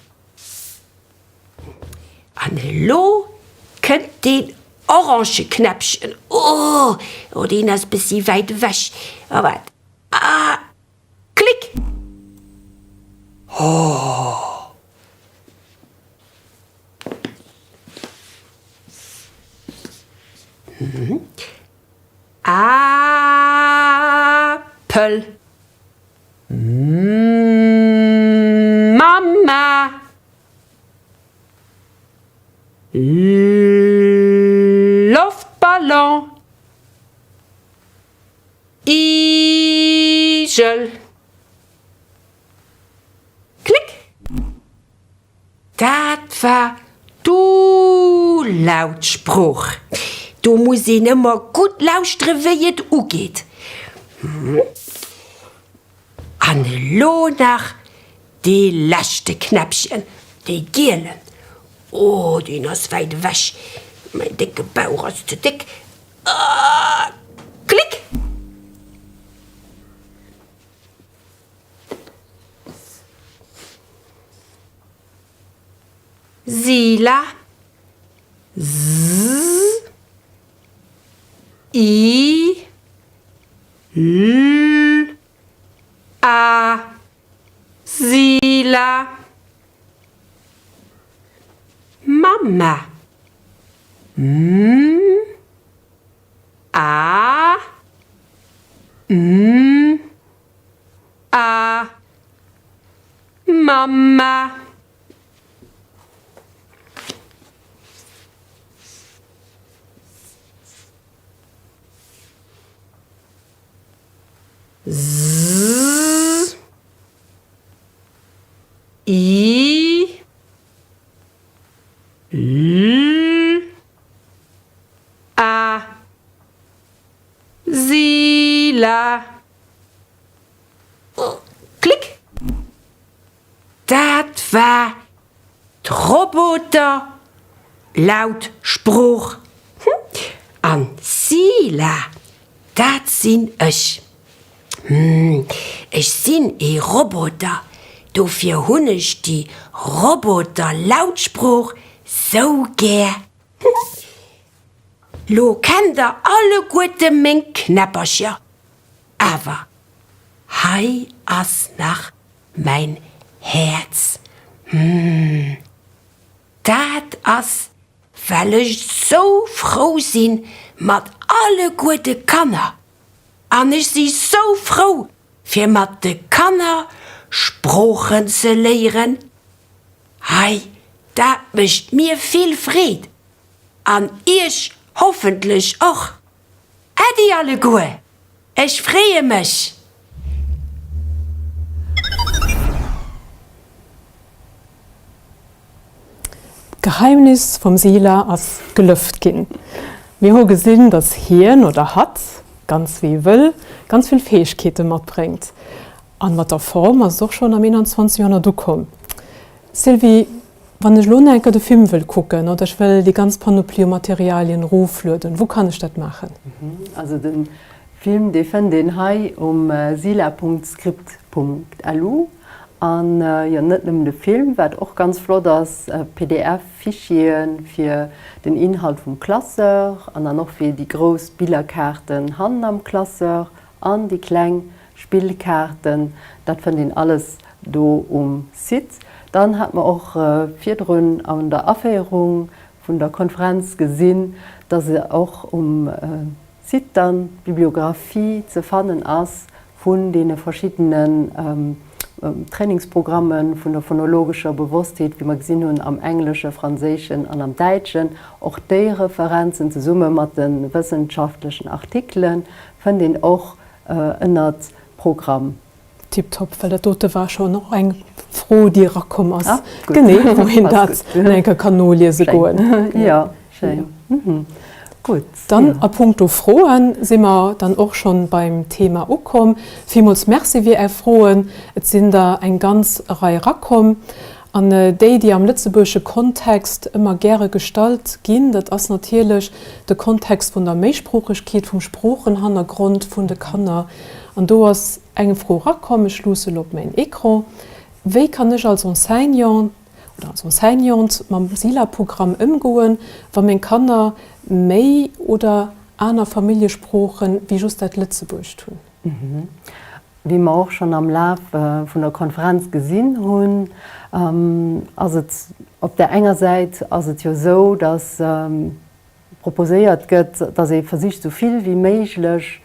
An elo kënnt deen orange Knäppchen. Oh, oh, deen ass bessi wäit ewech. Oh, waart. Ah, klick! Oh! Apel. Mamma. Loftballon. Igel. Klick! Dat war d'Ulautsprooch. Do muss een ëmmer gutt lauschtere wéi et ugeet. An elo nach dee leschte Knäppchen, dee gielen. Oh, deen ass wäit ewech. Mäin décke Bauch ass ze déck. Ah, klick! Sila, s, i, l, a, Sila. Mamma, m, a, m. A Mamma. Z I L A Sila. Klick! Dat war d'Roboter laut Sprooch. An Sila, dat sinn ech. Ech sinn ee Roboter, dofir hunn ech déi Roboter-Lautsprooch sou gär. Lo kennt der alleguerte meng Knäppercher, awer hei ass nach mäin Häerz. Hm, dat ass, well ech sou frou sinn mat alleguer de Kanner. An ech si sou frou, fir mat de Kanner Sproochen ze léieren. Hei, dat mécht mir vill Freed. An iech hoffentlech och. Äddi alleguer, ech freeë mech! D'Geheimnis vum Sila ass gelëft ginn. Mir hu gesinn, dass hien oder hatt, ganz wéi e wëll, ganz vill Fäegkeete matbréngt. An mat der Form ass et och schonn am 21. Joerhonnert ukomm. Sylvie, wann ech elo nach eng Kéier de Film wëll kucken oder ech wëll déi ganz Panoplie u Materialien eroflueden, wou kann ech dat maachen? Also de Film, dee fënnt een hei um sila.script.lu. An jo, net nëmmen de Film, wat och ganz flott ass, PDF-Fichiere fir den Inhalt vum Classeur an dann och fir déi grouss Billerkaarten hannen am Classeur an déi kleng Spillkaarten, dat fënnt een alles do um Site. Dann hat mer och virdrun an der Aféierung vun der Konferenz gesinn, dass och um Site dann d'Bibliographie ze fannen ass vun deene verschiddenen Trainingsprogramme vun der phonologescher Bewosstheet, wéi mer gesinn hunn am Englesche, Franséischen an am Däitschen. Och déi Referenzen zesumme mat de wëssenschaftlechen Artikele fënnt een och ënnert Programm. Tiptop, well dat dote war schonn och eng Fro, déi erakomm ass, genee, wou een dat nach eng Kéier kann noliese goen. Jo, schéin. Gutt. Dann a puncto Froen si mer dann och schonn beim Thema ukomm. Villmools Merci fir Är Froen. Et sinn der eng ganz Rei erakomm. An déi, déi am lëtzebuergesche Kontext ëmmer gäre gestallt ginn, dat ass natierlech de Kontext vun der Méisproochegkeet, vum Sproochenhannergrond vun de Kanner. An do ass eng Fro erakomm, ech luusse elo op mäin Ecran, Wéi kann ech als Enseignant oder als Enseignante mam SILA-Programm ëmgoen, wa meng Kanner méi oder aner Familljesproochen wéi just dat Lëtzebuergescht hunn? Wéi mer och schonn am Laf vun der Konferenz gesinn hunn, ass et op där enger Säit ass et jo esou, datt proposéiert gëtt, datt ee versicht esou vill wéi méiglech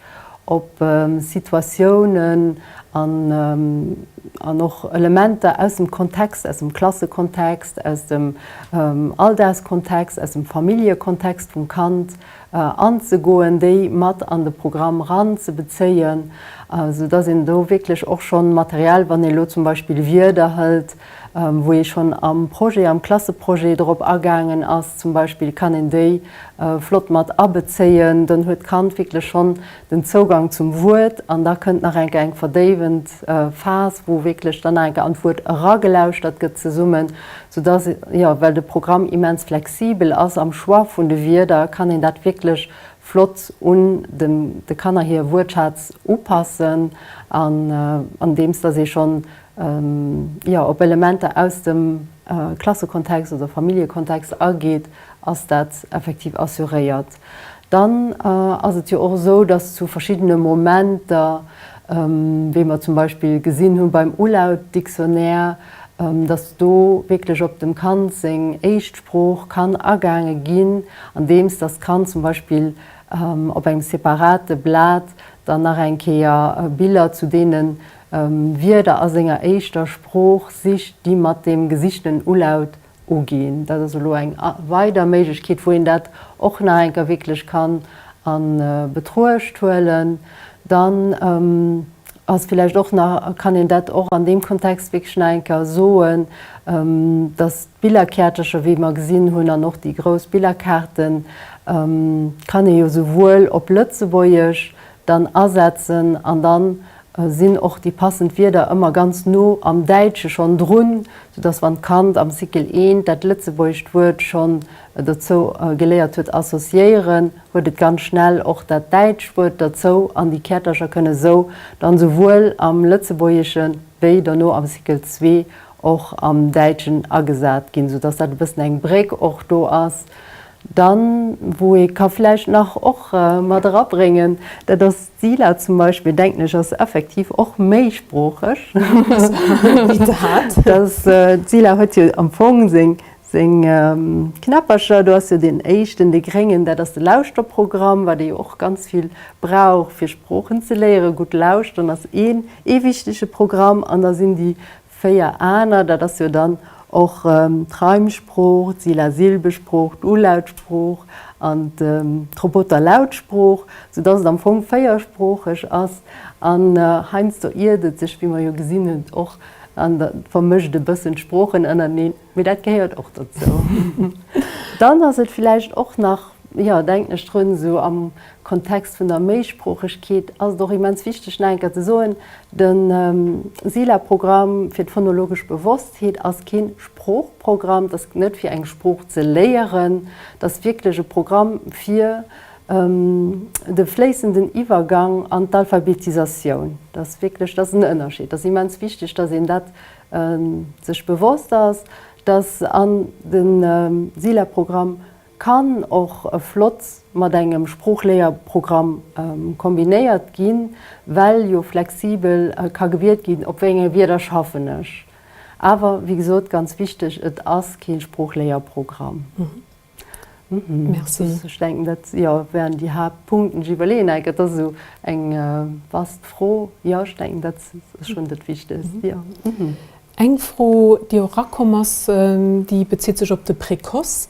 op Situatiounen an och Elementer aus dem Kontext, aus dem Klassekontext, aus dem Alldagskontext, aus dem Familljekontext vum Kand anzegoen, déi mat an de Programm ran ze bezéien, sou dass een do wierklech och schonn materiell, wann ee elo zum Beispill Wierder hëlt, wou ee schonn am Projet, am Klasseprojet drop agaangen ass zum Beispill, kann een déi flott mat abezéien. Dann huet d'Kand wierklech schonn den Zougang zum Wuert an da kënnt nach eng Kéier eng verdéiwend Phas, wou wierklech dann nach eng Kéier an d'Wuert eragelauschtert gëtt zesummen, soudass, jo, well de Programm immens flexibel ass am Choix vun de Wierder, kann een dat wierklech flott un dem de Kanner hir Wuertschaz upassen an andeems dass ee schonn, jo, op Elementer aus dem Klassekontext oder Familljekontext ageet, ass dat effektiv assuréiert. Dann ass et jo och esou, dass zu verschiddene Momenter, wéi mer zum Beispill gesinn hu beim Ulaut-Dictionnaire, dass do wierklech op dem Kand seng éischt Sprooch kann agaange ginn, andeems dass d'Kand zum Beispill op engem separate Blat dann nach eng Kéier Biller zu deene. Wierder a senger éischter Sprooch sicht, déi mat deem gesichten Ulaut uginn. Dat ass elo eng weider Méiglechkeet, wou een dat och nach eng Kéier wierklech kann a Betruecht huelen. Dann ass villäicht och nach, kann een dat och an deem Kontext wierklech nach eng Kéier soen, dass d'Billerkäertercher, wéi mer gesinn hunn, an och déi grouss Billerkaarten, kann ee jo souwuel op Lëtzebuergesch dann asetzen an dann sinn och déi passend Wierder ëmmer ganz no am Däitsche schonn drun, soudass wann d'Kand am Cycle I dat lëtzebuergescht Wuert schonn dozou geléiert huet associéieren, huet et ganz schnell och dat däitscht Wuert derzou an déi Käertercher kënne sou dann souwuel am Lëtzebuergesche wéi derno am Cycle ii och am Däitschen agesat ginn, soudass dat e bëssen eng Bréck och do ass. Dann, wou ee ka vläicht nach och mat erabréngen, dat ass d'Sila zum Beispill, denken ech, ass effektiv och méisproocheg. Dass d'Sila huet jo am Fong seng, seng Knäppercher. Do ass jo deen éischten, dee gréngen, dat ass de Lauschterprogramm, wat ee jo och ganz vill brauch, fir Sproochen ze léieren. Gutt lauschteren ass een, ee wichtege Programm. An da sinn déi 4 aner, dat ass jo dann och d'Reimsprooch, d'Sila-Silbesprooch, d'Ulautsprooch an d'Roboter-Lautsprooch, soudass et am Fong véiersproocheg ass. An heiansdo iert et sech, wéi mer jo gesinn hunn, och an vermëscht e bëssen d'Sproochen ënnerteneen, mee dat gehéiert och dozou. Dann ass et villäicht och nach, jo, denken ech drun, esou am Kontext vun der Méisproochegkeet ass et och immens wichteg nach eng Kéier ze soen, De SILA-Programm fir d'phonologesch Bewosstheet ass kee Sproochprogramm, et ass net fir eng Sprooch ze léieren, et ass wierklech e Programm fir de fléissenden Iwwergang an d'Alphabetisatioun. Dat ass wierklech, dat ass en Ënnerscheed. Et ass immens wichteg, datt een dat sech bewosst ass, datt an de SILA-Programm Kann och flott mat engem Sproochléierprogramm kombinéiert ginn, well jo flexibel ka gewielt ginn, op wéi enge Wierder schaffen ech. Awer wéi gesot, ganz wichteg, et ass kee Sproochléierprogramm. Merci. Ech denken, dat, jo, wären déi Haaptpunkten. Ech iwwerleeën enk, et ass esou eng vast Fro. Jo, ech denken, dat ass schonn dat Wichtegst, jo. Eng Fro, déi och erakomm ass, déi bezitt sech op de Précoce.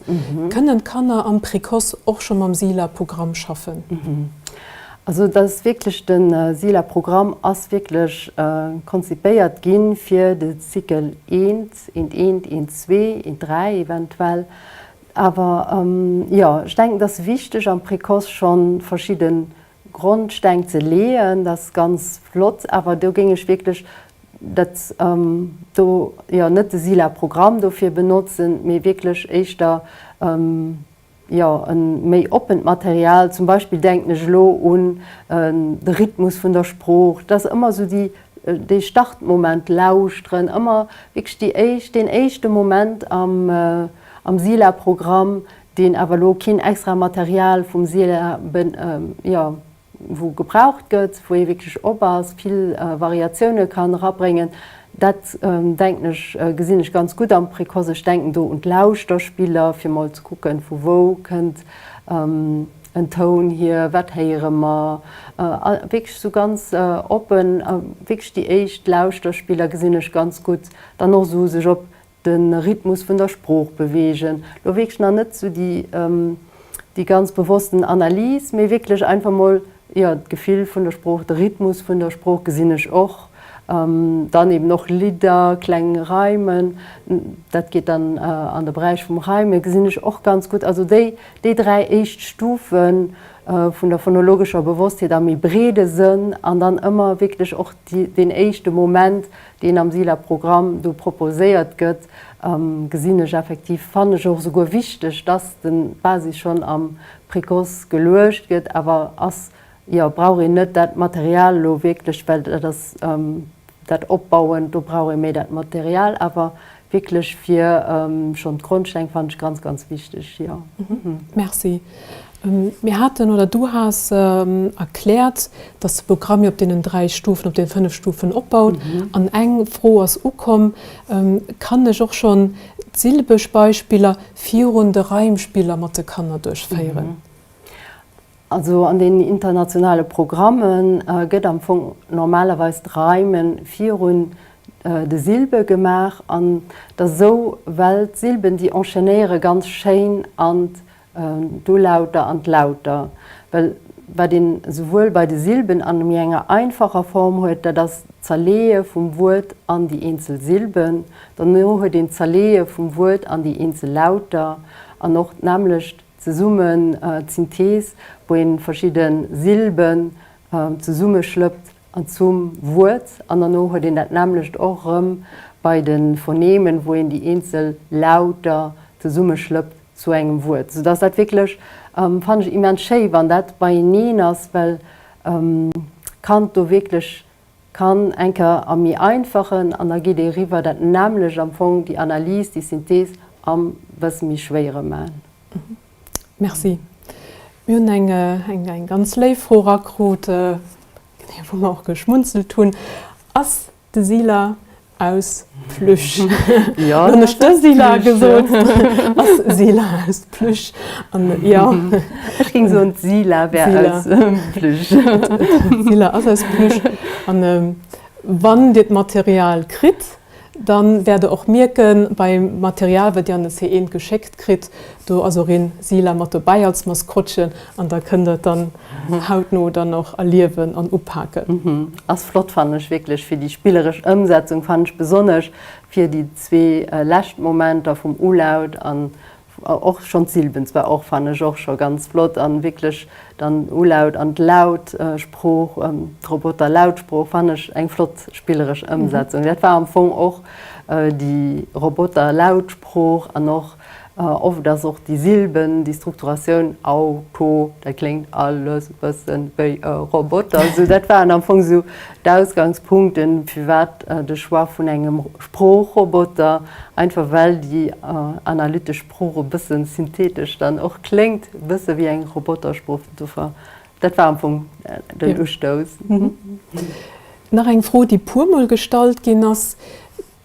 Kënnen d'Kanner am Précoce och scho mam SILA-Programm schaffen? Also dat ass wierklech, de SILA-Programm ass wierklech konzipéiert gi fir de Cycle eent, eent eent, eent zwee, eent dräi eventuell. Awer jo, ech denken, et ass wichteg am Précoce scho verschidde Grondsteng ze leeën, dat ass ganz flott, awer do géing ech wierklech dat do, jo, net de SILA-Programm dofir benotzen, mee wierklech éischter, jo, e méi oppent Material. Zum Beispill denken ech elo un de Rhythmus vun der Sprooch, dat ass ëmmer esou déi, dee Startmoment, lauschteren, ëmmer wierklech déi éischt, deen éischte Moment am, am SILA-Programm, deen awer elo keen extra Material vum SILA, jo, wou gebraucht gëtt, wou ee wierklech op ass, vill Variatioune kann erabréngen, dat denken ech, gesinn ech ganz gutt am Précoce. Ech denken do un d'Lauschterspiller, fir mol ze kucken, vu wou kënnt en Toun hier, wat héiere mer, a wierklech esou ganz oppen, wierklech déi éischt Lauschterspiller gesinn ech ganz gutt, dann och esou sech op de Rhythmus vun der Sprooch beweegen. Lo wierklech nach net sou déi, déi ganz bewossten Analys, mee wierklech einfach mol, jo, d'Gefill vun der Sprooch, de Rhythmus vun der Sprooch gesinn ech och. Dann eben och Lidder, kleng Reimen, dat geet dann an de Beräich vum Reime gesinn ech och ganz gutt. Also déi, déi 3 éischt Stufe vun der phonologescher Bewosstheet am méi breede Sënn an dann ëmmer wierklech och déi, deen éischte Moment, deen am SILA-Programm do proposéiert gëtt, gesinn ech effektiv, fannen ech och esouguer wichteg, dass d'Basis schonn am Précoce geluecht gëtt, awer ass, jo, brauch een net dat Material elo wierklech, well dat ass dat Opbauen, do brauch ee méi dat Material, awer wierklech fir schonn d'Grondsteng fannen ech ganz, ganz wichteg, jo. Merci. Mir haten, oder du has erkläert, dass de Programm jo op deenen 3 Stufen, op deene 5 Stufen opbaut. An eng Fro ass ukomm, Kann ech och schonn d'silbesch Beispiller virun de Reimspiller mat de Kanner duerchféieren? Also an den internationale Programme gëtt am Fong normalerweis d'Reimen virun de Silbe gemaach an et ass esou, well d'Silben déi enchaînéiere ganz schéin an d'Ulauter an d'Lauter, well wat een esouwuel bei de Silben an méi enger einfacher Form huet, dat ass d'Zerleeë vum Wuert an déi eenzel Silben, dono huet een d'Zerleeë vum Wuert an déi eenzel Lauter an och d'nämmlecht zesummen d'Synthees, wou een verschidde Silben zesummeschlëppt an zum Wuert an derno huet een dat nämmlecht och erëm bei de Phonemen, wou een déi eenzel Lauter zesummeschlëppt zu engem Wuert, soudass dat wierklech, fannen ech, immens schéi wann dat beieneen ass, well d'Kand do wierklech kann eng Kéier am méi einfachen an da geet ee riwwer dat nämmlecht am Fong, déi Analys, déi Synthees am bësse méi schwéiere man. Merci. Mir hunn eng ganz léif Fro erakrut, wou mer och geschmunzelt hunn. Ass de Sila aus Plüsch? Jo, hunn ech de Sila gesot. Ass Sila aus Plüsch? An jo. Ech géing soen, d'Sila wär aus Plüsch. D'Sila ass aus Plüsch. An wann Dir d'Material kritt, Dann wäert der och mierken, beim Material wat dir an de C1 geschéckt kritt, do ass och een Sila mat dobäi als Maskottchen an da kënnt der et dann hautno dann och erliewen an upaken. Ass flott fannen ech wierklech fir déi spilleresch Ëmsetzung fannen ech besonnesch fir déi zwee lescht Momenter vum Ulaut an Och schonn d'Silben zwar och, fannen ech och scho ganz flott an wierklech dann Ulaut an d'Lautsprooch, d'Roboter-Lautsprooch fannen ech eng flott spilleresch Ëmsetzung. Dat war am Fong och déi Roboter-Lautsprooch an och oft ass och déi Silben, déi Strukturatioun au, to, dat kléngt alles e bëssen wéi e Roboter. Sou dat waren am Fong sou d'Ausgangspunkten, firwat de Choix vun engem Sproochroboter, einfach well déi analytesch Sprooch e bësse synthetesch dann och kléngt, e bësse wéi eng Robotersprooch. Dofir, dat war am Fong den Ustouss. Nach eng Fro, déi puermol gestallt ginn ass,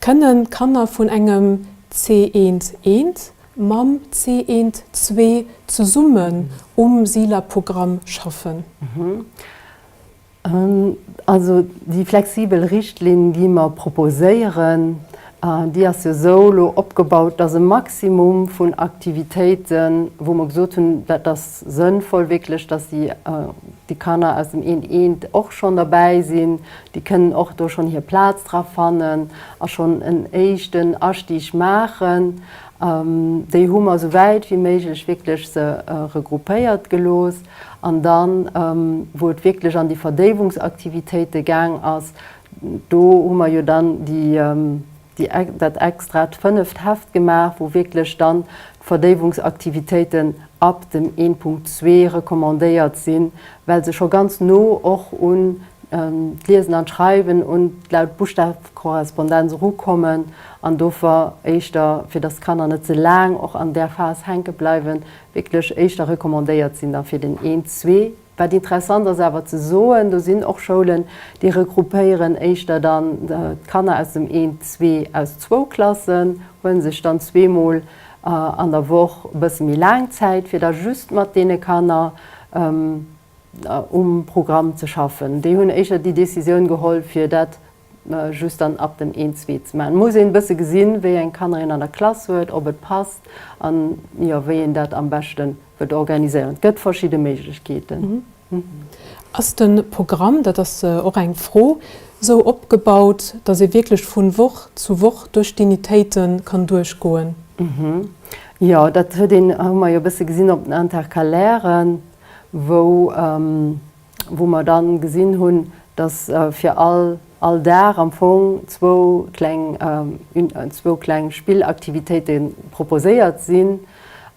Kënnen d'Kanner vun engem C1 eent mam C1 zwee zesummen um SILA-Programm schaffen? Also déi flexibel Richtlinn, déi mer proposéieren, déi ass jo esou elo opgebaut, dass e Maximum vun Aktivitéiten, wou mer gesot hunn, dat ass sënnvoll wierklech, dass déi déi Kanner aus dem Eent Eent och schonn derbäi sinn, déi kënnen och do schonn hir Plaz dra fannen a schonn en éischten Astieg maachen. Déi hu mer esou wäit wéi méiglech wierklech se regroupéiert gelooss. An dann, wou et wierklech an déi Verdéiwungsaktivitéite gaang ass, do hu mer jo dann déi, déi, dat extrat fënneft Heft gemaach, wou wierklech dann d'Verdéiwungsaktivitéiten ab dem 1.2 recommandéiert sinn, well se scho ganz no och un d'Liesen an d'Schreiwen, un d'Laut-Buschtaf-Korrespondenz erukommen an dofir éischter, fir dass d'Kanner net ze laang och an där Phas hänke bleiwen, wierklech éischter recommandéiert sinn da fir den Eent, Zwee. Wat interessant ass awer ze soen, do sinn och Schoulen, déi regroupéieren éischter dann d'Kanner aus dem Eent, Zwee aus zwou Klassen, huele sech dann zweemol an der Woch e bësse méi laang Zäit, fir da just mat deene Kanner um Programm ze schaffen. Déi hunn éischter déi Décisioun geholl, fir dat just dann ab dem een, zwee ze maachen. Et muss een e bësse gesinn, wéi eng Kanner een an der Klass huet, ob et passt an, jo, wéi een dat am beschte wëllt organiséieren. Et gëtt verschidde Méiglechkeeten. Ass de Programm, dat ass och eng Fro, esou opgebaut, datt ee wierklech vu Woch zu Woch duerch d'Unitéite kann duerchgoen? Jo, dat huet een, hu mer jo e bësse gesinn op den Intercalairen, wou, wou mer dann gesinn hunn, dass fir all all Dag am Fong zwou kleng zwou kleng Spillaktivitéite proposéiert sinn.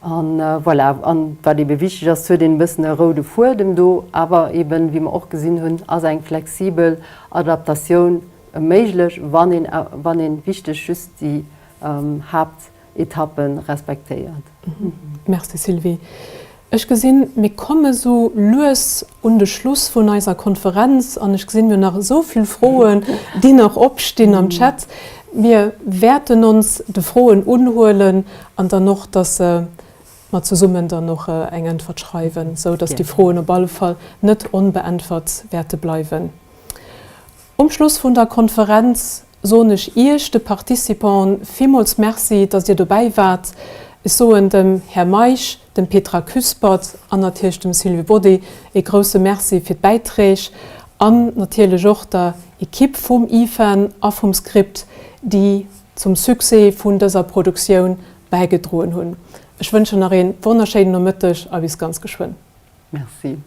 An voilà, an wat ebe wichteg ass, huet een e bëssen e roude Fuedem do, awer eben, wéi mer och gesinn hunn, ass eng flexibel Adaptatioun méiglech, wann een wann een wichteg just déi Haapt Etappe respektéiert. Merci Sylvie. Ech gesinn, mir komme sou lues un de Schluss vun eiser Konferenz an ech gesinn, mir hunn nach esou vill Froen, déi nach opstinn am Chat. Mir wäerten ons de Froen unhuelen an dann och, dass. mer zesummen dann och eng Äntwert schreiwen, sou dass déi Froen op alle Fall net onbeäntwert wäerte bleiwen. Um Schluss vun der Konferenz soen ech Iech, de Participanten, villmools Merci, dass Dir dobäi waart. Ech soen dem Här Meisch, dem Petra Küspert an natierlech dem Sylvie Body ee grousse Merci fir d'Bäiträg an natierlech och der Equipe vum IFAN a vum Script, déi zum Succès vun dëser Produktioun bäigedroen hunn. Ech wënschen nach een wonnerschéinen Nomëtteg a bis ganz geschwënn. Merci.